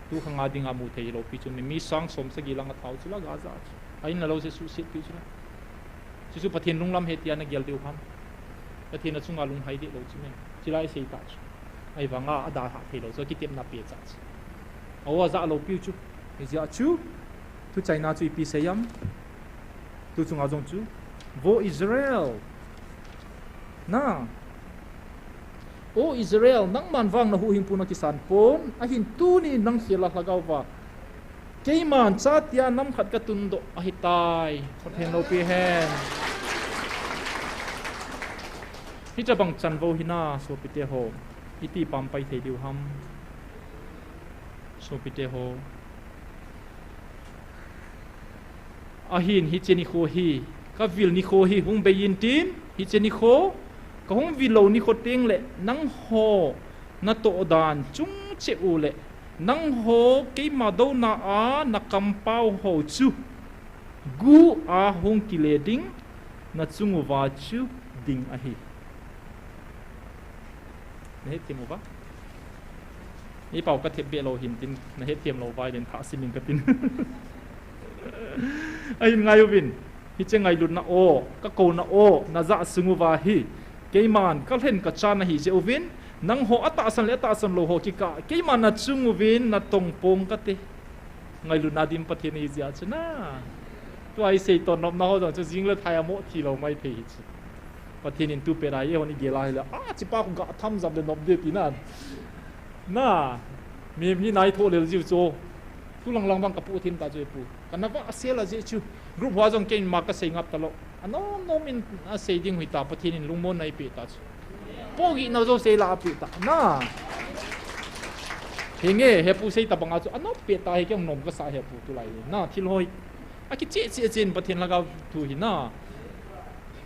Tu khang a dinga mu thei hilou pi chu, mi, mi sang som sagi lang athau chula Gaza chu. A in la lou se suhset pi chula. Chuchu Pathen lunglam he tia nagel diu ham. Pathen achunga lunghai deh lou chu me. Chulai sei ta chu. Ahivanga adalhah thei lou chu, kitepna pe cha chu. Aw, ajah lou piu chu. Hijeh a chu, thuchaina chu ipi sei am. Tu chunga jong chu, Vo Israel. Na. O Israel, nangman vang nahuhhingpu nakisan pon, ahin tuni nang khel a Lhagao va keiman chatia nam khat katundoh ahitai. Pathen loupi hen. Hitabang chanvo hina, sopite ho. Iti pampai thei diu ham. Sopite ho. Ahin hiche nikho hi, kavil nikho hi hung bei intin, hiche nikho, kahung vil lou nikho tengle, nangho natoh dan chungcheh u le, nangho keima douna a nakampau ho chu, gu a hung kile ding, nachung uva chu ding ahi. Nahet them uva? Eipao kathep be lou hintin, nahet them lou vai den thah simin katin. Ahin ngai uvin, hiche ngailutna o, kakouna o, najah sung uva hi, keiman kalhen kachan ahi jeh uvin, nangho atahsan le atahsan lou ho kikah, keiman nachung uvin natong pong kate. Ngailutna dim Pathen ahi jeh a chu na. Tua isei totnopna ho jong chu jing le thai amo thi lou maithei hi chu. Pathen in tupet a eihon igel a hile, a, chipa khu ga tham jap le nop de tina. Na, mi, mi nai tho lel jiu chu. Tu lang lang vang kapu thim ta chu epu. Kana va sel a jeh chu. Group hoa jong keima kasei ngap talou. Anom nom in asei ding hita, Pathen in lungmonna eipeh ta chu. Pohgihna jouse la apeh ta. Na. Henge, hepu sei tabang a chu. Anop peh ta hi kei nom kasa hepu tulai. Na, thil hoi. Akicheh cheh cheh in Pathen lhagao thu hi na.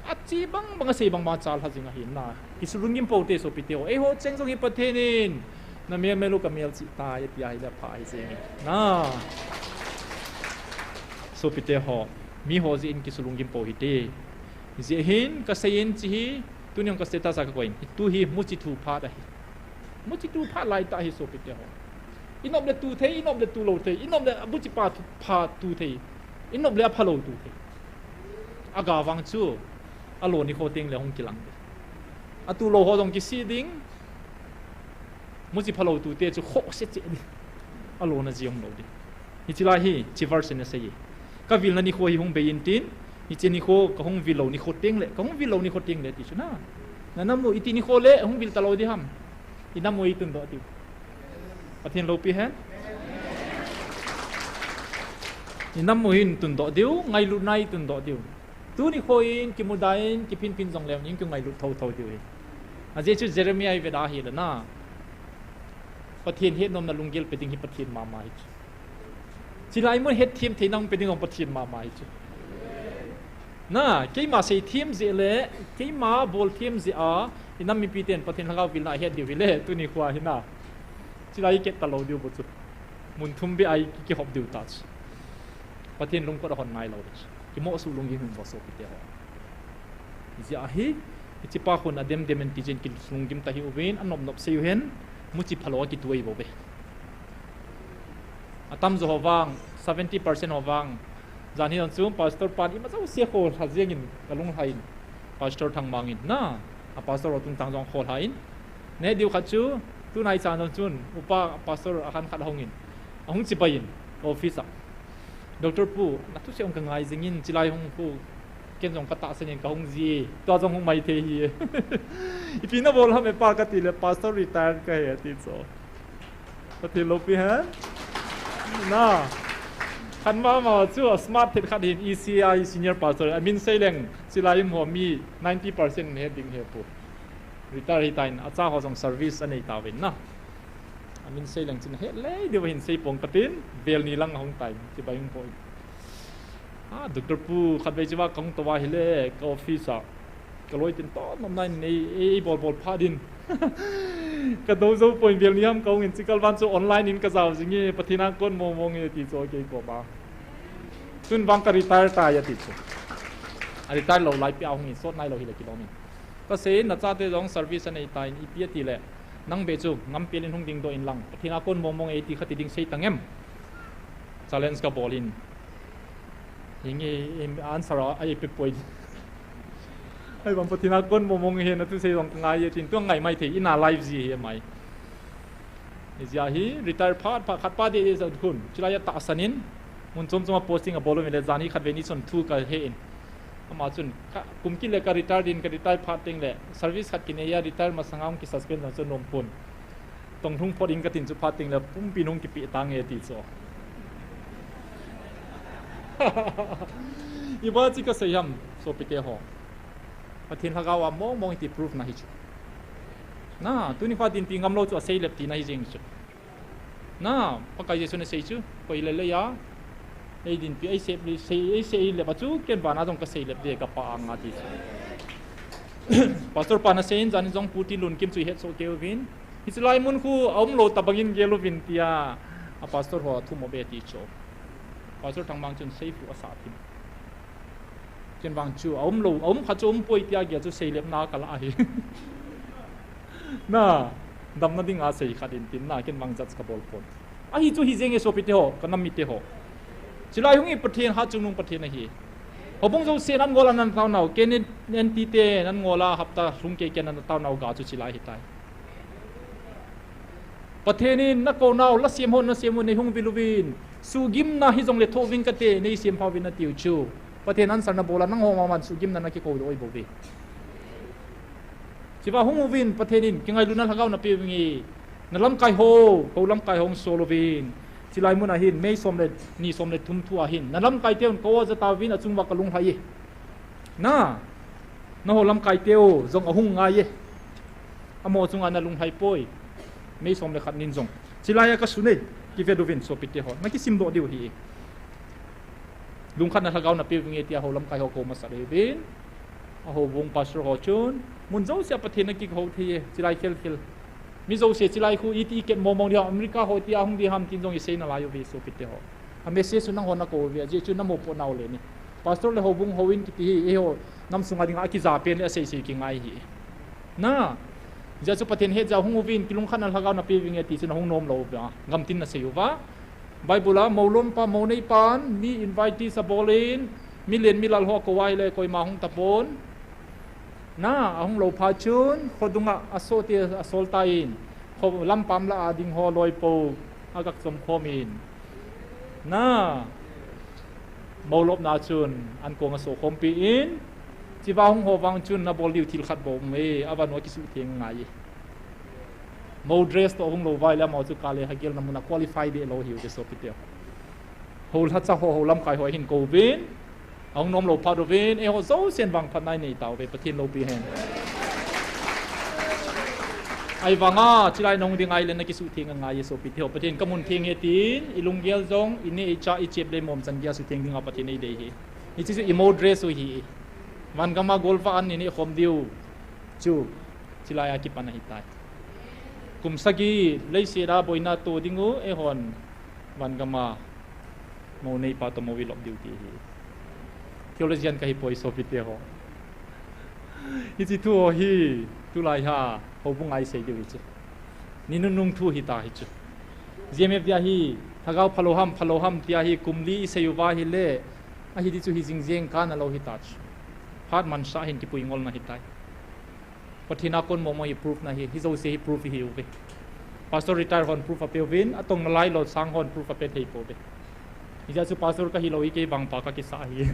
Achi bang bang asei bang bang achal ha jing ahi na. Kisulunggim pou te sopite ho. Eiho cheng jong hi Pathen in. Namel mel u kamel chih tai tia hile apha hi jeng in. Na. Sopite ho. Miho jeh in kisulunggim pou hite. Hijeh hin kasei in chi hi. Tuni jong ka status a kakoi in. Tu hi muchi thu phat ahi. Muchi thu phat laitah hi sopite ho. Inop le tu thei, inop le tu lou thei, inop le amuchi pa thu, pha tu thei, inop le apha lou tu thei. Aga vang chu. Alo nikho teng le hung kilang ding. Atu lou ho jong kisih ding. Muchi phalou tute chu khoh se che ding. Alona jong lou ding. Hiche lai hi, hiche verse in asei e. Ka vilna nikho hi hung bei intin, hiche nikho ka hung vil lou nikho teng le, ka hung vil lou nikho teng le ti chu na. Na nam u iti nikho le hung vil talou ding ham. I nam u i tundoh diu. Pathen loupi hen. I nam u hin tundoh diu, ngailutna i tundoh diu. Tuni nikho in, kimuda in, kiphinphin jong leu in, kingailut thotho diu hi. Ajeh chu Jeremiah i veda hi le na. Pathen hetnomna lunggel pe ding hi Pathen mama hi chu. Chilai mun hetthem thei nang pe ding jong Pathen mama hi chu. Na, keima seithem jeh le, keima bolthem jeh a, i nam mipi ten Pathen lhagao vilna ahet diu hi le, tuni nikho hi na. Chilai i ket talou diu bou chu. Mun thum beh a i ki, kihop diu ta chu. Pathen lungkot ahon ngai lou ding chu. Kimoh suh lunggim hin bou sopite ho. Hijeh a hi, hiche pa khun adem dem in ti jeh in kilunggim ta hih uvin, anop nop sei u hen, muchi phalou a kituai bou ve. Atamjo ho vang, seventy percent ho vang. Jan hi jong chu, pastor pan ima jouse kholha jeng in, ka lunglhai in. Pastor Thangmang in, na, a pastor ho tungtang jong kholha in. Neh diu khat chu, tunai chan jong chun, upa pastor akhan khat ahung in. Ahung chibai in, office a. Doctor pu, na thusei hung ka ngai jing in, chilai hung pu, ken jong ka tahsan in ka hung ji, tua jong hung mai thei hi. Ipi na bol ham e pa ka ti le, pastor retire ka hi ati chu. Pathen loupi hen. Na. Khan mama chu a smart thet khat hin E C I senior pastor. Amin sei leng, chilai um ho mi ninety percent he ding he pu. Retire hi tan, acha ho jong service anei tauvin na. Amin sei leng chun he lei diu hin sei pong katin, vel ni lang ahung tai, chibai hung poi. A, doctor pu, khatvei chiva kahung tou a hile, ka office a. Ka loi tin to, nom nai nei, ei, ei bol bol pha din. Ka dou jou poi vel ni ham kahung in, chikal van chu online in ka jao jing e, Pathen a kon mong mong e ti chu kei ko ba. Tun vang ka retire ta ya ti chu. A retire lou lai pi a hung in, sot nai lou hile kilom in. Ka sei, na chate jong service anei ta in, ipi ati le. Nang beh chu, ngam pel in hung ding doh in lang. Pathen a kon mong mong e ti khat ti ding sei tang em. Challenge ka bol in. Hinge, em, answer a, a ipi poi. Ai, bang Pathen a kon mong mong he na thusei jong ka ngai e tin, tua ngai mai thei, ina live ji hi mai. Hijeh a hi, retire phat, phat khat pa de, de sa khun. Chilai a tahsan in, mun chom chom a posting a bol um le, jan hi khatvei ni chun thu ka he in. Ama chun, ka, kum kit le ka retire din, ka retire phat teng le, service khat kinei a, retire masang a hung ki suspend jong chu nom pon. Tong lhung phot in ka tin chu phat teng le, pumpi in hung kipe tang e ti chu. Iba chi ka sei ham, sopite ho. Pathen lhagao a mong mong ti proof na hi chu. Na, tuni kha dinpi ngam lou chu asei lep tina hi jeng chu. Na, Pakai Jesu na sei chu, koi le le ya. Ei dinpi, ei sei, sei, ei sei lep a chu, ken vana jong ka sei lep de ka Pa anga ti chu. Pastor pa na sei in, jan in jong Pu Tinlunkim chu i het soh kei uvin. Hiche lai mun khu, a um lou tabang in gel uvin tia, a pastor ho a thum o be ti chu. Pastor Thangmang chun sei fu a sa thim. Ken vang chu, a um lou, a um kha chu um poi tia gel chu sei lep na ka la ahi. Na, damna ding a sei khat in tin na, ken vang judge ka bol pon. Ahi chu hi jeng e sopite ho, ka nam mite ho. Chilai hung i Pathen ha chungnung Pathen ahi. Houbung jouse nan ngol a nan tao nau, ken in, en ti te nan ngol a hapta lhung kei ken nan tao nau ga chu chilai hi tai. Pathen in na kou nau, la sem ho na sem u nei hung vil uvin. Suhgimna hi jong le thoh ving kate, nei sem pha uvin na tiu chu. Pathen answer na bol a nang ho ma man suhgimna na kikou doh oi bou ve. Chiva hung uvin Pathen in, kingailutna lhagao na pe uvin e. Na lamkai ho, kou lamkai ho hung sol uvin. Chilai mun a hin, May som le, ni som le thum thu a hin. Na lamkai te un kou a ja ta uvin a chung va ka lunglhai e. Na, na ho lamkai te u, jong a hung ngai e. Amaho chunga na lunglhai poi. May som le khat nin jong. Chilai a ka sun e, kivet uvin sopite ho. Na kisim doh diu hi. Lungkhatna lhagao na pe uvin e tia ho lamkai ho kou masa le uvin. A houbung pastor ho chun. Mun jouse a Pathen na kikou thei e, chilai khel khel. Mi jouse chilai khu iti i ket mong mong dia, America ho tia hung di ham tin jong i sei na lai uve sopite ho. A message chu nang ho na kou uve, ajeh chu na mopoh nau le ni. Pastor le houbung houin kiti hi, eiho nam sunga dinga a kija pen le a sei sei kingai hi. Na, hijeh chu Pathen hetjeh a hung uvin, kilungkhatna lhagao na pe uvin e ti chu na hung nom lou uva, gamtin na sei uva. Bible a, mou lom pa, mou nei pan, mi invitees a bol in, mi len mi lal ho a kou a hile, koima hung tapon. Na, ahung lou phat chun, khodunga asohte asol tan, kho lampam lah a ding ho loipo, agah chom khom in. Na, mou lopna chun, ankong asoh khompi in, chiva hung ho vang chun, nabol diu thil khat bou um e, avanu akisuh theng ngai e. Mou dress toh hung lou vai le amau chu kale hagel na muna qualify deh lou hiu te sopite. Ho lhacha ho, ho lamkai ho hin kouvin, ahung nom lou phat uvin, eiho jousen vangphatna inei tauve, Pathen loupi hen. Ahivanga, chilai nahung ding ahile nakisuh theng ngai e sopite ho, Pathen kamun theng e tin, ilunggel jong, ineh ichah ichep le momchan geiya sutheng dinga Pathen eidei hi. Hiche chu imou dress u hi. Van gama golvah an ineh khom diu chu, chilai a kipan ahitai. Kum sagi leiset a boina to dingu, eihon van gama mou neipa toh mou ilop diu ti hi. Theologian kahipoi sopite ho. Hiche thu ho hi, tulai a, houbunga isei diu hiche. Ni nunung thu hita hichu. G M F dia hi, lhagao phalou ham, phalou ham tia hi, kum li isei uva ahile, ahi ti chu hi jingjeng kana lou hita chu. Phat mansah hin kipui ngolna hitai. Pathen a kon momo hi proof na hi, hijouse hi proof ihiuve. Pastor retire hon proof apeuvin, atong nalai lou sang hon proof ape thei pouve. Hijeh chun pastor kahilou hi kei vangpa kakisah ahi.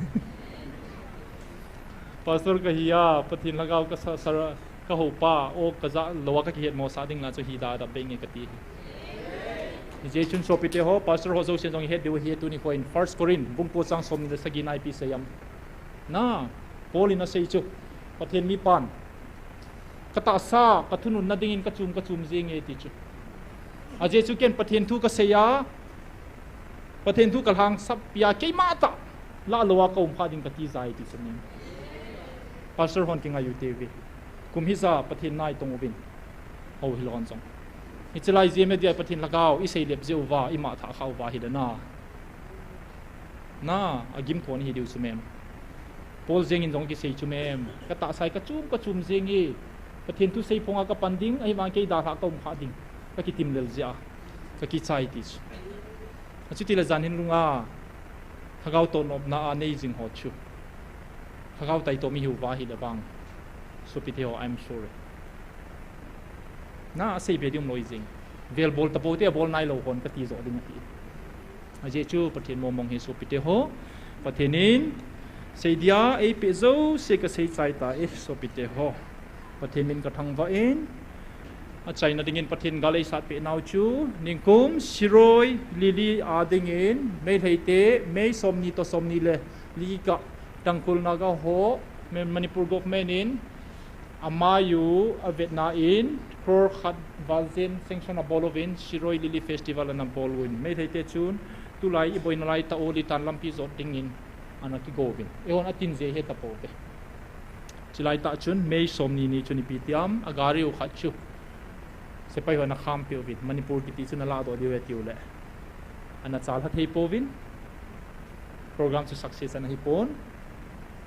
Pastor kahi a, Pathen lhagao kasa, sar, kahoupa, o kajah lou a kakihetmosah ding na chu hi da dap beh nge kati hi. Hijeh chun sopite ho, pastor ho jousen jong ihet diu ahi, tuni khoin First Corinth, bung ko chang somni le sagi na ipi asei em. Na, Paul in asei chu, Pathen mipan, katahsa, kathununna dingin kachum, kachum jenge ti chu. Ajeh chu ken Pathen thu kasei a, Pathen thu kalhangsap pia, keima tah lah lou a kaum kha ding kati jai ti chu nin. Pastor hon kingai u teuve. Kum hija Pathen na itong uvin. Houhil hon jong. Hiche lai G M F dia Pathen lhagao isei lep jeh uva, imatha kha uva ahile na. Na, agim kon ihi diu chu mem. Paul jengin jong kisei chu mem. Katahsa hi kachum, kachum jenge. Pathen thu seiphonga kapan ding, ahivang kei dalhah kaum kha ding. Kakitim lel jeh a. Kakichai ti chu. Achutile jan hin lunga, lhagao toh nopna a nei jing ho chu. Lhagao taitom ihiuva ahile vang. Sopite ho, I'm sorry. Na, asei be ding umlou jing. Vel bol tapou te, abol nailou hon kati joh ding ahi. Ajeh chu Pathen mong mong hi sopite ho. Pathen in seidia eipeh jouse kasei chai tai sopite ho. Pathen min kathangvah in, achaina dingin Pathen gal eisat peh nau chu, ningkum Shirui Lily a dingin, Meiteite, May somni toh somni le li kah, Tangkhul Naga ho, Manipur government in, amai u avetna in, crore khat val jen sanction abol uvin, Shirui Lily Festival ana bol uvin. Meiteite chun, tulai iboina lai tah u litan lampi jot dingin, ana kigo uvin. Eihon atin jeh hetapouve. Chulai tah chun, May somni ni chun ipi tiam, agari u khat chu. Sepai hon akham peh uvin, Manipur kiti chu naladoh diu e tiu le. Ana chalha thei pouvin, program chu success ana hipon.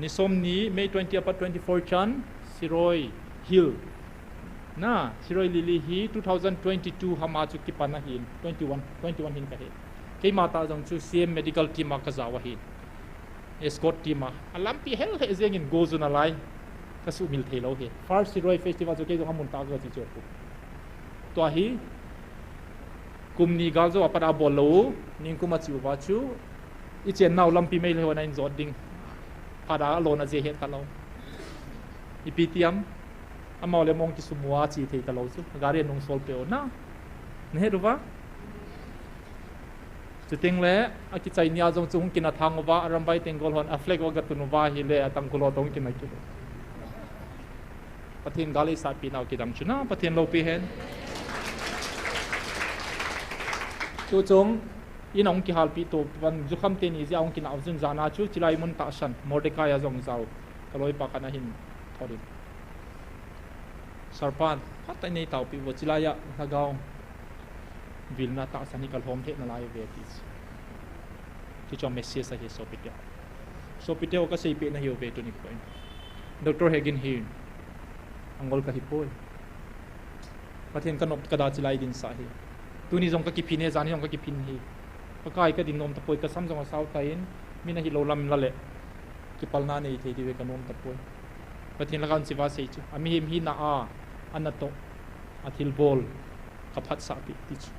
Ni somni, May twenty apat twenty-four chan, Shirui Hill. Na, Shirui Lily hi two thousand twenty-two hama chu kipan ahin, twenty-one, twenty-one hin kahe. Keima tah jong chu C M medical team a kajao ahin. Escort team a, alampi hel he jengin go jun alai. Kasuhmil theilou hi. First Shirui Festival chu kei jong amun tah a kache chu. Tua hi, kum ni gal jou apat abol lou, ningkum ache uva chu, ichennau lampi Meitei hon ahin jot ding. Phat a alona jeh het talou. Ipi tiam, amau le mong kisum uva che thei talou chu, gari anung sol peh u na. Nahet uva? Chuteng le, akichai nia jong chu hung kina thang uva, Arambai Tenggol hon, a flag u agatun uva ahile, a Tangkhul ho toh hung kina kit u. Pathen gal eisatpi nau kidang chu na, Pathen loupi hen. Tuchung, in ahung kihalpi to, van jukham teni jeh a hung kina u jun jana chu, chilai mun tahsan, Mordecai a jong jao, kaloipa khat ahin thot in. Sarpan, phatah in nei taopi uvo, chilai a, lhagao vilna tahsan hi kalhom lheh nalai uve ti chu. Chuchu message ahi sopite. Sopite ho kaseipeh nahiuve tuni khoin. Doctor Hagin hi, angol kahipoi. Pathen kanop kada chilai dinsah hi. Tuni jong kakiphin e, jan hi jong kakiphin hi. Pakai kading nom tapoi, kasam jong asao tan, mi nahilou lam lale. Kipalna nei thei diuve kanom tapoi. Pathen lhagao in hiche va sei chu. Amihem hina a, anatoh, athilbol, kaphatsah peh ti chu.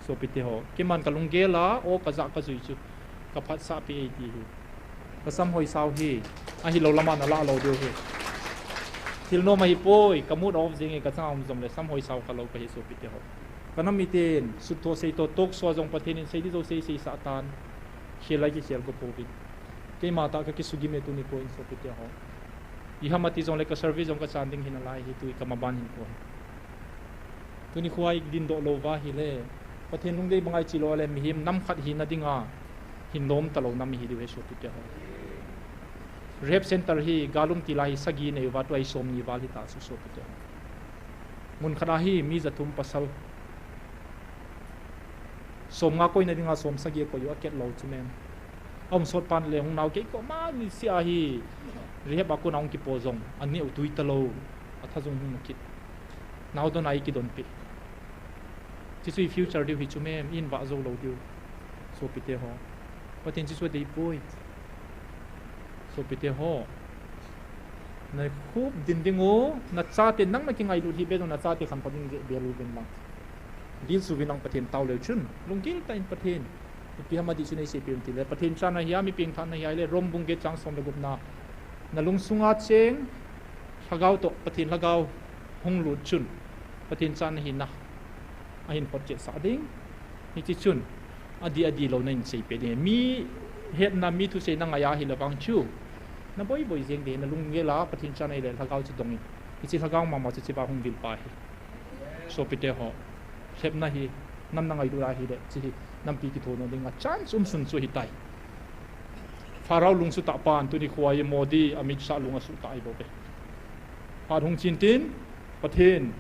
Sopite ho, keiman kalunggel a, o kajah kajui chu, kaphatsah peh e ti hi. Kasam hoisau hi, ahilou lama nalah lou diu hi. Thil nom ahipoi, ka mood off jeng e, kachang a um jongle, sam hoisau khalou kahi sopite ho. Kanam miten, sut tho sei tho, talk show a jong Pathen in sei ding jouse seisah tan. Khel lai kikhel go pouvin. Keima tah kakisugim e tuni nikho in sopite ho. Iham ati jongle ka service jong kachan ding hinalai hi, tu kamaban hinkho hi. Tuni nikho a idindoh lou uva ahile, Pathen lungdei banga iche lou le, mihem nam khat hina dinga, hinlom talou nam ihi diu ahi sopite ho. Rehab center hi, gal um tila hi, sagi nei uva, tua hi somni val hita chu sopite ho. Mun khat a hi, mi jathum pasal. Somnga koina dinga, somsagi akoi u, aketlou chu mem. Aum sot pan le hung nau kei koma niseh a hi, rehab a kona hung kipo jong, aneo tui talou, athajung hung kit. Nao don a ikidonpeh. Hichu i future diu hi chu mem, in vah jou lou diu. Sopite ho. Pathen hichu adeipoi. Sopite ho. Nakhup din ding u, nachate nang nakingailut hih beh jong nachate khantou ding jeh bel uvin lang. Dil suvin lang Pathen tao leu chun, lunggel tah in Pathen. Ipi ham adih chu neiseipeh un tile, Pathen chana hia, mi pengthahna hia ahile, Rom bung get chang som le gupna. Nalungsunga cheng, lhagao toh, Pathen lhagao hung lut chun, Pathen chana hina ahin photchetsa ding. Hiche chun, adih adih lou nahin seipeh ding. Mi hetna, mi thuseina ngai a hile vang chu, naboi boi jeng ding, nalunggel a Pathen chana hile lhagao chu dongin. Hiche lhagao mama chu hiche va hung vilpa hi. Sopite ho, lhepna hi, nam nangailut a hile, hiche hi, nampi kithouna dinga chance umsun chu ahitai. Pharaoh lung sutah pan, tuni nikho a hi Modi, Amit Shah lung asutah ahi bouve. Phat hung chin tin, Pathen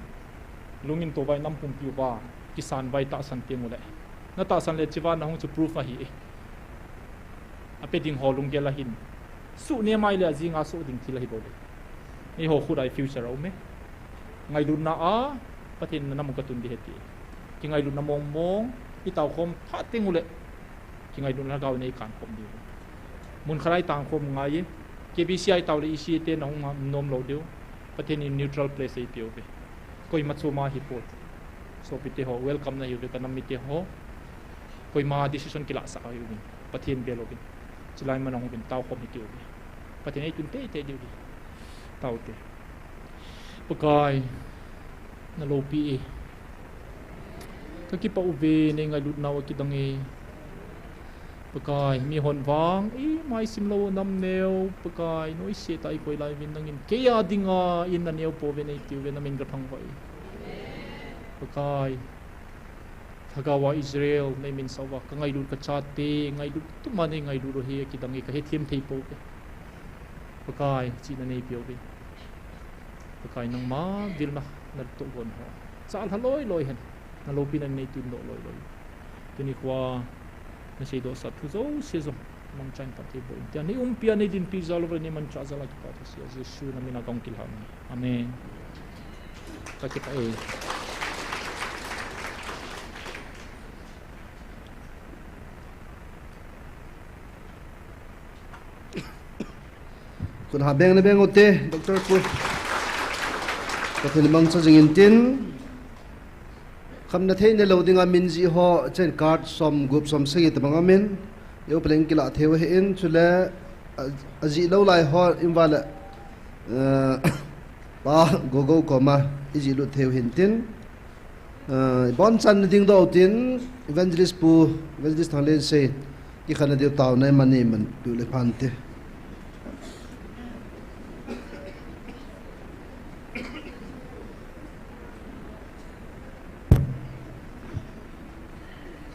lungin touva nam pumpi uva kisan uva itahsan teng uleh, natahsan le hiche va nahung chu proof ahi e. Ape ding ho lunggel ahin, suhnem a ahile ajinga suh ding thil ahi bouve. Eiho khut a i future aume. Ngailutna a Pathen in namu katun ding ahi ti. Kingailutna mong mong itaokhom phat teng uleh, kingailutna lhagao in eikankhom diu. Mun khat a itangkhom ngai e. K B C a itao le E C A te nahung nom lou diu. Pathen in neutral place eipeuve. Koima chom a hipoi. Sopite ho, welcome nahiuve, kanam mite ho. Koima decision kilahsah ahiuvin, Pathen bel uvin, chulai man ahung uvin, taokhom hitiuve. Pathen eitun teitei diu hi. Taute. Pakai, naloupi e. Kakipah uve, neingailutnau akidang e. Pakai, mihon vang imai simlou, nam neo, Pakai, noise tah a ikoi lai uvin, nangin keia dinga in naneo pouve neitiuve, namin kathangvah e. Pakai, lhagao a Israel neimin sah uva, kangailut kachate ngailut tuma neingailut u hi akidang e, kahethem thei pouve. Pakai, chihna neipeuvin, Pakai, nangma vilna natoh gon ho, chalha loi loi hen, naloupina neitundoh loi loi. Tuni nikho a naseidohsah thu jouse jong mangchan phatthei boh in tia neiumpi a, neidinpi jal uva, neimanchah jal a kipathu asei a, Jesu namin a kahung kilhan ahi. Amen. Kakipah e. Khut ha beng le beng ute, Doctor Pu. Pathen mangcha jing intin. Khamna thei neilou dinga min jih ho, chen card som gup som sagi tabang aumin. Eiho paleng kilah theiu ahin, chule, a, ajih lou lai ho, in vale, eh, Pa Gogo koma ijih lut theiu hintin. Eh, bonchan nading doh utin, Evangelist Pu, Evangelist Thanglensei, ikhat nadiu taona iman iman, tu le phante.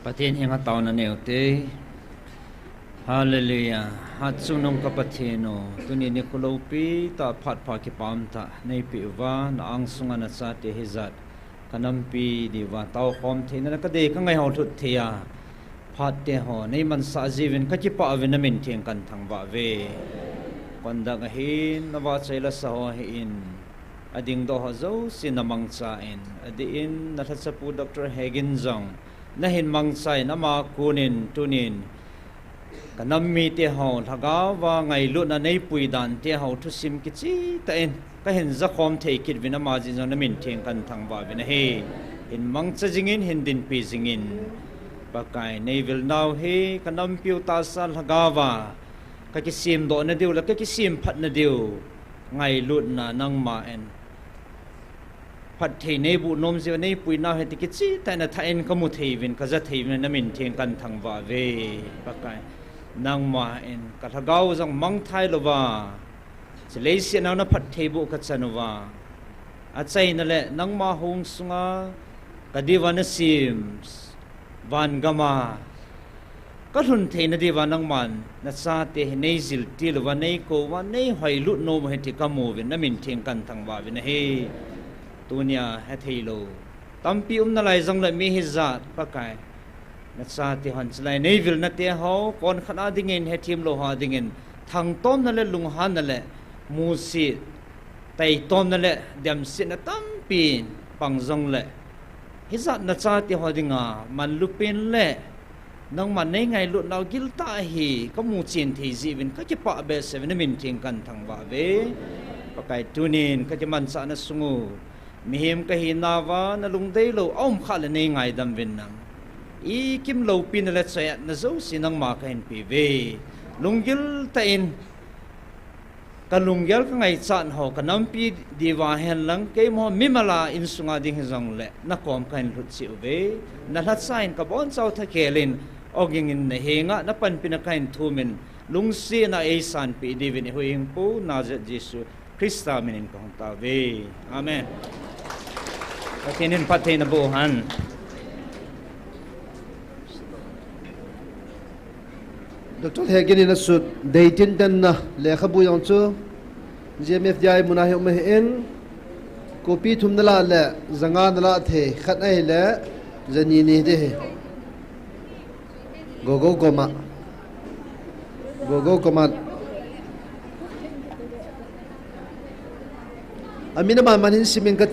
Pathen henga taona neute. Hallelujah. Hatchungnung ka Pathen u, tuni nikho loupi tah phat pha kipah umtah neipeh uva, na angsunga nachate hijat kanampi diuva taokhom theina na kadei kangai ho lhut thei a, phatte ho neimansah jiuvin kakipah uvin, namin theng kathangvah uve. Conduct ahin, navahchoi lasa ho ahin, adingdoh ho jouse namangchan, adeh in nalhachapu Doctor Hagin jong nahin mangchan, ama konin tunin Ka nam mite ho, lhagao va ngailutna neipui dan te ho thusim kicheh tah in kahin jakhom thei kit uvin, ama jeh jong na min theng kahin thangvah uvin ahi. Hin mangcha jingin, hin dinpi jingin. Pakai, nei vil nau hi ka nampiu tahsa lhagao va ka kisemdoh nadiu le ka kisemphat nadiu ngailutna nangma in phatthei neiboh nom jeh uva neipui nau hi ti kicheh tah in athah in kamu thei uvin, kaja thei uvin, na min theng kahin thangvah uve. Pakai, nangma in ka lhagao jong mangthai louva, chuleh leiset a na phatthei boh kachan uva, achaina le nangma hung sunga ka diuva nasem van gam a kalhun theina diuva nangman nachate hi neijil til uva, neikouva, neihoilut nom u hi ti kamu uvin, na min theng kahin thangvah uvin ahi. Tunia hethei lou tampi um nalai jongle mi hijat Pakai, nachate hon chulai neivilna te ho konkhat a dingin, hethem lou ho a dingin thangtomna le lunghanna le musit, taitomna le demsetna tampi pang jongle, hijat nachate ho dinga manlupen le nangman neingailutnau giltah hi kamu chen thei jeh uvin kakipah behseh uvin, na min theng kahin thangvah uve. Pakai, tunin kakimanchahna sung u mihem kahinauva nalungdeilou aum khah le neingaidam uvin lang, ikim loupina le choiatna jouse nangma kahin pe uve. Lunggil tah in kalunggel kangaichat ho ka nampi diuva henlang, keima mimal a insunga ding hijongle nakom kahin lhut cheh uve. Nalhacha in kabonchauva thakhel in, ogin in nahenga napanpina kahin thum in, lungsetna eisanpeh diuvin ihuhhingpu Nazareth Jesu Christa minin kahung tao uve. Amen. Pathen in phatthei naboh hen. Doctor Hegin in asut, deitindanna lekhabu jong chu G M F D I muna hi um ahin, copy thum nalah le janga nalah thei, khat ahile jani ni ding ahi. Gogo koma. Gogo koma. Amin aman man hin simin kati.